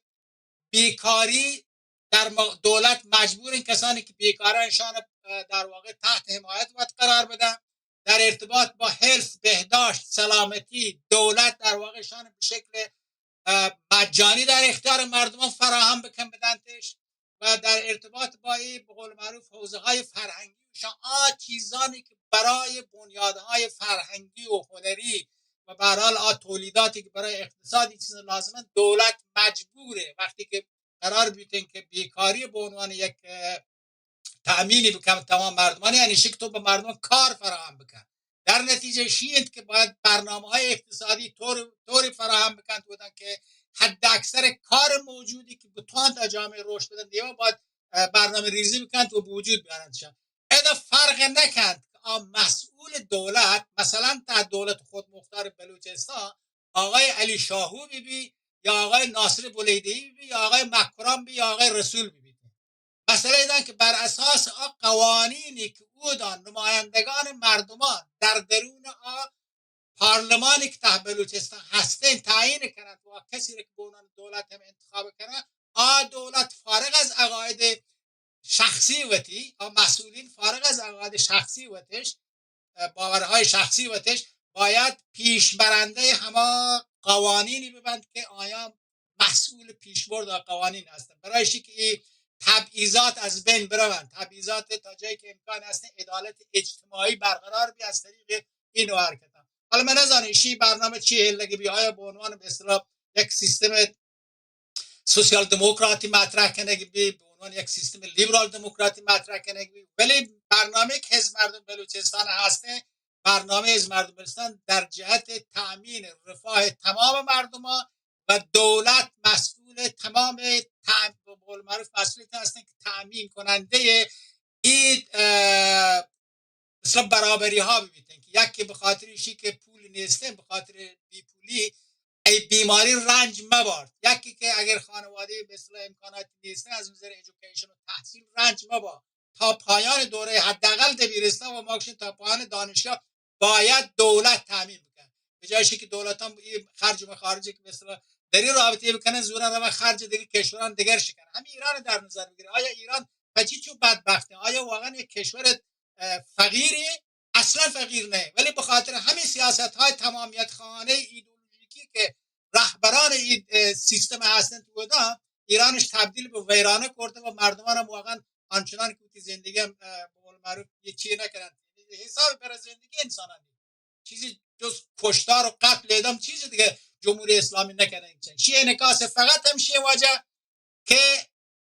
بیکاری در م-، دولت مجبور این کسانی که بیکارن شان، اه، در واقع تحت حمایت باید قرار بدن. در ارتباط با هلث، بهداشت، سلامتی، دولت در واقع شان به شکل، اه، مجانی در اختیار مردمان فراهم بکن بدنتش. و در ارتباط با این، به قول معروف، حوزه‌های فرهنگی و شان آ چیزانی که برای بنیادهای فرهنگی و هنری و به هر حال آ تولیداتی که برای اقتصادی چیز لازمه، دولت مجبوره وقتی که قرار بیتن که بیکاری به عنوان یک، اه، تأمینی بکن تمام مردمان، یعنی شک تو به مردم کار فراهم بکن. در نتیجه شی انت که باید برنامه‌های اقتصادی طور، طوری فراهم بکن بودن که حد اکثر کار موجودی که بتوان تا جامعه رشد بدن دیوان باید، اه، برنامه ریزی بکن و به وجود بیارن. ادا فرق نکند که آ مسئول دولت، مثلاً تا دولت خودمختار بلوچستان، آقای علی شاهو بی بی یا آقای ناصر بلیده‌ای بی بی یا آقای مکران بی یا آقای رسول بی بی. مسئله ایدان که بر اساس آ قوانینی که اودان نمایندگان مردمان در درون آ پارلمانی که ته بلوچستان هستن تعیین کنند و آ کسی را که به عنوان دولت هم انتخاب کنند، آ دولت فارغ از عقاید شخصی وتی، آ مسئولین فارغ از عقاید شخصی وتش، اه، باورهای شخصی وتش، باید پیش برنده همه قوانینی ببند که آیان مسئول پیشبرد آ قوانین هستند. برای شی که این تبعیضات از بین بروند، تبعیضات تا جایی که امکان هست عدالت اجتماعی برقرار بی از طریق این نوع حرکت. حالا من نزانم ایشی برنامه چی هلگی بی، آیا به عنوان به اصطلاح یک سیستم سوسیال دموکراتی مطرح کنگ بی، به عنوان یک سیستم لیبرال دموکراتی مطرح کنگ بی، ولی برنامه که حزب مردم بلوچستان هسته، برنامه حزب مردم بلوچستان در جهت تأمین رفاه تمام مردمان و دولت مسئول تمام تأم-، به قول معروف مسئولیت هستن که تأمین کننده این، اه، مثلاً برابری ها ببیتن که یکی به خاطر ایشی که پول نیستن، به خاطر بیپولی ای بیماری رنج مبارد، یکی که اگر خانواده مثلاً امکاناتی نیستن از نظر ایژوکیشن و تحصیل رنج مبا، تا پایان دوره حداقل دبیرستان و ما گوشیم تا پایان دانشگاه باید دولت تامین بکن. به جای که دولت هم این خرج و مخارجی که مثلاً در این رابطه بکنن، زورا روان خرج دیگه کشوران دیگر شکنن. همین ایران در نظر بگیره. آیا ایران پچی چو بدبخته؟ آیا واقعا یک کشور، اه، فقیری؟ اصلا فقیر نه، ولی به خاطر همین سیاست های تمامیت خانه ایدئولوژیکی که رهبران این، اه، سیستم هستن تو دا، ایرانش تبدیل به ویرانه کرده و مردمان هم واقعا آنچنان که وتی زندگی هم، اه، به قول معروف یه چیه نکنن. حساب پر زندگی انسانانی چیزی جز کشتار و قتل اعدام چیزی دیگه جمهوری اسلامی نکنه. چی انعکاس فقط هم شی واجه که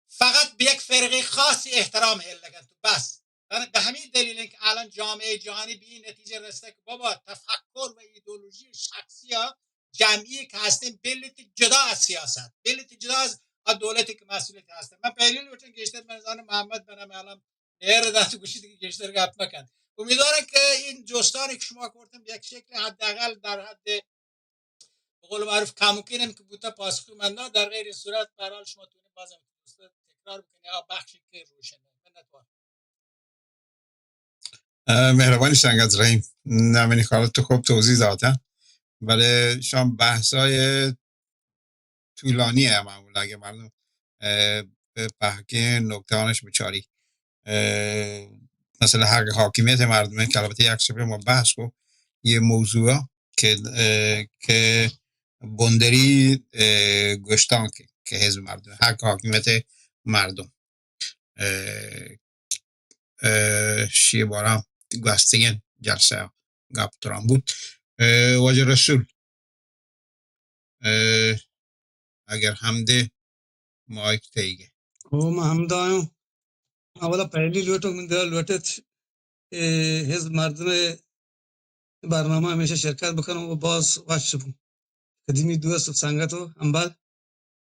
فقط به یک فرقه خاصی احترام هل نکن تو بس. یعنی به همین دلیل که الان جامعه جهانی به این نتیجه رسته که بابا تفکر و ایدئولوژی شخصی ها جمعی که هستیم بلیت جدا از سیاست، بلیت جدا از، از دولتی که مسئولیت هستیم. من پهلی لوٹن گیشتر من زانم محمد بن الان نیر دست گوشی دیگه گیشتر گپ نکن. امیدوارم که این جستانی که شما کردن به یک شکل حداقل در حد به قول معروف کموکین هم که بوتا پاسخی من داد. در غیر این صورت به هر حال شما تونید بازم تکرار بکنید یا بخشی که روشنه. منتوار. اه، مهربانی سنگت رحیم، نمینی خالد تو خوب توضیح داتا، بله شام بحثای طولانی ء معمولا اگه مردم، اه، به بحقی نکته آنش بچاری. اه، مثلا حق حاکمیت مردم که البته یک شبه ما بحث کو یه موضوع که، اه، که بندری، اه، گشتان که، که حزب مردم، حق حاکمیت مردم. اه، اه، شی بارا گوستگین جلسه گپ تران بود. اه، واجه رسول، اه، اگر همدے مائک تئیگ ء۔ او ما ہمدا اوں۔ اولا پہلی لوٹو من دل لوٹت، اے، حزب مردم ء برنامہ ہمیشہ شرکت بکنوں و باز وش بوں۔ قدیمی دوست و سنگت و ہمبل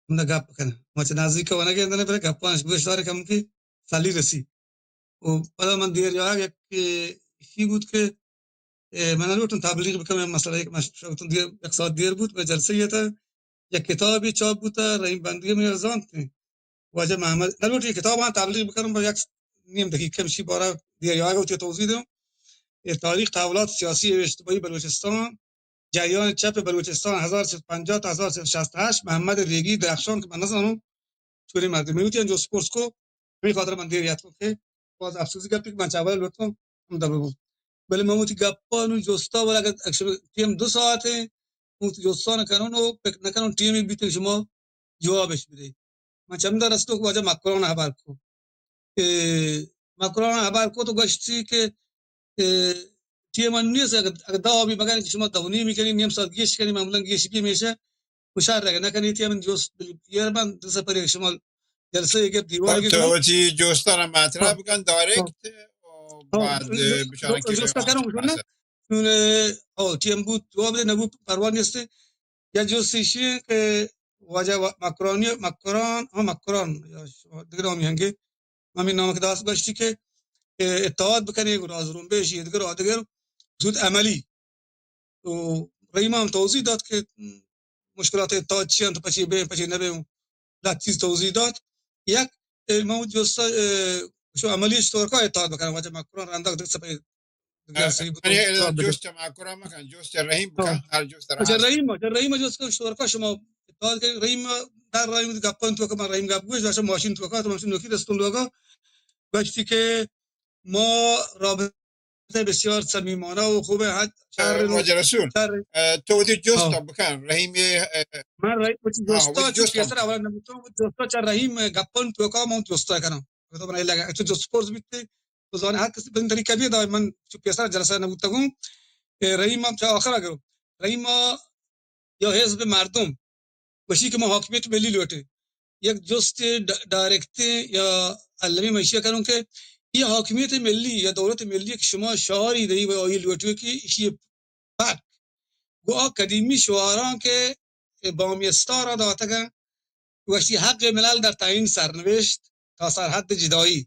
ہمدا گپ بکناں۔ ما چہ نزیک ء ونگ ء اندن بلے گپانش گوش دارے کم کہ سلی رسی۔ و پدا من دیر یاگ یک ایشی بوت کہ، اے، من نلوٹن تبلیغ بکنم، مسئلہ یک مش-، شوتن دیر، یک ساعت دیر بوت، بہ جلسہ یتا یک کتابی چاپ بوتا، رحیم بندی من زانت۔ واجہ محمد، نلوٹی کتاباں تبلیغ بکنم، بہ یک نیم دقیقہ مشی بارہ دیر یاگ ہوتی توضیح دوں۔ اے تاریخ تحولات سیاسی و اجتماعی بلوچستان، جریان چپ بلوچستان ہزار سیصد پنجاہ تا ہزار سیصد شصت و ہشت، محمد ریگی درخشان کہ من نزانوں، چونیں مردمے وتی انجو سپورس کو، ہمے خاطر من دیر یاتکوں کہ باز افسوزی گپے کہ من چہ اول لوٹتوں ہمدا ببوں۔ بلے من وتی گپاں نوں جستا ولا اگر، اگر شما ٹیم دو ساعت ایں، من وتی جستاں کنوں و پک نکنوں، ٹیمے بیت شما جوابش بدے۔ من چمدا رستوں کہ واجہ مکران ہبر کو۔ اے، مکران ہبر کو تو گوشتی کہ، اے، ٹیم من نیست، اگر، اگر دہ بی مگر کہ شما دہ و نیمی کنی، نیم ساعت گیش کنی، معمولاً گیش بی ہمیشہ مشارکت نکنی، ٹیم من جوست بلی، یار من دو سفر شما جلسہ گپ دیوان گپ تو وتی جوستان مطرح ہاں۔ بکن دائریکٹ ہاں۔ و ہاں۔ بعد جو-، بچارن جو-، کہ جوستا کنوں گوشوں نا۔ چون، او، ٹیم بوت، جواب دے نبوت، پرواہ نیست۔ یا جوست ایشی کہ واجہ وا-، مکرانی، مکران، ہاں، مکران، یا ش-، دگہ نامی ہنگے، ہمیں نام کہ داست گوشتی کہ، اے، اتحاد بکنیں، گڑا زرمبش، یہ دگہ، آ دگہ، زود عملی۔ تو رحیم ہم توضیح دات کہ مشکلات اتحاد چی انت، پچی بے، پچی نبے، لہت چیز توضیح دات۔ یک، اے، من جوستا، اے، شو عملی طور کا اتحاد بکنم، واجہ مکران رندگ دگہ سپے دگہ صحیح بوت۔ یعنی جوست چہ مکران مکن، جوست چہ رحیم بکن، ہاں۔ ہر جوست اچھا، رحیم، اچھا، رحیم جوست کن شور کا شما اتحاد کہ رحیم در رحیم گپن تو کہ من رحیم گپ گوش، داشت ماشین تو کا، تو ماشین نوکی دستون لوگا۔ گوشتی کہ ما رابطہ بسیار صمیمانہ و خوبیں، حد شر، واجہ رسول، شر۔ اه، تو وتی جست ہاں۔ بکن، رحیم، اه، من رحیم وتی ہاں، جستا وتی چو جست پیسر بکن۔ اولا نبوتوں، وتی جستا چہ رحیم گپن توکا من جستا کناں۔ تو بنا لگا، تو جست پرس بیتے، تو زانے ہر کسی بن طریقہ بھی دا، من چو پیسر جلسہ نبوتگوں۔ اے، رحیم ہم چہ آخر گرو۔ رحیم یا حزب مردم گوشی کہ ما حاکمیت ملی لوٹیں۔ یک جست ڈ-، ڈائریکٹ یا المی من ایشی کنوں کہ یہ حاکمیت ملی یا دولت ملی کہ شما شعاری دئی و آئی لوٹو کہ ایشی پک گو آ قدیمی شعاراں کہ بامی استار داتگاں، گوشتی حق ملل در تعیین سرنوشت تا سرحد جدایی۔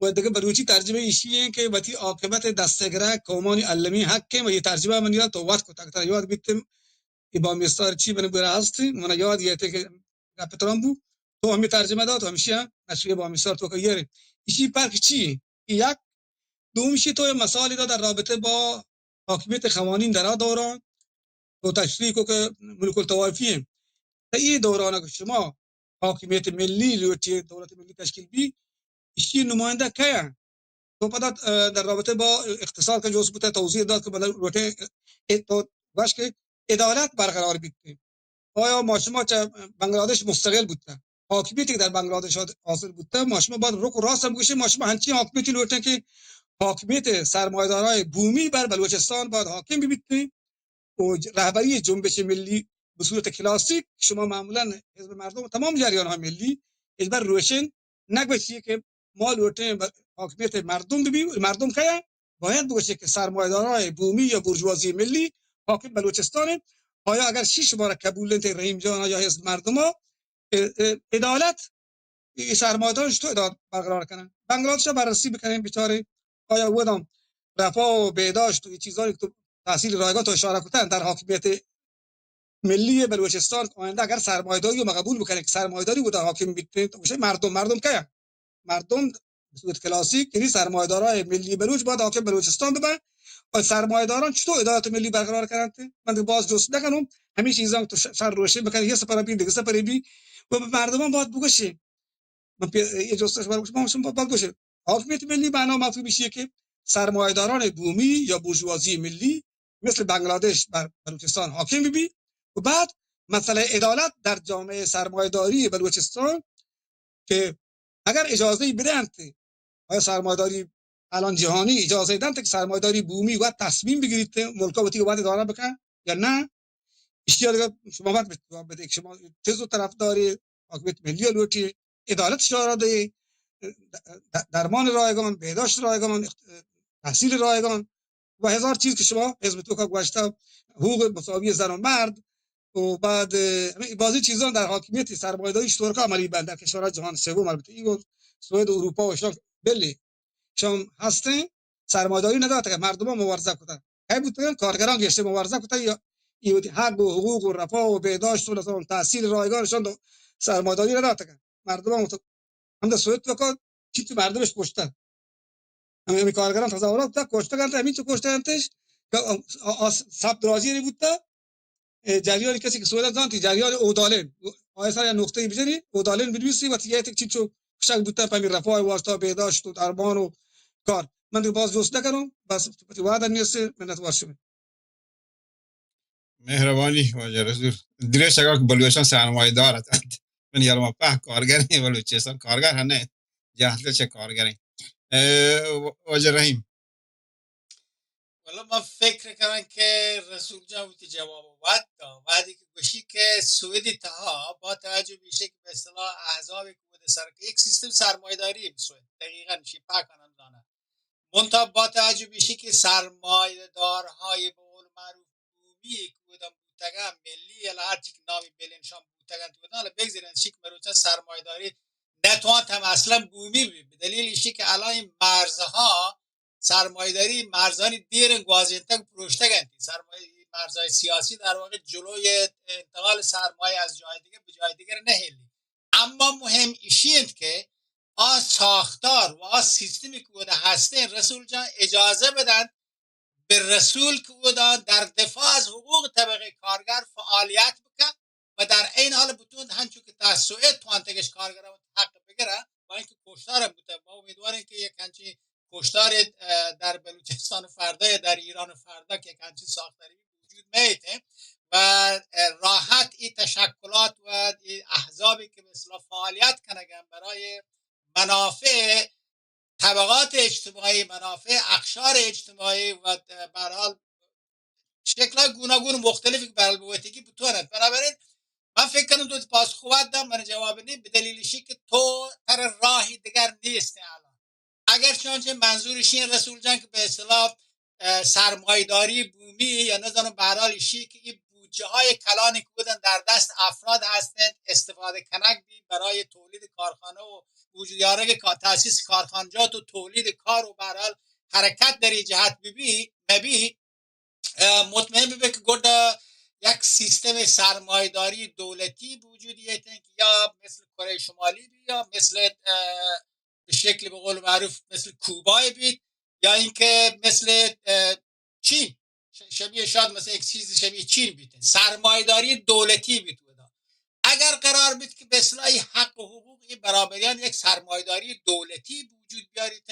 و دگہ بلوچی ترجمہ ایشی ایں کہ وتی عاقبت دست گرگ قومانی المی حق ایں و یہ ترجمہ من یاد تو وقت کتگ، ترا یاد بیت اے بامی استار چی بن برا ہست، من یاد یہ کہ گپ تران بو، تو ہمیں ترجمہ دات، ہمشی ہم نشریہ بامی استار تو کہ یہ ایں۔ ایشی فرق چی ایں؟ یک، دومشی تو یہ مثال دات در رابطہ با حاکمیت قوانین در آ دوران تو تشریح کو کہ ملک الطوائفی ایں۔ تا ای دوران که شما حاکمیت ملی لوٹی، دولت ملی تشکیل بی، اشی نماینده کیا؟ تو پدا، اه، در رابطه با اقتصاد که جوست بوته توضیح داد که بلا لوٹه، اه، تو باش که عدالت برقرار بیت. آیا ما شما چه بنگلادش مستقل بوته؟ حاکمیتی که در بنگلادش حاصل بوته، ما شما باید رک و راست هم بگوشیم، ما شما هنچین حاکمیتی لوٹه که حاکمیت سرمایه‌دارای بومی بر بلوچستان باید حاکم بیت. و ج-، رهبری جنبش ملی به صورت کلاسیک، شما معمولاً حزب مردم و تمام جریان‌های ملی اجبر روشن نگوشی که ما لوٹیں ب-، حاکمیت مردم ببی، مردم کیا؟ باید بگوشی که سرمایه‌دارای بومی یا بورژوازی ملی حاکم بلوچستان. آیا اگر شی شما را قبول انت رحیم جان یا حزب مردم ها، ا-، ا-، عدالت ای سرمایه‌داران چطور ادامه برقرار کنن؟ بنگلادش رو بررسی بکنیم بیچاره. آیا اودم رفاه و بهداشت و این چیزایی که تو تحصیل رایگان تو اشاره کتن در حاکمیت ملی بلوچستان آینده اگر سرمایه‌داری رو قبول بکنه که سرمایه‌داری بوده حاکم بیته، تو گوشه مردم، مردم کیه؟ مردم به صورت کلاسیک، یعنی سرمایه‌دارای ملی بلوچ باید حاکم بلوچستان ببن. و سرمایه‌داران چطور عدالت ملی برقرار کنند؟ من دیگه باز جست نکنم. همین چیزا تو ش-، شر روشن بکنه، یه سفر بی، دیگه سفر بی. و به مردمان باید بگوشی. من پی-، یه جستش برای شما، شما باید بگوشی. حاکمیت ملی معنا مفهوم ایشیه که سرمایه‌داران بومی یا بورژوازی ملی مثل بنگلادش بر بلوچستان حاکم ببی و بعد مسئلهٔ عدالت در جامعهٔ سرمایه‌داری بلوچستان که اگر اجازه بدنت، آیا سرمایه‌داری الان جهانی اجازه دنت که سرمایه‌داری بومی و تصمیم بگیرید که ملکا وتی وقت اداره بکن یا نه؟ اشیا دیگه شما باید به جواب بده که شما چه زود طرفدار حاکمیت ملی لوٹی، عدالت شورا دے، د-، درمان رایگان، بهداشت رایگان، اخت-، تحصیل رایگان و هزار چیز که شما حزب توکا گوشته، حقوق مساوی زن و مرد و بعد، اه، همین بازی چیزان در حاکمیت سرمایه‌داری اشتراک عملی بند در کشورهای جهان سوم البته. این سوئد و اروپا و شام بله. شام هستن، سرمایه‌داری ندارد که مردم مبارزه کتن. هی بوتگن کارگران گشته مبارزه کتن یا ای وتی حق و حقوق و رفاه و بهداشت و نظام تحصیل رایگانشان دو سرمایه‌داری ندارد که مردم هم تو هم در سوئد تو کار چی تو مردمش کشتن. همین، همین کارگران تظاهرات بوده، کشتگانت، همین چه کشتگانتش که آ-، آ-، آ-، سب دراجی بوده. اه، جریان کسی که سوئد زانتی، جریان اودالین. آیا سر یا نقطه‌ای بجنی، اودالین بنویسی، وقتی یه تک چیچو کشک بوده، پمی رفاه واسطه، بهداشت و درمان و کار. من دیگه باز جست نکنم، بس وعده نیست، منت وار شما. مهربانی واجه رسول. درست اگه که بلوچستان سرمایه‌دار است. من یار ما په کارگر نه، بلوچستان کارگر نه. جهل چه کارگری. اه، واجه رحیم. والا من فکر کنم که رسول جان وتی جواب وت دا. وقتی که گوشی که سوئدی تها با توجه به ایشی که به اصطلاح احزابی که بوده سر که یک سیستم سرمایه‌داری به سوئد. دقیقاً شی پاک آنان دانه. منتها با توجه به ایشی که سرمایه‌دارهای به قول معروف بومی که بودن بوتگن، ملی یا هر چی که نامی بلینشان بوتگن تو بودن، حالا بگذارین شی که مروچا سرمایه‌داری نتوانت هم اصلاً بومی بی. به دلیل ایشی که الان این مرزها سرمایه‌داری مرزانی دیر گوازینتگ پروشتگ انت. سرمایه، مرزهای سیاسی در واقع جلوی انتقال سرمایه از جای دیگه به جای دیگر نهیلی. اما مهم ایشی انت که آ ساختار و آ سیستمی که بوده هستین رسول جان اجازه بدن به رسول که اودا در دفاع از حقوق طبقهٔ کارگر فعالیت بکن و در عین حال بتون هنچو که تا سوئد توانتگش کارگران حق بگیره، با اینکه کشتار هم بوده. ما امیدواریم که یک همچین کشتار، اه، در بلوچستان فردا یا در ایران فردا که یک همچین ساختاری وجود میته و، اه، راحت این تشکلات و این احزابی که به اصطلاح فعالیت کنگن برای منافع طبقات اجتماعی، منافع اقشار اجتماعی و، اه، به هر حال شکل‌های گوناگون مختلفی که به هر حال بوتگی بتواند. بنابراین من فکر کنم تو پاسخ وت دم من جواب نی، به دلیل ایشی که تو تر راهی دیگر نیست الان. اگر چنانچه منظور ایشی رسول جان که به اصطلاح، اه، سرمایه‌داری بومی یا نزانم به هر حال ایشی که این بودجه‌های کلانی که بودن در دست افراد هستند استفاده کنگ بی برای تولید کارخانه و وجود یارگ کا-، تاسیس کارخانجات و تولید کار و به هر حال حرکت در این جهت ببی، مبی، اه، مطمئن ببی که گڈا یک سیستم سرمایه‌داری دولتی بوجود ییتن که یا مثل کره شمالی بی یا مثل، اه، به شکل به قول معروف مثل کوبای بیت یا اینکه مثل، اه، چین، ش-، شبیه شاید مثل یک چیز شبیه چین بیت، سرمایه‌داری دولتی بیت. ودا اگر قرار بیت که به اصطلاح ای حق و حقوق، ای برابریان یک سرمایه‌داری دولتی به وجود بیاریت،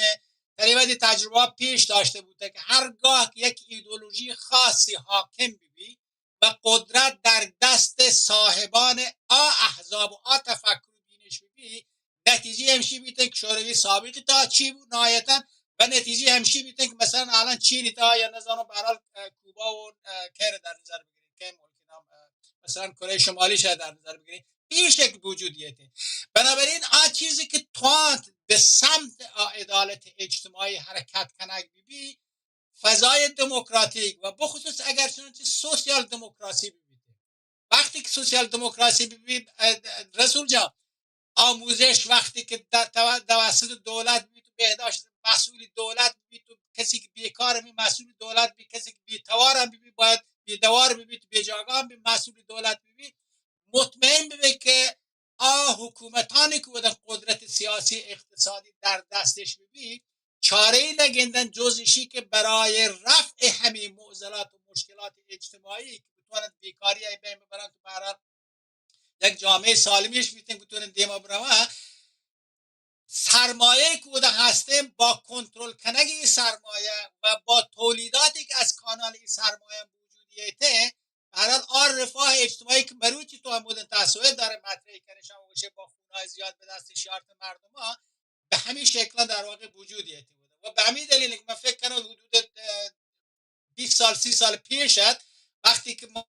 در این وقت تجربه پیش داشته بوده که هرگاه که یک ایدئولوژی خاصی حاکم ببی و قدرت در دست صاحبان آ احزاب و آ تفکر و بینش ببی، نتیجه همشی بیته که شوروی سابق تا چی بود نهایتاً، و نتیجه همشی بیته که مثلاً الان چین تا یا نزانم به هر حال، اه، کوبا و، اه، کره در نظر بگیریم، که ملک نام، اه، مثلاً کره شمالی شاید در نظر بگیریم، این شکل وجود یته. بنابراین آ چیزی که توانت به سمت آ عدالت اجتماعی حرکت کنگ ببی، فضای دموکراتیک و بخصوص اگر چنانچه سوسیال دموکراسی ببیت. وقتی که سوسیال دموکراسی ببیت، اه، رسول جان، آموزش وقتی که در تو-، توسط دولت ببیت، تو بهداشت مسئول دولت ببیت، تو کسی که بیکار می مسئول دولت ببیت، کسی که بی‌توار هم ببیت، باید بی‌توار ببیت، تو بی‌جاگاه هم ببیت، مسئول دولت ببیت، مطمئن ببیت که آ حکومتانی که بودن قدرت سیاسی اقتصادی در دستش ببی، چاره‌ای نگندن جز ایشی که برای رفع همین معضلات و مشکلات اجتماعی که بتوانند بیکاری ای بین ببرند و به هر حال یک جامعهٔ سالمیش بیتن بتوانند دیما برون، سرمایه‌ای که بوده هستن با کنترل کنگ این سرمایه و با تولیداتی که از کانال این سرمایه موجودیته، به هر حال آ رفاه اجتماعی که مروچی تو هم بودن تصویر داره مطرح کنه، شما گوشه با خونهای زیاد به دست شارت مردم ها، به همین شکل در واقع وجود یتی بوده و به همین دلیل که من فکر کنم حدود، اه، بیست سال، سی سال پیش است، وقتی که ما،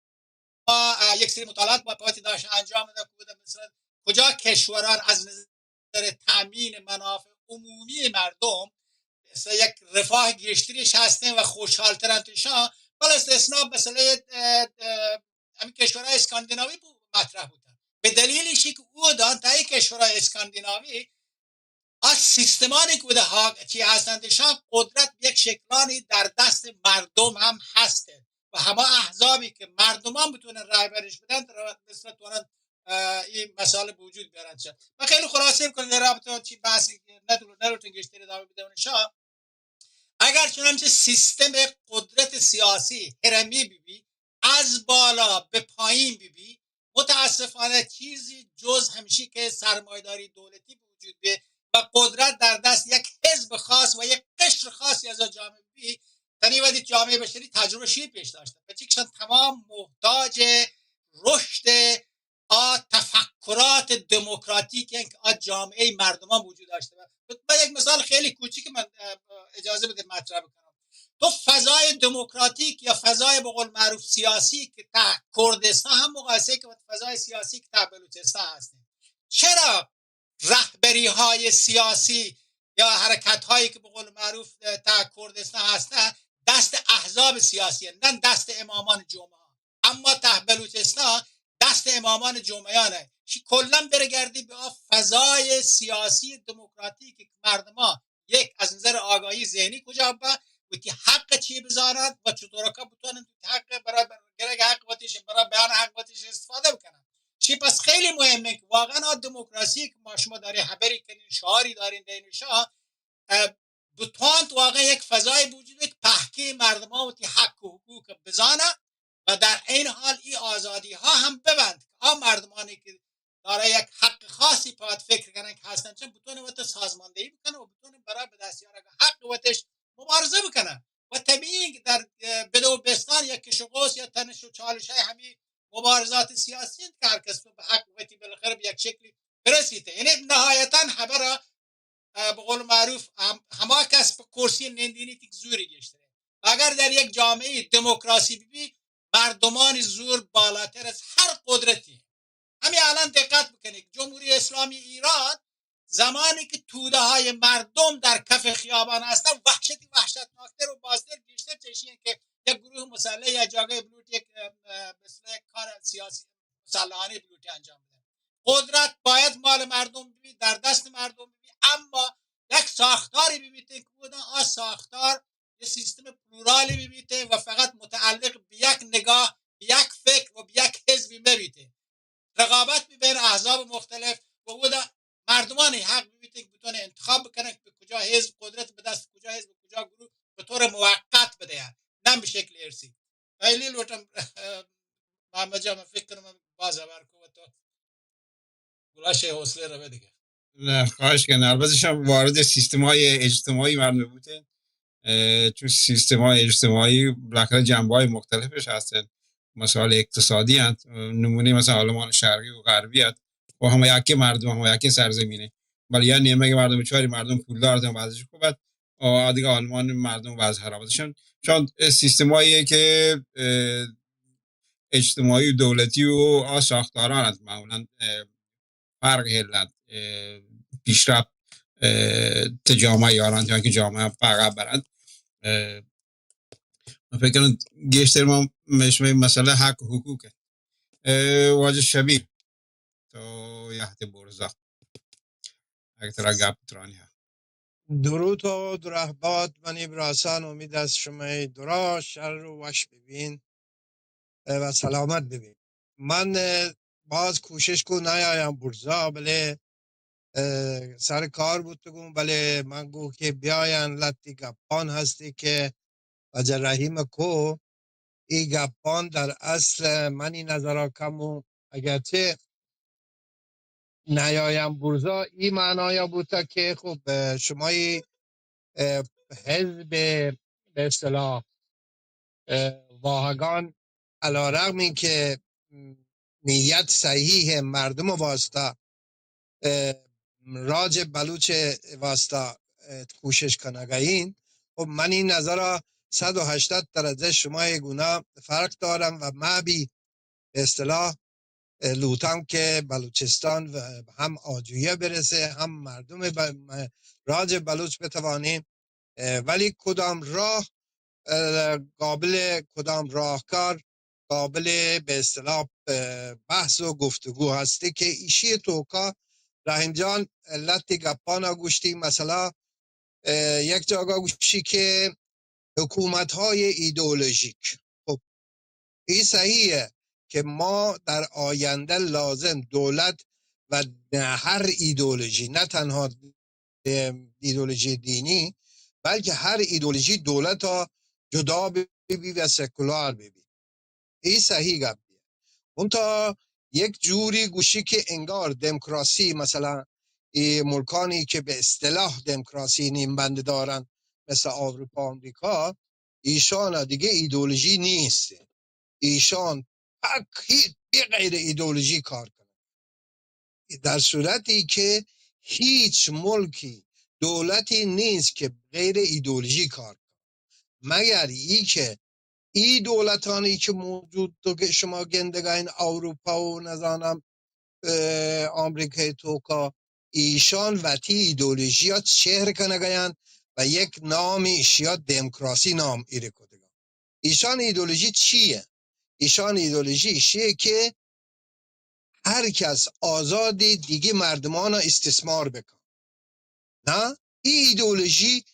اه، یک سری مطالعات با پاتی داشت انجام داده بوده، مثلاً کجا کشوران از نظر تامین منافع عمومی مردم، مثلاً یک رفاه گیشتریش هستن و خوشحالترن توشان، ولی استثناء مسئله، اه، اه، همین کشورهای اسکاندیناوی بو-، مطرح بودن. به دلیل ایشی که او دان تا این کشورهای اسکاندیناوی آ سیستمانی که بوده ها-، چی هستند، شان قدرت به یک شکلانی در دست مردم هم هسته و همه احزابی که مردمان بتونن رهبریش بدن، در مثل تونن، اه، این مسائل به وجود بیارن. چه؟ و خیلی خلاصه می‌کنم در رابطه با چی بحث نتونم، نروتون گیشتر ادامه بدم. شاه اگر چنانچه سیستم قدرت سیاسی هرمی ببی، از بالا به پایین ببی، متاسفانه چیزی جز همیشی که سرمایه‌داری دولتی به وجود بیه و قدرت در دست یک حزب خاص و یک قشر خاصی از جامعه ببی، تنی وقتی جامعهٔ بشری تجربه شی پیش داشته، و چیکشان تمام محتاج رشد آ تفکرات دموکراتیک هن که آ جامعهٔ مردمان وجود داشته. و من یک مثال خیلی کوچیک من، اه، اجازه بده مطرح بکنم. تو فضای دموکراتیک یا فضای به قول معروف سیاسی که تا کردستان هم مقایسه که با فضای سیاسی که تا بلوچستان هستیم، چرا رهبری‌های سیاسی یا حرکت‌هایی که به قول معروف، اه، تا کردستان هستن دست احزاب سیاسی هن، نه دست امامان جمعه ها؟ اما ته بلوچستان دست امامان جمعیان است. شی کلاً برگردی به آ فضای سیاسی دموکراتیک که مردما یک از نظر آگاهی ذهنی کجا با، وتی حق چی بزانند و چطور که بتوانند وتی حق برای گرگ حق وتیش، برای بیان حق وتیش استفاده بکنند. شی پس خیلی مهمه که واقعاً آ دموکراسی که ما شما دارین خبری کنین، شعاری دارین دینشا، اه، بتوانت واقعاً یک فضای بوجود که پهکه مردمان وتی حق و حقوق بزانه و در عین حال این آزادی ها هم ببند که آ مردمانی که دارای یک حق خاصی پاد فکر کنن که هستن چون بتونه وقت سازماندهی بکنه و بتونه برای به دست یارگ حق وتش مبارزه بکنه. و طبیعی که در، اه، بدو بستان یک کش و قوس یا تنش و چالش های همین مبارزات سیاسی انت که هر کس به حق وتی بالاخره به یک شکلی برسیته. یعنی نهایتاً خبر، اه، به قول معروف هم-، هما کس به کرسی نندینی تک زوری گشتره. و اگر در یک جامعهٔ دموکراسی ببی، مردمان زور بالاتر از هر قدرتی. همین الان دقت بکنید، جمهوری اسلامی ایران زمانی که توده های مردم در کف خیابان هستن، وحشتی وحشتناکتر و بازتر گیشتر چشین که یک گروه مسلح یا جاگه بلوٹ یک، اه، اه، مثل یک کار سیاسی مسلحانه بلوٹ انجام بده. قدرت باید مال مردم ببی، در دست مردم ببی، اما یک ساختاری ببیته که بودن آ ساختار یه سیستم پلورالی ببیته و فقط متعلق به یک نگاه، به یک فکر و به یک حزبی مبیته. رقابت ببین احزاب مختلف و او دا مردمان حق ببیته که بتونه انتخاب بکنه که به کجا حزب قدرت به دست کجا حزب کجا گروه به طور موقت بده، نه به شکل ارثی. خیلی لوٹم، محمد جان، من فکر کنم من باز هبر کو تو گلاش حوصله رو دیگه. نه، خواهش کنم. البته شما وارد سیستم‌های اجتماعی مردم بودین. اه، چون سیستم‌های اجتماعی بالاخره جنبه‌های مختلفش هستن. مسائل اقتصادی هست. نمونه مثلاً آلمان شرقی و غربی هست. و همه یکی مردم، همه یکی سرزمینه. ولی یا نیمه که مردم چاری مردم پولدار هستن، وضعش خوبه. و دیگه آلمان مردم وضع خراب است. چون، چون سیستمایی که، اه، اجتماعی و دولتی و آ ساختاران است. معمولاً، اه، فرق هلند، اه، پیشرفت، اه، ته جامعه یاران، چون که جامعه فقط برند. اه، من فکر کنم گیشتر ما مشمه مسئله حق و حقوق. اه، واجه شبیر، تو یحت برزا، اگه ترا گپ ترانی ها. درود و درهبات منی براسان، امید است شما درا شر و وش ببین و سلامت ببین. من، اه، باز کوشش کو نیایم برزا، بلے، اه، سر کار بوتگوں، بلے من گو کہ بیاین لتی گپان ہستی کہ واجہ رحیم کو، ای گپان در اصل منی نظرا کمو، اگرچہ نیایم برزا ای معنایا بوتا کہ خب، اه، شمای، اه، حزب، به اصطلاح، اه، واهگان، علیرغم این که نیت صحیح مردم واسطه، اه، راج بلوچ واسطه، اه، کوشش کنگا این، خب من این نظر صد و هشتاد درجه شما گونا فرق دارم و ما بی به اصطلاح، اه، لوتم که بلوچستان و هم آجویه برسه، هم مردم ب-، م-، راج بلوچ بتوانیم، اه، ولی کدام راه، اه، قابل، کدام راهکار قابل به اصطلاح، اه، بحث و گفتگو هستی که ایشی توکا رحیم جان علت گپانا گوشتی، مثلا، اه، یک جاگا گوشی که حکومت‌های ایدئولوژیک. خب، این صحیحه که ما در آینده لازم دولت و هر ایدئولوژی، نه تنها، اه، ایدئولوژی دینی، بلکه هر ایدئولوژی دولت ها جدا ببی و سکولار ببی. ای صحیح گپ بیه. منتها یک جوری گوشی که انگار دموکراسی، مثلا، ای ملکانی که به اصطلاح دموکراسی نیمبند دارن، مثل آوروپا، آمریکا، ایشان دیگه ایدئولوژی نیست. ایشان پک هیچ بی غیر ایدئولوژی کار کنن. در صورتی که هیچ ملکی، دولتی نیست که غیر ایدئولوژی کار کنه، مگر ای که ای دولتانی که موجود تو که شما گندگا این اروپا و نزانم، اه، آمریکای توکا، ایشان وتی ایدئولوژیا چهر کنگیان و یک نامی ایشیا دموکراسی نام ایره کدگا. ایشان ایدئولوژی چیه؟ ایشان ایدئولوژی ایشیه که هر کس آزادی دیگه مردمان استثمار بکن. نه؟ ای ایدئولوژی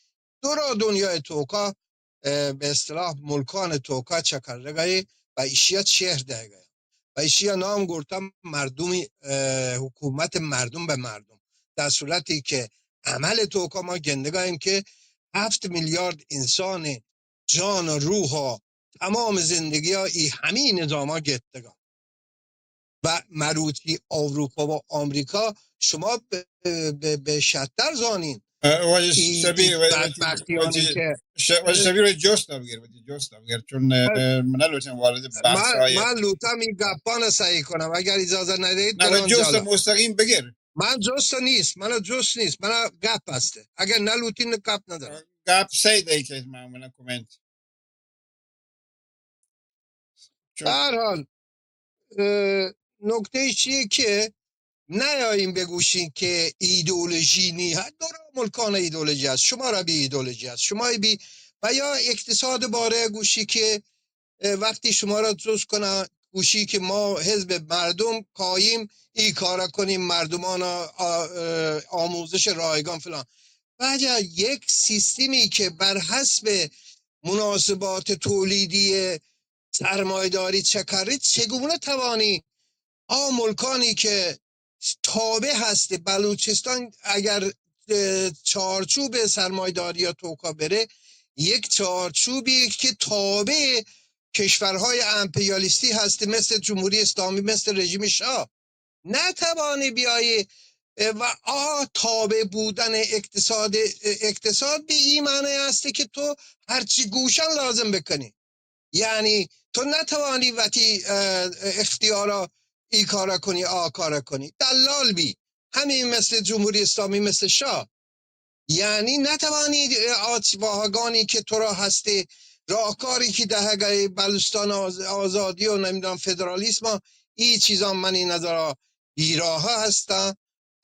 درا دنیای توکا، اه، به اصطلاح ملکان توکا چکرگای و ایشیا چهر دهگای و ایشیا نام گرتم مردمی، اه، حکومت مردم به مردم، در صورتی که عمل توکا ما گندگاییم که هفت میلیارد انسان جان و روح و تمام زندگی ها ای همین نظام ها گتگا. و مروچی اروپا و آمریکا شما به، به، به شتر زانین. اه، واجه ای، شبیر، ای واجه، بدبختیانی واجه، که ش-، واجه شبیر، واجه جست نبگر، واجه جست نبگر، چون، اه، من نلوچم وارد بحث من، های من لوتم این گپان سعی کنم، اگر اجازه ندهید نه، واجه برم جست جلو. مستقیم بگر. من جست نیست، من جست نیست، من گپ هسته. اگر نلوتین گپ ندارم. گپ سه دقیقه معمولا کامنت. چون به هر حال، اه، نکته چیه که نیاییم بگوشین که ایدئولوژی نی، هر دو را ملکان ایدئولوژی است، شما را بی ایدئولوژی است، شما بی، و یا اقتصاد باره گوشی که، اه، وقتی شما را جز کنه گوشی که ما حزب مردم کاییم، ای کارا کنیم، مردمان آ-، اه، آموزش رایگان فلان. واجه یک سیستمی که بر حسب مناسبات تولیدی سرمایه‌داری چکری، چگونه توانی آ ملکانی که تابع هستی بلوچستان، اگر، اه، چارچوب سرمایه‌داری یا توکا بره، یک چارچوبی که تابع کشورهای امپریالیستی هستی، مثل جمهوری اسلامی، مثل رژیم شاه. نتوانی بیایی، اه، و آ تابع بودن اقتصاد، اقتصاد به این معنی است که تو هرچی گوشن لازم بکنی. یعنی تو نتوانی وتی، اه، اختیارا ای کارا کنی، آ کارا کنی. دلال بی. همین مثل جمهوری اسلامی، مثل شاه. یعنی نتوانی، اه، آتش واهگانی که تو را هستی، راهکاری که دهگای بلوچستان آز-، آزادی و نمی‌دونم فدرالیسم، ای چیزان منی نظرا بیراه هستن.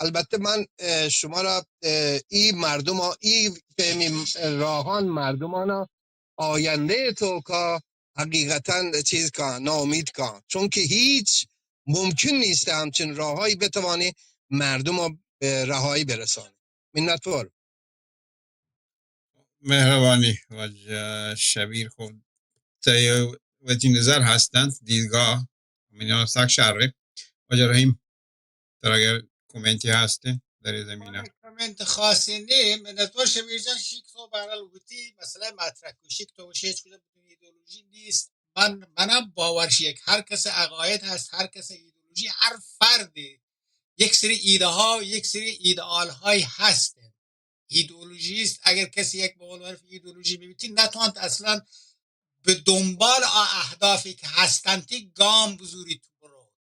البته من، اه، شما را، اه، ای مردم ها، ای فهمی راهان مردمانا آینده توکا حقیقتاً چیز کن، ناامید کن، چون که هیچ ممکن نیست همچین راههایی بتوانه مردم ها به رهایی برسانه. منتوار. مهربانی واجه شبیر. خب، تئی وتی نظر هستند، دیدگاه، من سک شر. واجه رحیم، ترا اگر کمنتی هسته در این زمینه؟ کمنت خاصی نی، منتوار شبیر جان، شیک تو بهرحال وتی مسئله مطرح کو، شیک تو وشی هیچ کجا بدون ایدئولوژی نیست. من، منم باور شیک، هر کس عقاید هست، هر کس ایدئولوژی، هر فردی یک سری ایده ها و یک سری ایدئال های هست. ایدئولوژیست، اگر کسی یک به قول معروف ایدئولوژی بیتی، نتوانت اصلاً به دنبال آ اهدافی که هستنتی گام بزوری تو برو.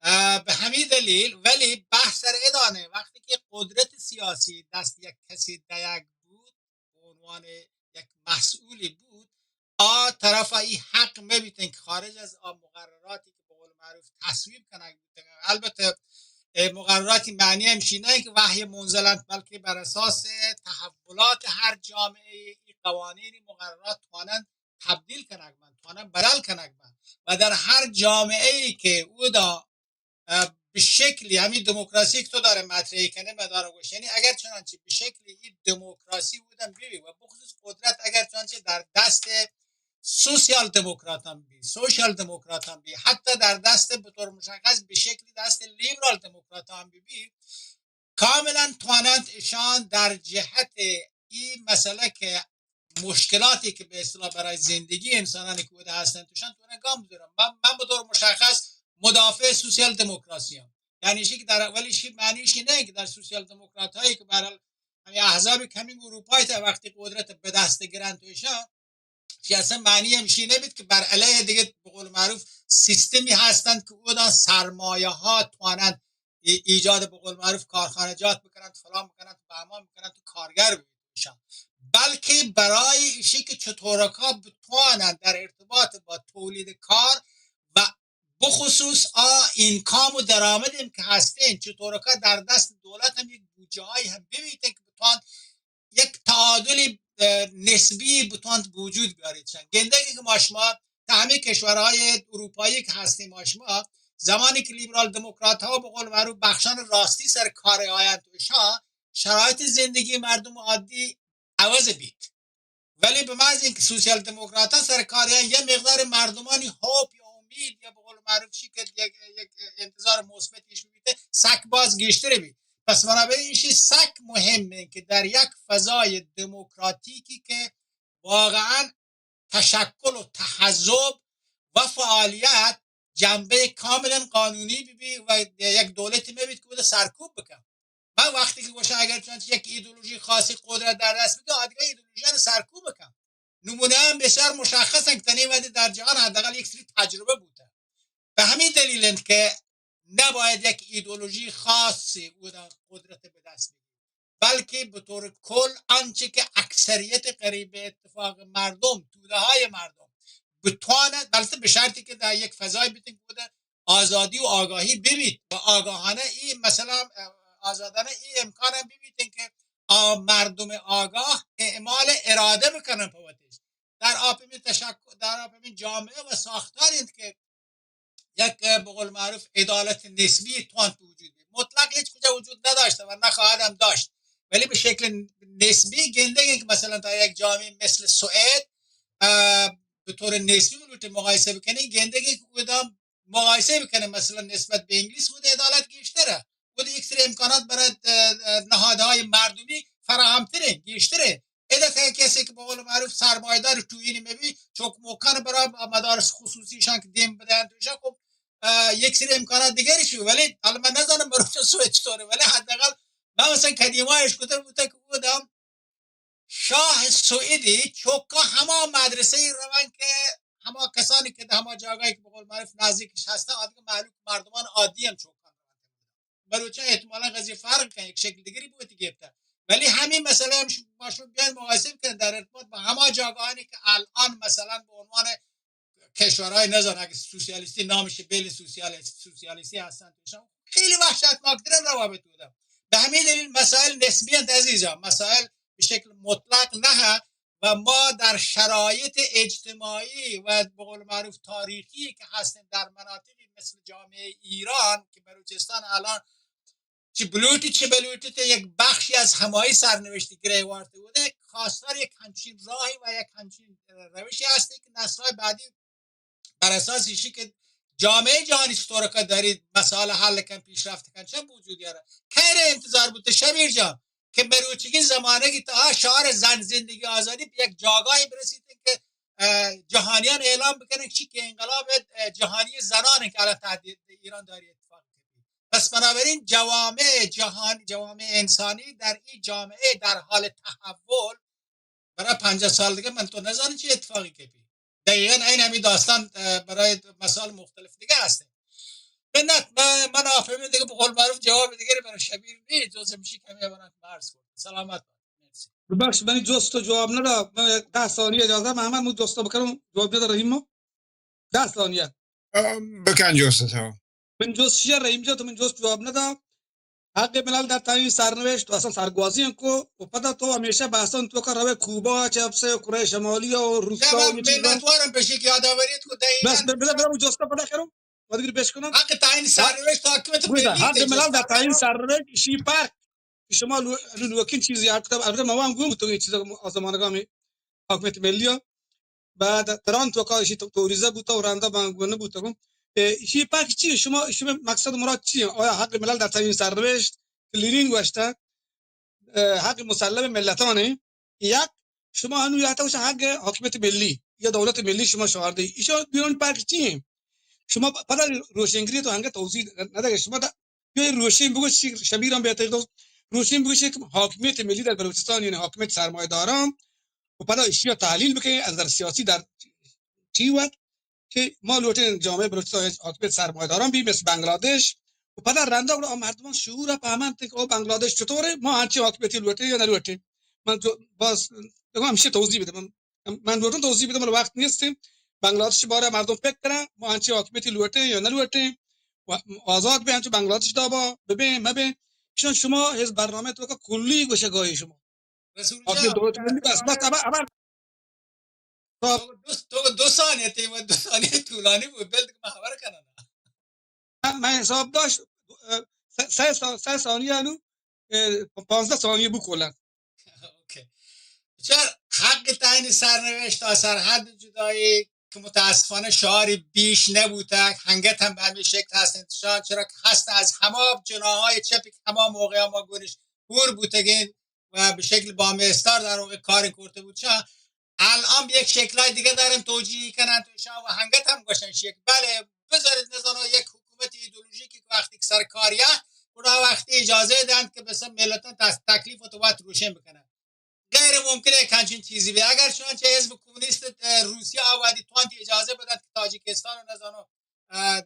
اه، به همین دلیل، ولی بحث سر ادانه، وقتی که قدرت سیاسی دست یک کسی دیگ بود، به عنوان یک مسئولی بود، آ طرف ای حق مبیتن که خارج از آ مقرراتی که به قول معروف تصویب کنگ بوتن. البته، اه، مقرراتی معنی همشی نه که وحی منزلند، بلکه بر اساس تحولات هر جامعه ای قوانین مقررات توانند تبدیل کنگ بند، توانند بدل کنگ بند. و در هر جامعه ای که اودا اه، به شکلی همین دموکراسی که تو داره مطرح کنه، من داره گوش، یعنی اگر چنانچه به شکلی این دموکراسی بودن ببی و بخصوص قدرت اگر چنانچه در دست سوسیال دموکراتان بی، سوشیال دموکراتان بی، حتی در دست به طور مشخص به شکلی دست لیبرال دموکراتان بی، کاملاً توانند اشان در جهت این مسئله که مشکلاتی که به اصطلاح برای زندگی انسانانی که بوده هستند توشان، تو گام بزنن. من، من به طور مشخص مدافع سوسیال دموکراسی هم. یعنی شی که در، ولی شی معنی شی نه که در سوسیال دموکرات هایی که برحال همین احزاب کمی اروپایی تا وقتی قدرت به دست گرند توشان، شی اصلاً معنی همشی نبید که بر علیه دیگه به قول معروف سیستمی هستند که اودا سرمایه ها توانند ای-، ایجاد به قول معروف کارخانجات بکنند، فلان بکنند، بهمان بکنند و کارگر ببید. بلکه برای ایشی که چطورکا بتوانند در ارتباط با تولید کار و بخصوص آ اینکام و درآمد هم که هستین، چطورکا در دست دولت هم یک بودجه هایی هم ببیتن که بتوان یک تعادل، اه، نسبی بتوان وجود بیاریت. گندگی که ما شما تا همه کشورهای اروپایی که هستیم، ما شما زمانی که لیبرال دموکرات ها به قول معروف بخشان راستی سر کار آیند و شا-، شرایط زندگی مردم عادی عوض بیت. ولی به محض اینکه سوسیال دموکرات ها سر کار آیند، یه مقدار مردمانی هوپ یا امید یا به قول معروف چی که یک، یک انتظار مثبتیش بیته، سک باز گیشتر بیت. پس بنابراین ایشی سک مهمه که در یک فضای دموکراتیکی که واقعاً تشکل و تحزب و فعالیت جنبهٔ کاملاً قانونی ببی و یک دولتی مبید که بوده سرکوب بکن. من وقتی که گوشم اگر چنانچه یک ایدئولوژی خاصی قدرت در دست بگه، آ دیگه ایدئولوژی رو سرکوب بکن. نمونه هم بسیار مشخصن که تنی وقتی در جهان حداقل یک سری تجربه بوده. به همین دلیل انت که نباید یک ایدئولوژی خاصی او قدرت به دست بگیره، بلکه به طور کل آنچه که اکثریت قریب به اتفاق مردم، توده های مردم بتواند، البته به شرطی که در یک فضای بیتین که بوده آزادی و آگاهی ببیت و آگاهانه ای مثلاً، اه، آزادانه ای امکان هم ببیت که آ مردم آگاه اعمال اراده بکنن په وتش. در آ پمین تشکل، در آ پمین جامعه و ساختار انت که یک، اه، به قول معروف عدالت نسبی توانت وجود بی. مطلق هیچ کجا وجود نداشته و نخواهد هم داشت، ولی به شکل نسبی گنده که مثلاً تا یک جامعه مثل سوئد، اه، به طور نسبی بلوٹه مقایسه بکنی، گنده که کدام مقایسه بکنه، مثلاً نسبت به انگلیس بوده عدالت گیشتره، بوده یک سری امکانات برای، اه، اه، نهادهای مردمی فراهمتره، گیشتره. ادا تا کسی که به قول معروف سرمایه‌دار توهین می‌بی، چوک مکان برای مدارس خصوصیشان که دیم بدن توشان، خب اه، یک سری امکانات دیگری شو، ولی حالا من نزانم مروچ سوئے چطوره، ولی حداقل من مثلاً قدیما اشکتر بوده که بودم شاه سعودی چوکا هما مدرسه ای روان که هما کسانی که در هما جاگاهی که به قول معروف نزدیکش هستن، آدگه مهلوک مردمان عادی هم چوکا روان. بلوچان احتمالاً قضیه فرق کن، یک شکل دیگری بوتی گرفته. ولی همین مسئله هم ش-، ما شما بیاین مقایسه بکنید در ارتباط با هما جاگاهانی که الان مثلاً به عنوان کشورهای نزان، اگه سوسیالیستی نامش بیل سوسیالیست، سوسیالیستی هستن توشان، خیلی وحشتناکترین روابط بوده. به همین دلیل مسائل نسبی انت عزیزم، مسائل به شکل مطلق نه و ما در شرایط اجتماعی و به قول معروف تاریخی که هستیم در مناطقی مثل جامعه ایران که بلوچستان الان چی بلوٹی چی بلوٹی تے یک بخشی از ہمائی سرنوشتی گرہ وارتے بودے، خواستار یک ہنچین راہی و یک ہنچین روشی ہستے کہ نسل‌های بعدی بر اساس ایشی کہ جامعه جهانی چطور که دارید مسائل حل کن، پیشرفت کن، چه وجود داره؟ خیر انتظار بوده شبیر جان که مروچگی زمانگی تا شعار زن زندگی آزادی به یک جاگاهی برسید که، اه، جهانیان اعلام بکنن چی که انقلاب، اه، جهانی زنان که الان تحت ایران داری اتفاق میفته. پس بنابراین جوامع جهان، جوامع انسانی در این جامعه در حال تحول، برای پنجاه سال دیگه من تو نزانی چه اتفاقی کپی. دقیقاً این همین داستان، اه، برای مسائل مختلف دیگه هسته. منت، من، من آفرین دیگه به قول معروف جواب دیگری برای شبیر نی، جز میشی کمی برای عرض کرد. سلامت باشید. مرسی. ببخش، منی جست تو جواب ندا، من یک ده ثانیه اجازه، من همه مو جست بکنم، جواب ندا رحیم. ده ثانیه. اه، بکن جست تو. من جست شیه رحیم جان، تو من جست جواب ندا. حق ملل در تعیین سرنوشت، تو اصلاً سرگوازی هم کو، و پدا تو همیشه بحثان تو که روی کوبا، چه اپسه، کره شمالی و روسا و من این چیزا. منتوارم پیشی که یادآوریت کو دقیقاً. بس، ب-، بذار، بذار من جست پدا کرم. و دیگر بشکنم. حق تعیین سرنوشت حاکمیت ملی. حق ملل در تعیین سرنوشت، شی فرق. شما لو-، لو-، لوکین چیزی یاد کتاب، البته ما هم گوم تو این چیزا آزمانگا می حاکمیت ملی ها. بعد تران تو کار شی تو-، توریزه بوتا و رندا من گونه بوتا گم. اه، شی پاک چی؟ شما، شما مقصد مراد چی؟ آیا حق ملل در تعیین سرنوشت که لینین گوشته، اه، حق مسلم ملتانه؟ یک، شما هنو یا تو حق حاکمیت ملی یا دولت ملی شما شعار دی. ایشان بیرون پاک چی؟ شما پ-، پدا روشنگری تو هنگه توضیح ندگه. شما دا بیا روشن بگوش، شبیران بهتر دوست. روشن بگوش که حاکمیت ملی در بلوچستان یعنی حاکمیت سرمایه‌داران و پدا اشیا تحلیل بکنی از نظر سیاسی در چی وقت که ما لوٹیں جامعه بلوچستان حاکمیت سرمایه‌داران بی مثل بنگلادش و پدا رندا گڑا مردمان شعور پهمند که او بنگلادش چطوره، ما انچه حاکمیتی لوٹیں یا نلوٹیں. من جو باز دگه همیشه توضیح بدم. من من لوٹوں توضیح بدم، ولی وقت نیستیں. بنگلادش بارہ مردم فکر کنن، ما انچیں حاکمیتی لوٹیں یا نہ لوٹیں، و آزاد بیں، انچو بنگلادش دابا ببیں، مبیں. شما، شما از برنامه تو کا کلی گوشه گاهی شما. رسول حاکمیت جان، دولت ملی بس، بس، ابر، ابر. تو دو، تو دو ثانیه تی و دو ثانیه طولانی بود، بل که من خبر کنم. من، من حساب داشت، اه، سه، سه سا-، سه ثانیه انو، اه، پانزده ثانیه بو کلا. اوکی. بچار، حق تعیین سرنوشت تا سرحد جدایی که متاسفانه شعاری بیش نبوتگ، هنگت هم به همین شکل هست انتشان، چرا که هست از همه جناهای چپی که همه موقع ما گونش هور بوتگین و به شکل با مستار در واقع کار کرده بود. چه الان به یک شکلای دیگه دارن توجیه کنن تو شما و هنگت هم گوشن شکل. بله، بذارید نزانو یک حکومت ایدئولوژیکی که وقتی که سر کاریه، اونا وقتی اجازه دهند که مثلاً ملتان تس-، تکلیف و تو وقت روشن بکنن. غیر ممکنه یک همچین چیزی بی. اگر چنانچه حزب کمونیست، اه، روسیه آوادی توانت اجازه بدهد که تاجیکستان و نزانو، اه، اه،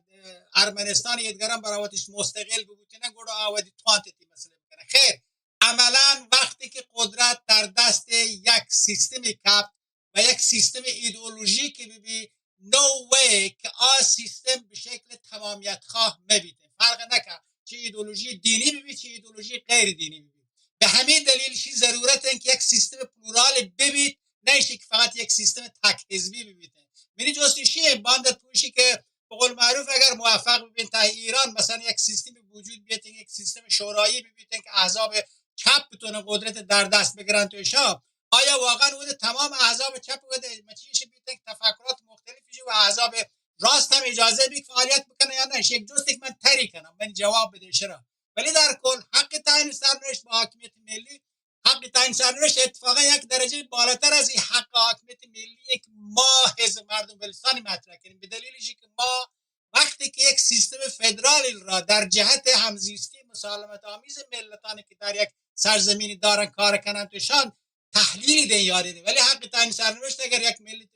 ارمنستان یدگران برای وتش مستقل ببوتینن، گڑا آوادی توانت تی مسئله بکنه. خیر، عملاً وقتی که قدرت در دست یک سیستمی کپت و یک سیستم ایدئولوژیکی ببی، no way که آ سیستم به شکل تمامیت خواه مبیت. فرق نکه چه ایدئولوژی دینی ببی، چه ایدئولوژی غیر دینی ببی. به همین دلیل شی ضرورت انت که یک سیستم پلورال ببیت، نه اینکه فقط یک سیستم تک حزبی ببیت. منی جست ایشی انت، باندت پوشی که به قول معروف اگر موفق ببین تا ایران مثلاً یک سیستمی بوجود بیت، یک سیستم شورایی ببیت که احزاب چپ بتونه قدرت در دست بگیرن تو ایشا، آیا واقعاً وده تمام احزاب چپ وده مچیش بیت که تفکرات مختلفی جو و احزاب راست هم اجازه بی که فعالیت بکنه یا نه؟ یک جستی که من تری کنم، من جواب بده شرا. ولی در کل حق تعیین سرنوشت با حاکمیت ملی، حق تعیین سرنوشت اتفاقاً یک درجه بالاتر از این حق حاکمیت ملی که ما حزب مردم بلوچستانی مطرح کنیم، به دلیل اینکه ما وقت که یک سیستم فدرال را در جهت همزیستی مسالمت آمیز ملتانی که در یک سرزمینی دارن کار کنن، تو شان تحلیلی دیں یاری دیں. ولی حق تعیین سرنوشت اگر یک ملت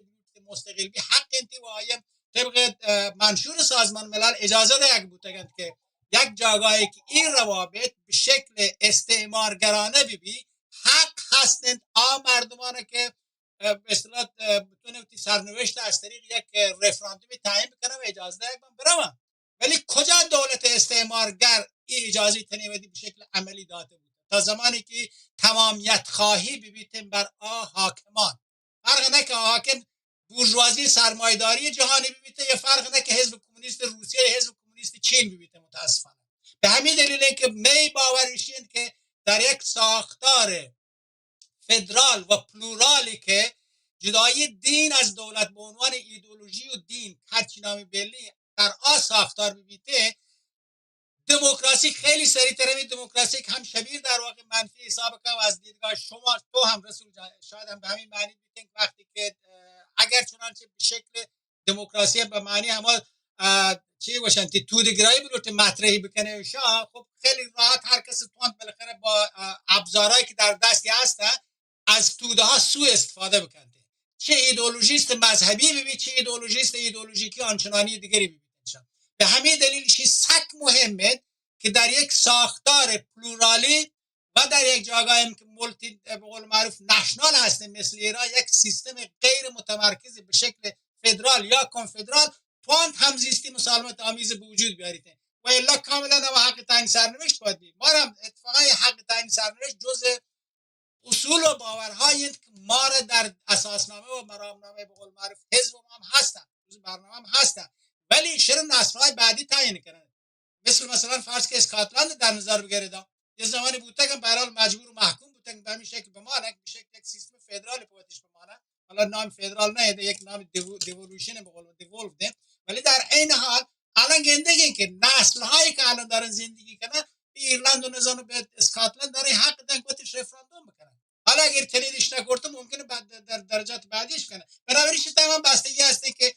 مستقل بی، حق انتی و آیم طبق، اه، منشور سازمان ملل اجازه دهگ بوتگند که یک جاگاهی که این روابط به شکل استعمارگرانه بی بی، حق هستند آ مردمان که، اه، به اصطلاح، اه، بتونه وتی سرنوشت از طریق یک، اه، رفراندوم تعیین بکنه و اجازه دهگ من بروم. ولی کجا دولت استعمارگر ای اجازه تنی ودی به شکل عملی داته بود؟ تا زمانی که تمامیت خواهی ببیتن بر آ حاکمان، فرق نه که حاکم بورژوازی سرمایه‌داری جهانی ببیته، یا فرق نه که حزب کمونیست روسیه یا حزب کمونیست چین ببیته. متاسفانه به همین دلیل که می باور ایشین که در یک ساختار فدرال و پلورالی که جدایی دین از دولت به عنوان ایدئولوژی و دین، هرچی نام بلی، در آ ساختار ببیته، دموکراسی خیلی سریعتر. همین دموکراسی که هم شبیر در واقع منفی حساب کنه و از دیدگاه شما، تو هم رسول جان، شاید هم به همین معنی بیتین که وقتی که، اه، اگر چنانچه به شکل دموکراسی به معنی هما، اه، چی گوشن، تی توده گرایی بلوٹه مطرحی بکنه شاه، خب خیلی راحت هر کس توان بالاخره با، اه، ابزارهایی که در دستی هستن از توده ها سوء استفاده بکنه. چه ایدئولوژیست مذهبی ببی، چه ایدئولوژیست ایدئولوژیکی آنچنانی دیگری ببی. به همین دلیل شی سک مهمه که در یک ساختار پلورالی و در یک جاگاهی هم که مولتی، به قول معروف، نشنال هستیم مثل ایران، یک سیستم غیر متمرکز به شکل فدرال یا کنفدرال توانت همزیستی مسالمت آمیز به وجود بیاریت. و الا کاملا نو حق تعیین سرنوشت باید بی. ما را هم اتفاقا حق تعیین سرنوشت جزء اصول و باورهایی انت که ما را در اساسنامه و مرامنامه، به قول معروف، حزب ما هم هستن، جزء برنامه هم هستن، ولی شر نسل‌های بعدی تعیین کنن. مثل مثلا فرض که اسکاتلند در نظر بگیرید، یه زمانی بوتگن به هر حال مجبور و محکوم بوتگن به همین شکل بمانن، به شکل یک سیستم فدرال پوتش بمانن. حالا نام فدرال نه، یک نام دیو-، دیولوشن به قول دیولو ده، ولی در عین حال الان گندگی که نسل‌هایی که الان دارن زندگی کنن، ایرلند و نزانو به اسکاتلند داره حق دن که وتش رفراندوم بکنن. حالا اگر تنیدش نکرده ممکنه بعد در درجات بعدیش کنه. بنابراین چه تمام بستگی هسته که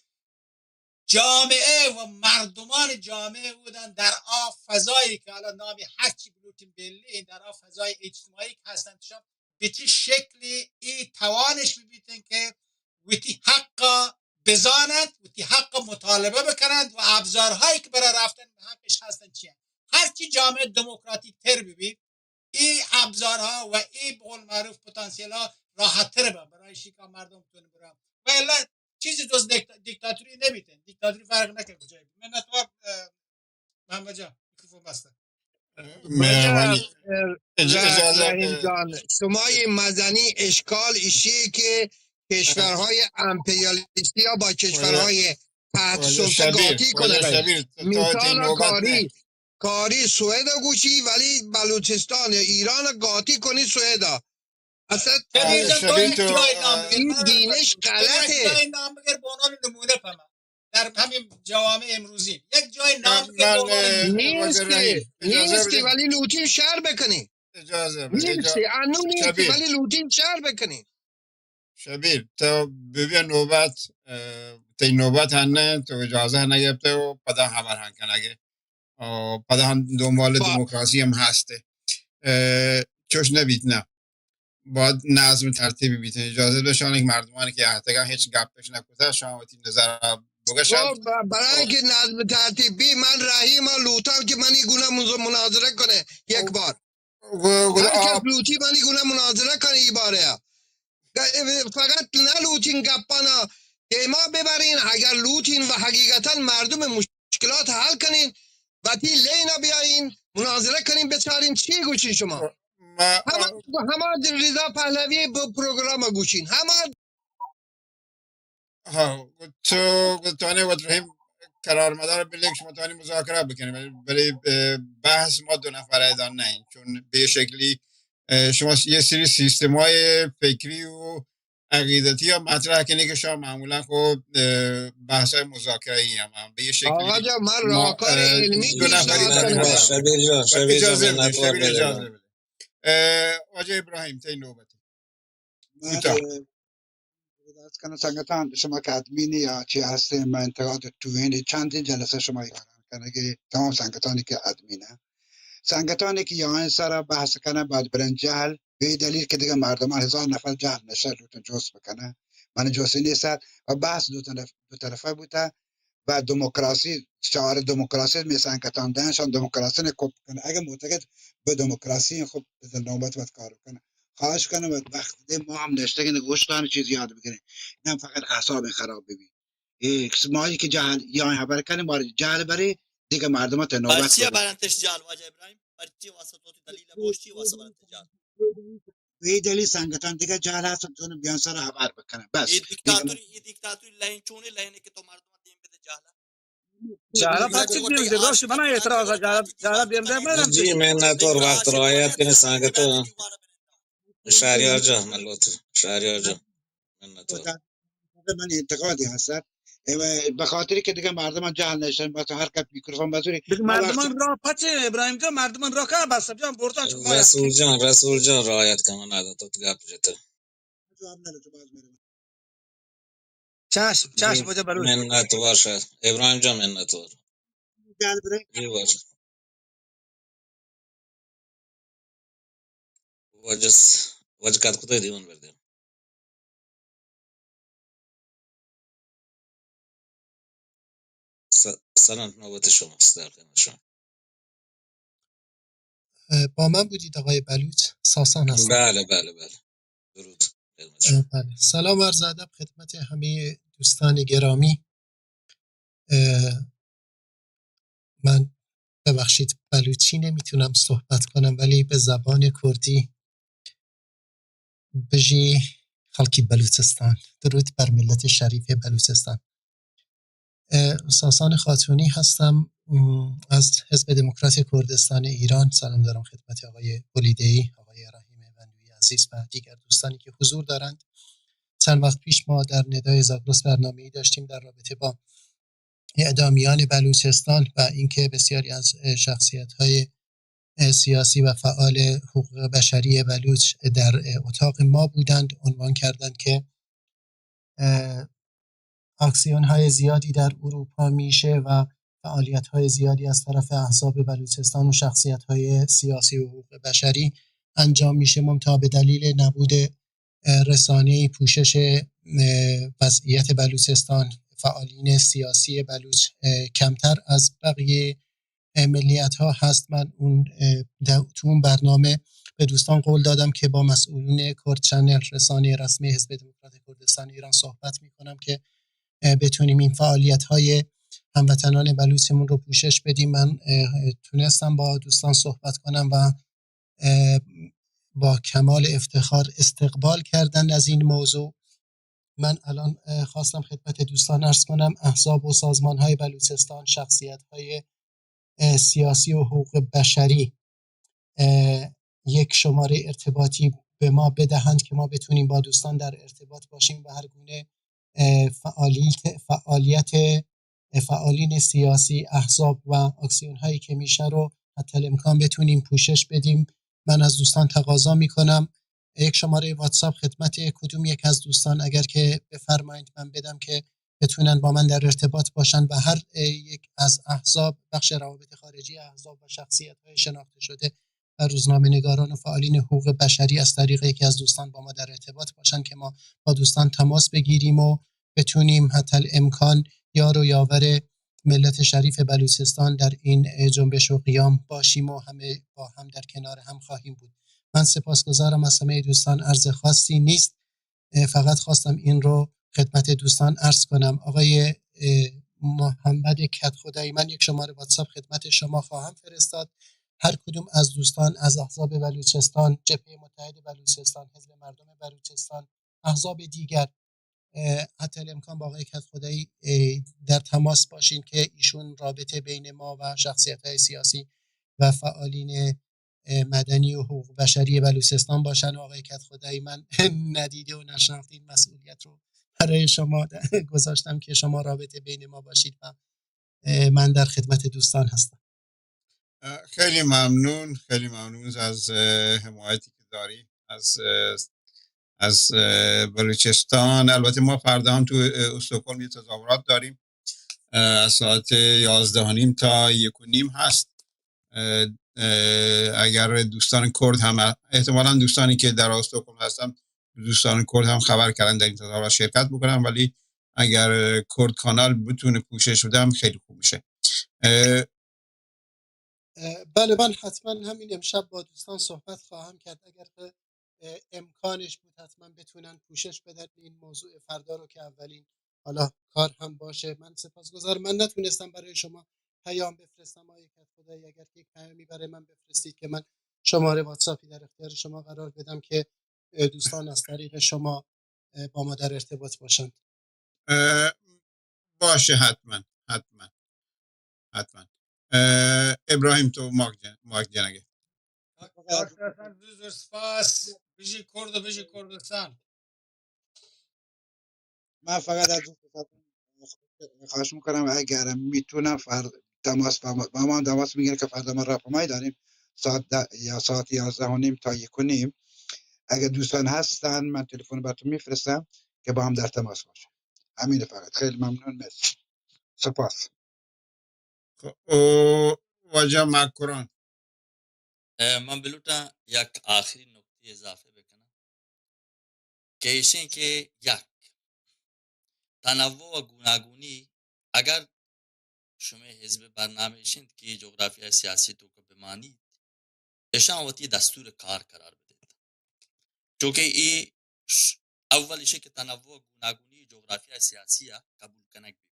جامعه و مردمان جامعه بودن در آ فضایی که حالا نامی هرچی بلوٹین بلی، در آ فضای اجتماعی که هستن، شما به چه شکلی ای توانش ببیتن که وتی حق بزانند، وتی حق مطالبه بکنند و ابزارهایی که برای رفتن به حقش هستن چی هست. هرچی جامعه دموکراتیک تر ببی، ای ابزارها و ای، به قول معروف، پتانسیل ها راحت تر به برای شیکا مردم تون برن. و الا چیزی جز دیکت-، دیکتاتوری نمیتن. دیکتاتوری فرق نکنه کجایی. منتوار، اه، محمد جان، میکروفون بسته. مهربانی. اج-، اجازه رحیم جان، شما یه مزنی اشکال ایشی که کشورهای امپریالیستی ها با کشورهای تحت سلطه قاطی کنه. مثال کاری، کاری سوئد گوشی، ولی بلوچستان، ایران قاطی کنی سوئد. اصلاً شبیر جان، تو یک جای نام بگیر. این دینش غلطه. یک جای نام بگیر به عنوان نمونه پا من. در همین جوامع امروزی یک جای نام بگیر به عنوان نمونه. نیستی، نیستی، ولی لوٹین شر بکنی. اجازه بده. نیستی، انو نیستی، ولی لوٹین شر بکنی. شبیر، تو ببیا نوبت، اه، تی نوبت هنه، تو اجازه نگرفته و پدا خبر هن کنگه. اه، پدا هم دنبال دموکراسی هم هسته. اه، چوش نبیت نه. باید نظم ترتیبی بیت. اجازه بده شان یک مردمانی که احتگا هیچ گپش نکوته، شان وتی نظر بگشن. خب، ب-، برای اینکه نظم ترتیب بی، من رحیم لوٹم که منی گونه مز-، مناظره کنه یک بار. هر کس لوٹی منی گونه مناظره کنه ای باره. فقط نہ لوٹین گپانا دیما ببرین، اگر لوٹین و حقیقتاً مردم مشکلات حل کنین، وتی لینا بیائین، مناظره کنین، بچارین چی گوشین شما. ما، هما، هما رضا پهلوی ب-، پروگرام گوشین، هما. ها، تو، تو نے وت رحیم قرار مدار بلے کہ شما توانی مذاکرہ بکنی، بلے، بلے، اه، بحث ما دو نفر ایدان نہ انت، چون بے شکلی، اه، شما یه سری سیستم‌های فکری و عقیدتی ها مطرح کنی که شما معمولاً خو، اه، بحث‌های مذاکره‌ای هم، هم به یه شکلی آقا جان، من ما، راهکار اه، علمی دو نفری پیشنهاد کنم. شبیر جان، شبیر جان، اجازه بده، شبیر، اجازه بده. اه، واجه ابراهیم، تی نوبتی. کوتاه. کنم سنگتان، شما که ادمین یا چی هستین، من انتقاد تو این چندین جلسه شما یاران کنگی، تمام سنگتانی که ادمین هست، سنگتانی که یا این سر بحث کنه، باید برن جهل، به این دلیل که دیگه مردمان هزار نفر جهل نشه، لوتن جست بکنه، من جستی نیست و بحث دو طرف، دو طرفه بوده. و دموکراسی، شعار دموکراسی می سنگتان دهن، شان دموکراسی نه کپ کنه. اگه معتقد به دموکراسی، خب بزن نوبت وقت کار کنه. خواهش کنم وقت ده ما هم نشتگین گوش دارن چیز یاد بگیرین. نه فقط اعصاب خراب ببین. ای مایی که جهل یا خبر کنیم، بار جهل بره، دیگه مردم ته نوبت برچی بده. برنتش جهل واجه ابراهیم؟ برچی واسه تو دلیل بوشتی واسه برنتش جهل؟ به این دلیل سنگتان دیگه جهل هست، چون بیان سر خبر بکنن. بس. این دیکتاتوری، این دیکتاتوری لین چونه لینه که تو مردم دیم بده جهل؟ جهل پس چی دیم ده؟ روش من اعتراض جهل، جهل دیم ده من. جی، منتوار، وقت رعایت کنه سنگتان. شهریار جان، من لطف، شهریار جان، منتوار. من انتقادی هست. اه، به خاطری که دیگه مردم جهل نشن، مثلا هر کس میکروفون بزوری. دیگه مردمان را پچه، ابراهیم جان، مردمان را که بس جان برتن شما رسول جان، رسول جان، رعایت کن، من عادت تو گپ جته. جواب نده تو باز می‌ره. چشم، چشم، جی، واجه بلوچ. منتوار شد. ابراهیم جان، منتوار. جهل بره. جی واجه. واجه س-، واجه کات کتای دیوان بردیم. س-، سلام، نوبت شماست، در خدمت شما. اه، با من بودید آقای بلوچ، ساسان هستم. بله، بله، بله. درود خدمت شما. اه، بله. سلام و عرض ادب خدمت همهٔ دوستان گرامی. اه، من، ببخشید، بلوچی نمی‌تونم صحبت کنم، ولی به زبان کردی. بژی خەڵکی بەلوچستان. درود بر ملت شریف بلوچستان. اه، ساسان خاتونی هستم، م، از حزب دموکرات کردستان ایران. سلام دارم خدمت آقای بلیده‌ای، آقای رحیم بندوی عزیز و دیگر دوستانی که حضور دارند. چند وقت پیش ما در ندای زاگرس برنامه‌ای داشتیم در رابطه با اعدامیان بلوچستان و اینکه بسیاری از، اه، شخصیت‌های، اه، سیاسی و فعال حقوق بشری بلوچ در، اه، اتاق ما بودند، عنوان کردند که، اه، آکسیون‌های زیادی در اروپا میشه و فعالیت‌های زیادی از طرف احزاب بلوچستان و شخصیت‌های سیاسی و حقوق بشری انجام میشه، منتها به دلیل نبود، اه، رسانه‌ای پوشش، اه، وضعیت بلوچستان، فعالین سیاسی بلوچ، اه، کمتر از بقیهٔ، اه، ملیت‌ها هست. من اون، اه، در، تو اون برنامه به دوستان قول دادم که با مسئولین کرد چنل، رسانهٔ رسمی حزب دموکرات کردستان ایران صحبت می‌کنم که، اه، بتونیم این فعالیت‌های هموطنان بلوچمون رو پوشش بدیم. من، اه، تونستم با دوستان صحبت کنم و، اه، با کمال افتخار استقبال کردن از این موضوع. من الان، اه، خواستم خدمت دوستان عرض کنم، احزاب و سازمان‌های بلوچستان، شخصیت‌های، اه، سیاسی و حقوق بشری، اه، یک شمارهٔ ارتباطی به ما بدهند که ما بتونیم با دوستان در ارتباط باشیم و هر گونه، اه، فعالیت، فعالیت فعالین سیاسی، احزاب و آکسیون‌هایی که می‌شه رو حتی الامکان بتونیم پوشش بدیم. من از دوستان تقاضا می‌کنم یک شمارهٔ واتساپ خدمت کدوم یک از دوستان اگر که بفرمایید من بدم که بتونن با من در ارتباط باشن و هر، اه، یک از احزاب، بخش روابط خارجی احزاب و شخصیت‌های شناخته شده و روزنامه‌نگاران و فعالین حقوق بشری از طریق یکی از دوستان با ما در ارتباط باشن که ما با دوستان تماس بگیریم و بتونیم حتی الامکان یار و یاور ملت شریف بلوچستان در این، اه، جنبش و قیام باشیم و همه با هم در کنار هم خواهیم بود. من سپاسگزارم از همهٔ دوستان، عرض خاصی نیست. اه، فقط خواستم این رو خدمت دوستان عرض کنم. آقای، اه، محمد کدخدایی، من یک شمارهٔ واتساپ خدمت شما خواهم فرستاد. هر کدوم از دوستان از احزاب بلوچستان، جبههٔ متحد بلوچستان، حزب مردم بلوچستان، احزاب دیگر، اه، حتی الامکان با آقای کدخدایی، اه، در تماس باشین که ایشون رابطه بین ما و شخصیت‌های سیاسی و فعالین، اه، مدنی و حقوق بشری بلوچستان باشن. و آقای کدخدایی، من ندیده و نشناخته این مسئولیت رو برای شما گذاشتم که شما رابطه بین ما باشید و، اه، من در خدمت دوستان هستم. اه، خیلی ممنون، خیلی ممنون از، اه، حمایتی که داری از، اه، از، اه، بلوچستان. البته ما فردا هم تو، اه، استکهلم یه تظاهرات داریم. اه، از ساعت یازده و نیم تا یک و نیم هست. اه، اه، اگر دوستان کرد هم، احتمالاً دوستانی که در استکهلم هستن، دوستان کرد هم خبر کردن در این تظاهرات شرکت بکنن، ولی اگر کرد کانال بتونه پوشش بده هم خیلی خوب می‌شه. اه، اه، بله، من حتماً همین امشب با دوستان صحبت خواهم کرد. اگر که، اه، امکانش بود، حتماً بتونن پوشش بدن این موضوع فردا رو که اولین حالا کار هم باشه. من سپاسگزار، من نتونستم برای شما پیام بفرستم، آقای کدخدایی، اگر که یک پیامی برای من بفرستید که من شمارهٔ واتساپی در اختیار شما قرار بدم که، اه، دوستان از طریق شما، اه، با ما در ارتباط باشند. اه، باشه، حتماً، حتماً، حتماً. اه، ابراهیم، تو ماک جن-، ماک جنگه. باش، اصلاً زور زور سپاس. بژی کرد و بژی کردستان. من فقط از دوست خواهش می‌کنم اگر می‌تونم فر-، تماس با ما، با ما هم تماس می‌گیرن که فردا ما راهپیمایی داریم ساعت ده یا ساعت یازده و نیم تا یک و نیم. اگر دوستان هستن من تلفن براتون می‌فرستم که با هم در تماس باشیم. همین فقط. خیلی ممنون، مرسی. سپاس. خب، او واجہ مکران. اه، من بلوٹاں یک آخری نکتے اضافہ بکناں کہ ایشیں کہ یک تنوع و گوناگونی، اگر شمئے حزب برنامہ ایش انت کہ جغرافیہ سیاسی توکا بمانیت، اشاں وتی دستور کار قرار بدیت۔ چونکہ اے ش-، اول ایشی کہ تنوع و گوناگونی جغرافیہ سیاسی ء قبول کنگ بیت۔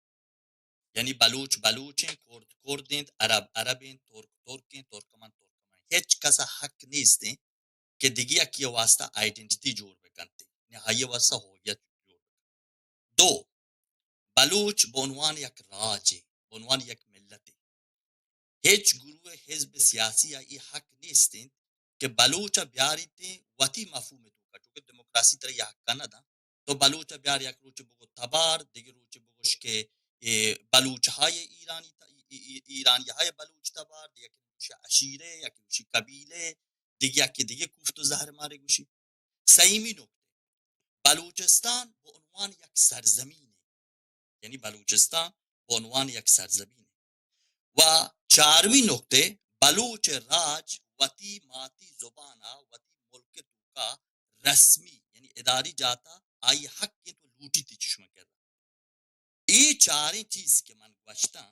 یعنی بلوچ بلوچ انت، کرد کرد انت، عرب عرب انت، ترک ترک انت، ترکمن ترکمن انت۔ ہچ کس ء حق نیست انت کہ دگہ یکے ء واستہ آئیڈنٹیٹی جوڑ بکنت، یعنی آئی ء واستہ ہویت جوڑ بکنت۔ دو، بلوچ بہ عنوان یک راجے، بہ عنوان یک ملتے، ہچ گروہ حزب سیاسی ء اے حق نیست انت کہ بلوچ ء بیاریت وتی مفہوم ء توکا، چونکہ دموکراسی ترا اے حق ء نہ داں۔ تو بلوچ ء بیار، یک روچے بگو تبار، دگہ روچے بگوش کہ اے بلوچ ہائے ایرانی ت-، ای-، ای-، ایرانی ہائے بلوچ تبار، دگہ یکے گوشی عشیرے، یکے گوشی قبیلے، دگہ یکے دگہ کوفت و زہر مارے گوشی۔ سیمی نکتے، بلوچستان بہ عنوان یک سرزمینے، یعنی بلوچستان بہ عنوان یک سرزمینے۔ و چارمی نکتے، بلوچ راج وتی ماتی زبانا وتی ملک توکا رسمی، یعنی اداری جاتا آئی حق انت و لوٹیت چشمہ کرا۔ اے چاریں چیز کہ من گوشتاں،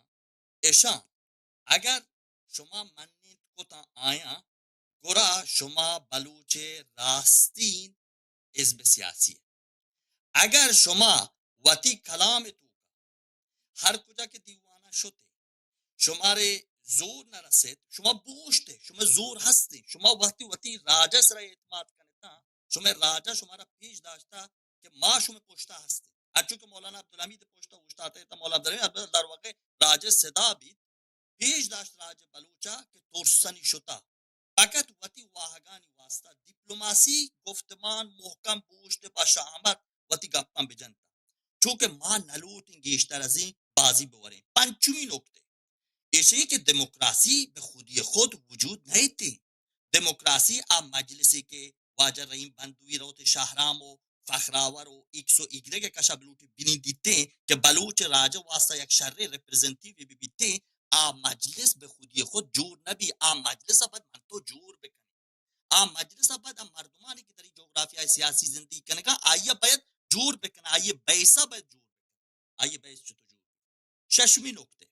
اشاں اگر شما منینت کتاں آیاں، گڑا شما بلوچ راستین حزب سیاسی۔ اگر شما وتی کلام توکا ہر کجا کہ دیوانا شتے، شمارے زور نہ رسیت، شما بوشتے، شما زور ہستے، شما وقتی وتی راجہ سرا اعتماد کنتا، شما راجہ شمارا پیش داشتا کہ ما شما پشتا ہستیں۔ انچو کہ مولانا عبدالحمید پشتا اوشتاتے تا، مولانا عبدالحمید در واقع راجہ صدا بیت، پیش داشت راج بلوچا کہ ترسنی شتا۔ فقط وتی واہگانی واسطہ دیپلوماسی گفتمان محکم بوشت با شہامت وتی گپاں بجنت۔ چونکہ ما نلوٹیں گیشتر از این بازی بوریں۔ پنچمی نکتے ایشی کہ دموکراسی بہ خودی خود وجود نہ ایتیں۔ دموکراسی آ مجلسے کہ واجہ رحیم بندوی روت شہرام و فخراور و ایکس و ایگرگ کشا بلوٹی بنی دیتیں کہ بلوچ راج واسطہ یک شرے ریپرزنٹیو بی بیتیں، آ مجلس بہ خودی خود جوڑ نہ بی، آ مجلس ء پد من تو جوڑ بکنیں۔ آ مجلس ء پد آ مردمانی کہ در این جغرافیہ سیاسی زندگی کنگا، آئی ء باید جوڑ بکنیں، آئی ء بیس ء باید جوڑ بکنیں۔ آئی ء بیس چطور جوڑ بی؟ ششمی نکتے،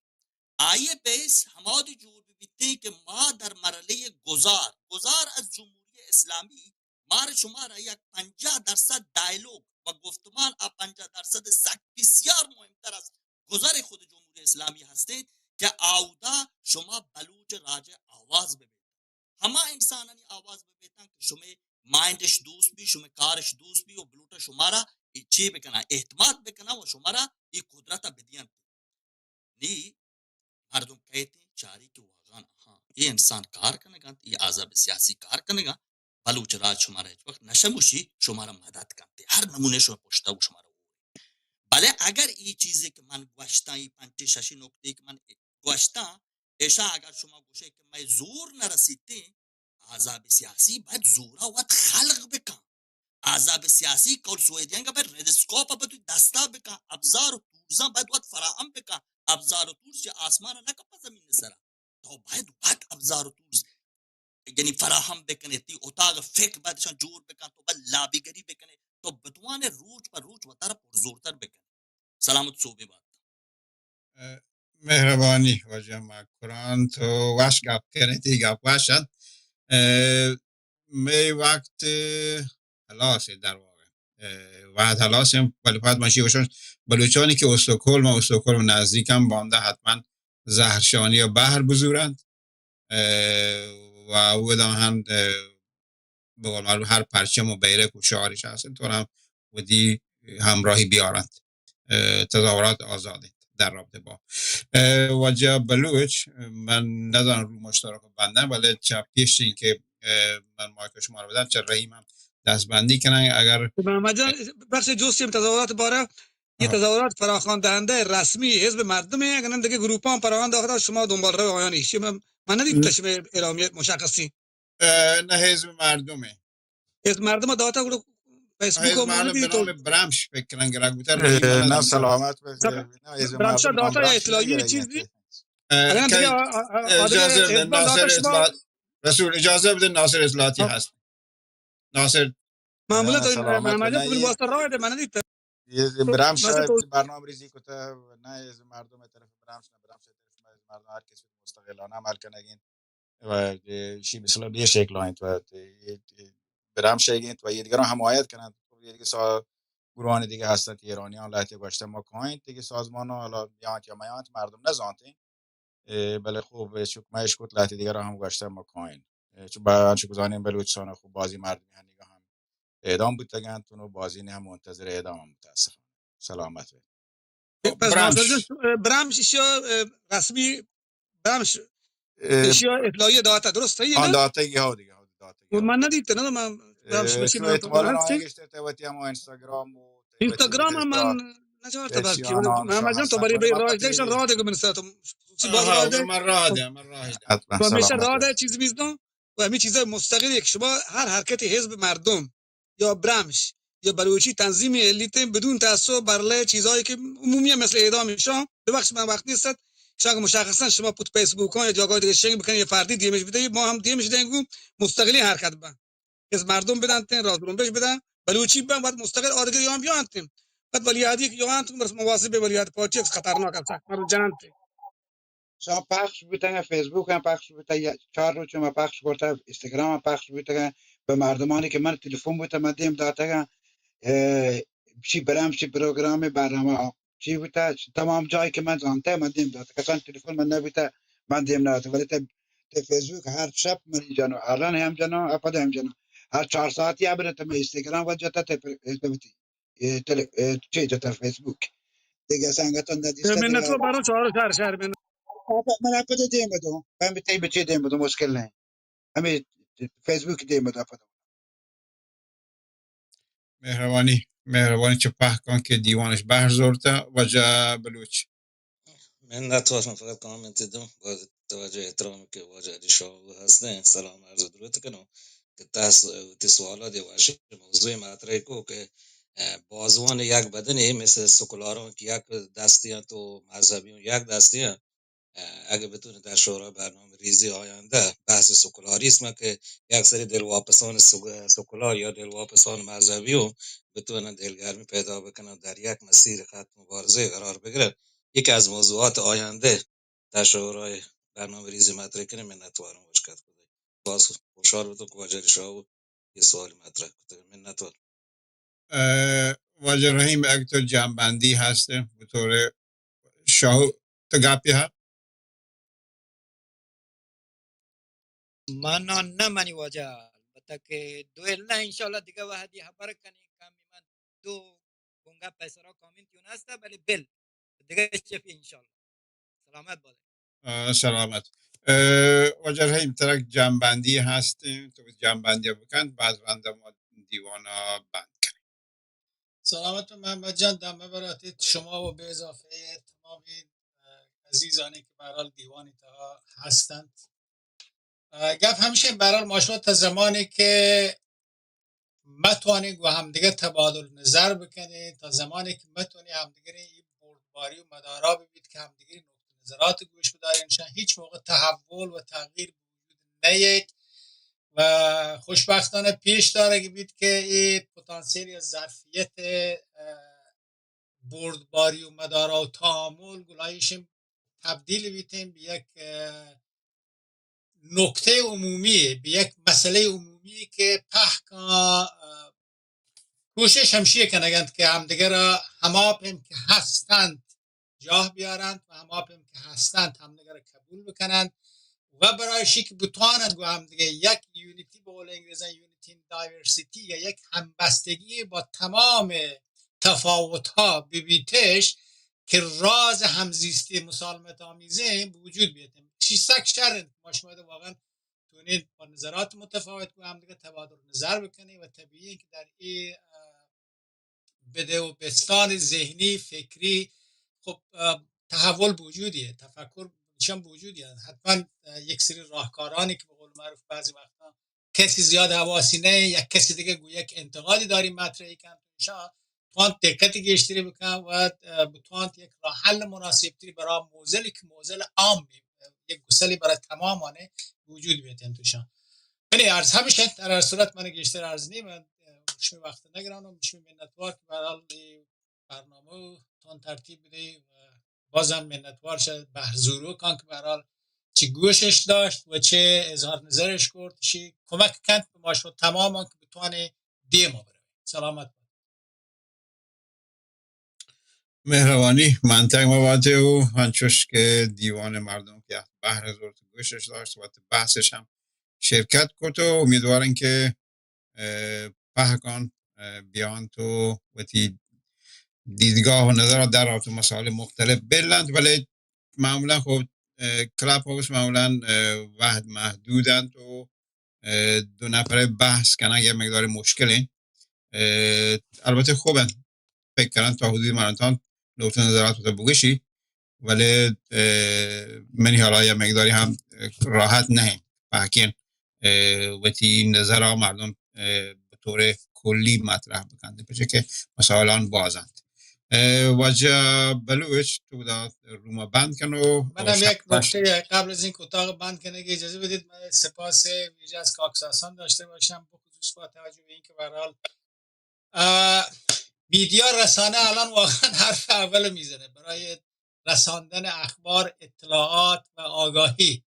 آئی ء بیس ہمادی جوڑ بہ بیتیں کہ ما در مرحلہ گذار، گذار از جمہوری اسلامی، مار شمارا یک پنجاہ درصد ڈائلوگ و گفتمان آ پنجاہ درصد سک بسیار مہمتر از گذر خود جمہوری اسلامی ہستیں کہ آودا شما بلوچ راج آواز ببیت۔ ہما انسانانی آواز ببیتاں کہ شمئے مائنڈش دوست بی، شمئے کارش دوست بی و بلوٹا شمارا اے چے بکناں، اعتماد بکناں و شمارا اے قدرت بدینت۔ نی مردم کئیت چاری کہ واقعاً ہاں، اے انسان کار کنگ انت، اے احزاب سیاسی کار کنگ انت، بلوچ راج شمارا ہچ وقت نشموشی، شمارا مدد کنت، ہر نمونے شما پشتا و شمارا۔ بلے اگر اے چیزے کہ من گوشتاں، اے پنچ شش نکتے کہ من گوشتاں، ایشاں اگر شما گوشے کہ مئے زور نہ رسیتیں، احزاب سیاسی باید زورا وت خلق بکن۔ احزاب سیاسی کول سوئدیان کہ بھئی ریڈ اسکوپ ءَ پہ تو دستا بکن، ابزار و تولزاں باید وت فراہم بکن، ابزار و تولز چہ آسمان ءَ نہ کپاں زمین ءِ سرا، تو باید وت ابزار و تولز یعنی فراہم بکنے، تی اتاق فکر باید اشان جوڑ بکن، تو باید لابی گری بکنے، تو بتوانے روچ پہ روچ وتارا پرزورتر بکنے۔ سلامت سوبی بات۔ اه، مہربانی واجہ مکران، تو وش گپ کنے، تی گپ وش انت۔ اه، مئے وقت ہلاس در واقع۔ اه، وقت ہلاس انت، بلے پد من شی گوشاں بلوچانی کہ استکہولم، استکہولم نزدیک انت، باندا حتماً زہرشانی ءَ بہر بزورنت۔ اه، و اودا ہم، اه، بہ قول معروف ہر پرچم و بیرک و شعارش ہست انت، تو ہم ودی ہمراہی بیارنت۔ اه، تظاہرات آزاد انت در رابطہ با، اه، واجہ بلوچ، من نزاناں روم اشتراک بندن، بلے چہ پیش اینکہ، اه، من مایک شما رو بدم، چہ رحیم ہم دستبندی کنن، اگر محمد جان، بخش جوسیم تظاہرات بارہ، یہ ہاں۔ تظاہرات فراخوان دہندہ رسمی حزب مردم ہے، اگر نہ دیگه گروپان فراخوان داختا شما دنبال رو آیانی، شما، من ندیدم شما اعلامیه مشخصی۔ اه، نه، حزب مردمه. حزب مردم داتا گڑا فیسبوک حزب ءَ ما مردم ندی تو برامش فکر کنن گرگ بوتر، اه، نه، سلامت باشی. نه، حزب برامش مردم داتا یا اطلاعی چیزی؟ اه، اگر دیگه آ-، آ-، آ-، اجازه بدن، ناصر اطلاع-، رسول، اجازه بدن، ناصر اطلاعاتی هست. ناصر. معمولا تو محمد جان تو واسطه راه ده، من ندیدم. برامش برنامه ریزی کته، نه، حزب مردم طرف برامش، نه، برامش طرف مردم، هر کسی مستقلانه عمل کنگین. و شی مثلا بیر شکل انت و برام شیگ انت و یہ دیگران حمایت کنند. خب، یہ دیگه سا-، گروهان دیگه هستند، ایرانیان لهته گوشته ما کاینت دیگه سازمان ها، حالا بیانت یا میانت مردم نزانتین. اه، بله خب، چون ما اشکت لهته دیگران هم گوشته ما کاین. اه، چون با انچو گزانین بلوچستان خب بازی مردمی هنیگا هم اعدام بوتگند و بازی هم منتظر اعدام هم متاسفانه. سلامت بید. پس برامش. ناصر جان، اه، برامش ایشیا، اه، رسمی برامش اه، ایشیا اطلاعیه داتا، درست ہے آن نا؟ داتا گی، ہو دیگه، ہو داتا گی، و ہو من دیگه. ندیدم، نه، من برامش اه، بشین تو اعتبار نہ آگشت، تو وتی ہما اینستاگرام و تو وتی اینستاگرام هم فیسبوک من نچارتا، بلکه محمد جان تو بری بری راج دیشان راج دیگه من ساتم. سی باز راج ده. من راج ده، من راج ده. حتما تو همیشه سلامت راج ده، چیز میز دان. و همین چیزای مستقلی که شما هر حرکت حزب مردم یا برمش یا بلوچی تنظیم الیتیں بدون تعصب بر علیه چیزهایی که عمومی هم مثل اعدام ایشان، ببخش من وقت نیست، شاید مشخصا شما پوت فیسبوک ها یا جاگاه دیگه شنگ بکنید یا فردی دیمش بدهید، ما هم دیمش دهیم گو مستقلی حرکت بن. از مردم بدن تن، راز جنبش بدن، بلوچی بن، بعد مستقل آدگری هم بیان تن. بعد ولی عهدی که یوان تن، بس مواظب ولی عهد پارتی، خطرناک است، من رو جنان تن. شما پخش بوتگ، فیسبوک هم پخش بوتگ، یا چار روچ ما پخش کرتگ، اینستاگرام هم پخش بوتگ، به مردمانی که من تلفن بوتگ، من دیم داتگ، اه، چی برام، چی پروگرام، برنامه، چی بوتگ، تمام جایی که من زانتگ، من دیم داتگ. کسان تلفن من نبوتگ، من دیم نداتگ. ولی ته، ته فیسبوک هر شب من جنو، الان هم جنو، اپد هم جنو. هر چار ساعتی ابره ته من اینستاگرام و جتا ته پر-، ته بوتی. اه، تل-، اه، چی جتا فیسبوک. دیگه سنگتان ندیسته من دیگه. تو برو چهار شهر، شهر من. آپا، من اپد دیم بدو. من به تی بچی دیم بدو، مشکل نه. همین فیسبوک دیم بدو اپد. مهربانی، مهربانی چه پهکان که دیوانش بهر زورته، واجه بلوچ. من نتوانم فقط کامنت دم با توجه احترامی که واجه علی شاهو هستن، سلام عرض و درود کنم که تحت وتی سوالات یه وشی موضوع مطرح کو که، اه، بازوان یک بدنی مثل سکولاران که یک دستی انت و مذهبی یک دستی انت، اه، اگه بتونه در شورای برنامه ریزی آینده بحث سکولاریسم که یک سری دلواپسان سگ-، سکولار یا دلواپسان مذهبی و بتونن دلگرمی پیدا بکنن در یک مسیر خط مبارزه قرار بگیرن، یکی از موضوعات آینده در شورای برنامه ریزی مطرح کنیم، منتوارم وش کت کدی. باز خوشحال بودم که واجه علی شاهو یه سوالی مطرح کتگ. منتوار. اه، واجه رحیم، اگه تو جنبندی هست، به طور شاهو، تو گپی هست؟ من نه، منی واجه، البته که دوئل نه، انشاءالله دیگه وحدی خبر کنی، کمی من دو گنگه پیسرا کامنت یون هسته، بله بل. دیگه چفی انشاءالله. سلامت باشه. اه، سلامت. اه، واجه رحیم، ترک جنبندی هستیم، تو جنبندی بکن، بعد رنده ما دیوانا بند کنیم. سلامت محمد جان، دمه براتیت شما و به اضافه تمامی، اه، عزیزانی که به هر حال دیوانی تها هستند. اه، گپ همیشه به هر حال ما شما تا زمانی که متوانیں گوں ہمدیگر تبادل نظر بکنیں، تا زمانے کہ متوانیں ہمدیگریں ای بردباری و مدارا ببیت کہ ہمدیگری نقطہ نظرات گوش بداریں، شان ہیچ موقع تحول و تغییر بوجود نیت و خوشبختانہ پیش دارگ بیت کہ ای پتانسیل یا ظرفیت، اه، بردباری و مدارا و تعامل گلایشیں تبدیل بیتیں به یک، اه، نکتهٔ عمومی، به یک مسئلهٔ عمومی که پهکان، اه، کوشش همشی کنگند که همدیگر را هما پیم که هستند جاه بیارند و هما پیم که هستند همدیگر را قبول بکنند و برای شی که بتوانند گو همدیگه یک یونیتی، به قول انگلیسان unity in diversity، یا یک همبستگی با تمام تفاوت ها ببیتش که راز همزیستی مسالمت آمیزه به وجود بیتیم. چی سک شر انت، ما شما ده واقعاً تونید با نظرات متفاوت گو همدیگه تبادل نظر بکنی و طبیعی که در ای، اه، بده و بستان ذهنی، فکری، خب، اه، تحول بوجودیه، تفکر نشان بوجودیه. حتماً، اه، یک سری راهکارانی که به قول معروف بعضی وقتا کسی زیاد حواسی نه، یک کسی دیگه گو یک انتقادی داری مطرحی کن، شا توان دقت گیشتری بکن و، اه، بتوان یک راه حل مناسب تری برای موزلی که موزل عام بی، یک گسلی برای تمامانه وجود بیتن توشان. بله، عرض همیشه در هر صورت من گیشتر عرض نیم، من، اه، شمی وقت نگرانم، شمی منتوار که به هر حال ای برنامه تان ترتیب بده و بازم منتوار شه بهر زوروکان که به هر حال چی گوشش داشت و چه اظهار نظرش کرد، چی کمک کنت به ما شما تمامان که بتوانه دیما بره. سلامت باد. مهربانی، منطق مواته و انچوش که دیوان مردم که بهر زورت گوشش داشت و بحثش هم شرکت کرد و امیدوارن که، اه، پهکان، اه، بیان تو وتی دیدگاه و نظر در رابطه مسائل مختلف بلند، ولی معمولاً خب، اه، کلاب هاوس معمولاً، اه، وحد محدودند و، اه، دو نفره بحث کنگ یک مقدار مشکله. اه، البته خوبن، فکر کنن تا حدود مراتان نقطه نظرات تو بگشی، ولی، اه، منی حالا یک مقداری هم راحت نه پهکین، اه، وتی نظر ها مردم، اه، به طور کلی مطرح بکنده، پچه که مسائلان بازند. اه، واجه بلوچ، تو دا روما بند کن و من هم یک نکته قبل از این که اتاق بند کنه که اجازه بدید، من سپاس ویژه از کاک ساسان داشته باشم، به خصوص با توجه به اینکه به هر حال، اه، میدیا، رسانه الان واقعاً حرف اول میزنه برای رساندن اخبار، اطلاعات و آگاهی.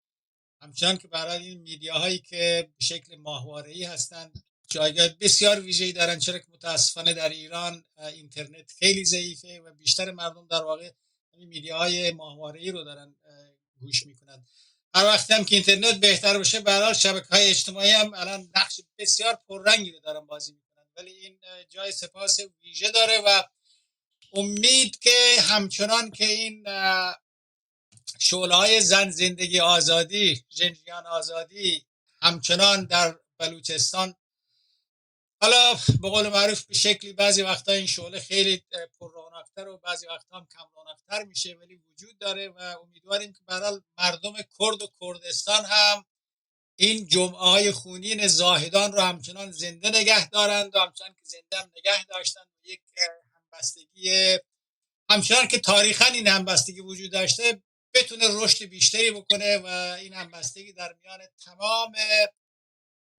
همچنان که برای این میدیاهایی که به شکل ماهواره‌ای هستند، جایگاه بسیار ویژه‌ای دارند، چرا که متاسفانه در ایران، اه، اینترنت خیلی ضعیفه و بیشتر مردم در واقع همین میدیاهای ماهواره‌ای رو دارن، اه، گوش می‌کنن. هر وقتی هم که اینترنت بهتر بشه، به هر حال شبکه‌های اجتماعی هم الان نقش بسیار پررنگی رو دارن بازی می‌کنن، ولی این، اه، جای سپاس ویژه داره و امید که همچنان که این، اه، شعله‌های زن، زندگی، آزادی، ژن، ژیان، آزادی همچنان در بلوچستان، حالا به قول معروف به شکلی بعضی وقتا این شعله خیلی، اه، پر رونق‌تر و بعضی وقتا هم کم رونق‌تر می‌شه، ولی وجود داره و امیدواریم که به هر حال مردم کرد و کردستان هم این جمعه‌های خونین زاهدان رو همچنان زنده نگه دارند و همچنان که زنده هم نگه داشتند و یک، اه، همبستگی، همچنان که تاریخاً این همبستگی وجود داشته، بتونه رشد بیشتری بکنه و این همبستگی در میان تمام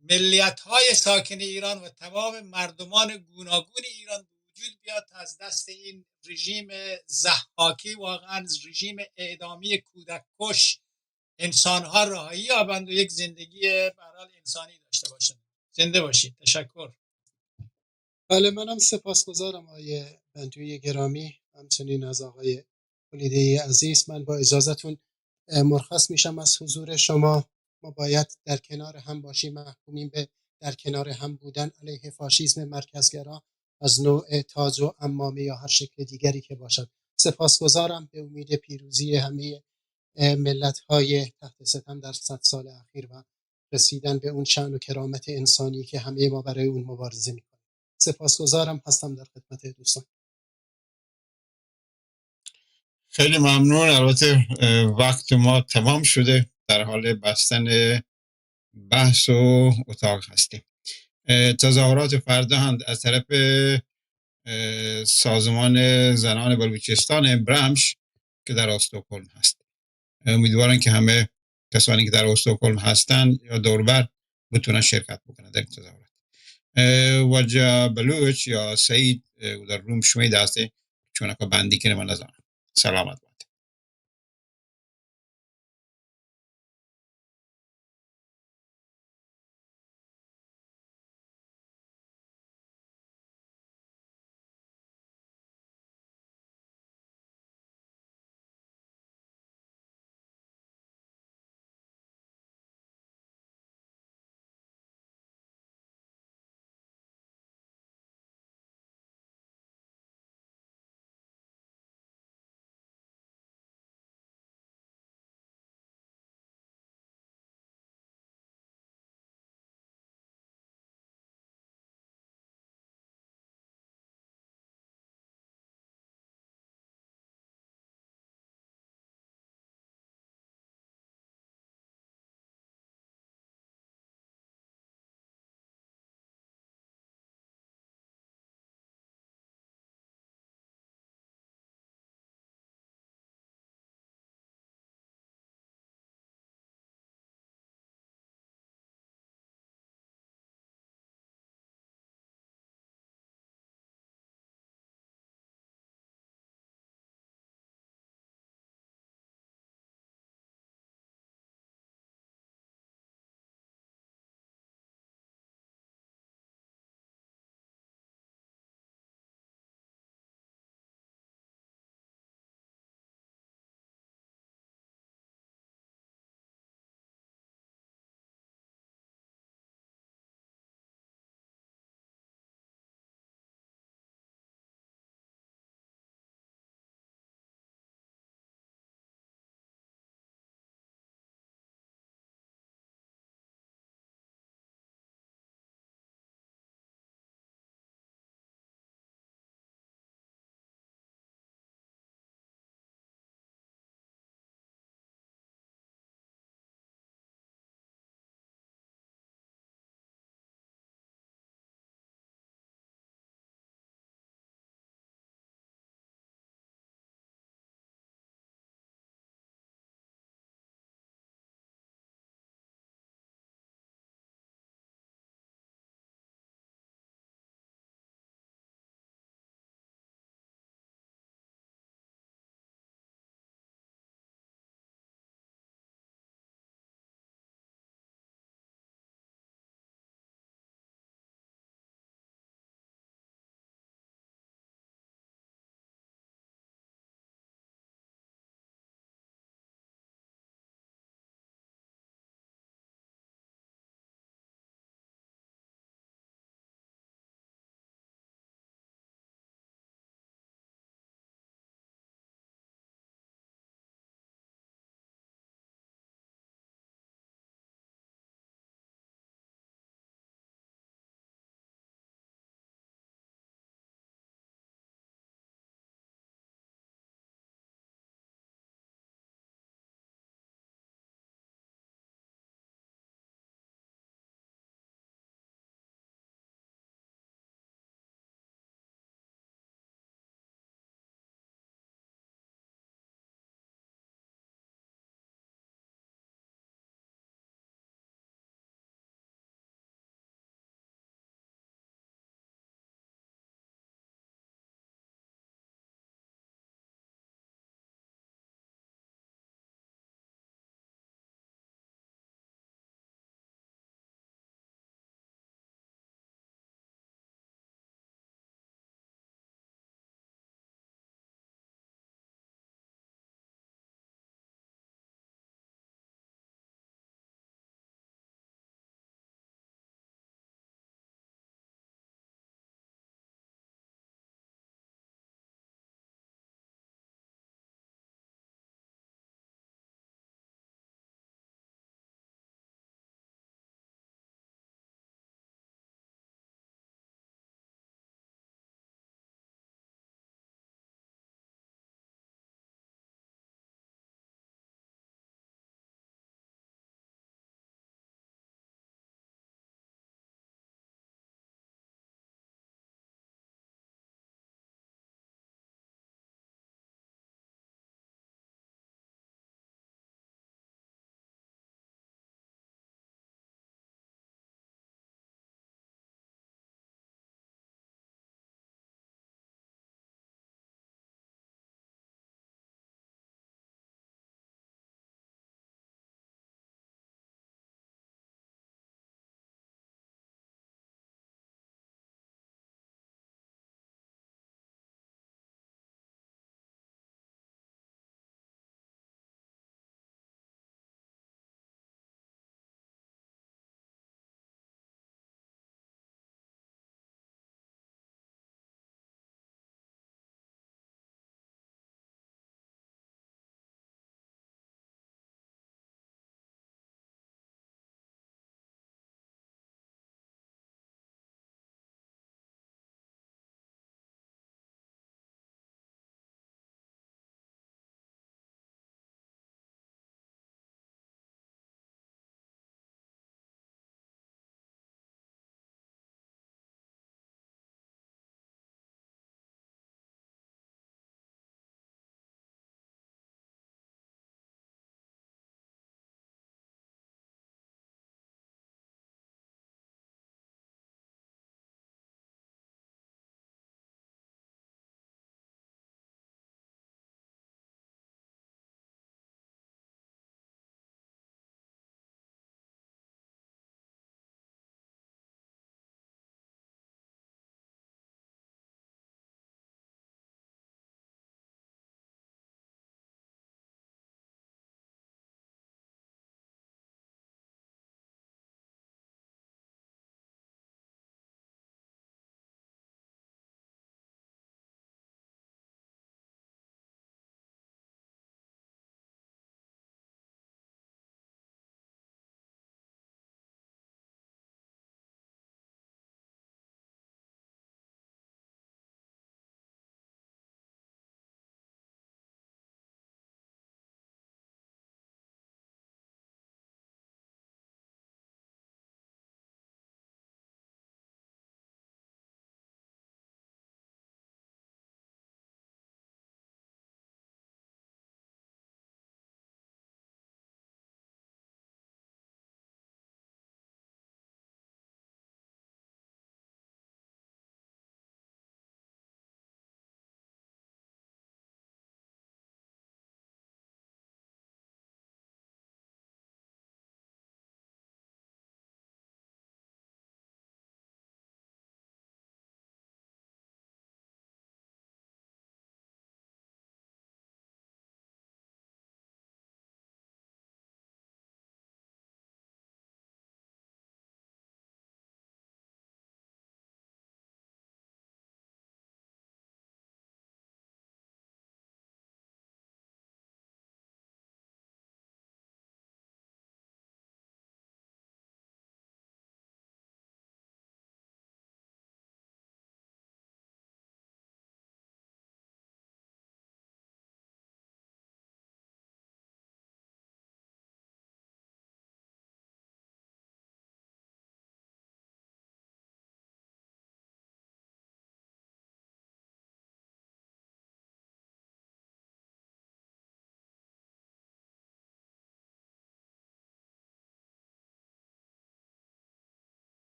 ملیت‌های ساکن ایران و تمام مردمان گوناگون ایران به وجود بیاد تا از دست این رژیم ضحاکی، واقعاً رژیم اعدامی کودک‌کش، انسان‌ها رهایی یابند و یک زندگی به هر حال انسانی داشته باشند. زنده باشید. تشکر. بله، منم سپاسگزارم آقای بندوی گرامی، همچنین از آقای ولیدهٔ عزیز. من با اجازه‌تون، اه، مرخص می‌شم از حضور شما. ما باید در کنار هم باشیم، محکومیم به در کنار هم بودن علیه فاشیسم مرکزگرا از نوع تاج و عمامه یا هر شکل دیگری که باشد. سپاسگزارم، به امید پیروزی همهٔ، اه، ملت‌های تحت ستم در صد سال اخیر و رسیدن به اون شأن و کرامت انسانی که همهٔ ما برای اون مبارزه می‌کنیم. سپاسگزارم، هستم در خدمت دوستان. خیلی ممنون. البته، اه، وقت ما تمام شده، در حال بستن بحث و اتاق هستیم. اه، تظاهرات فردا هم از طرف، اه، سازمان زنان بلوچستان برمش که در استکهلم هست. امیدوارم که همه کسانی که در استکهلم هستن یا دوربر بتونن شرکت بکنن در این تظاهرات. اه، واجه بلوچ یا سعید، اه، در روم شما دسته چون که بندی کنه من نزانم. سلامت باشید.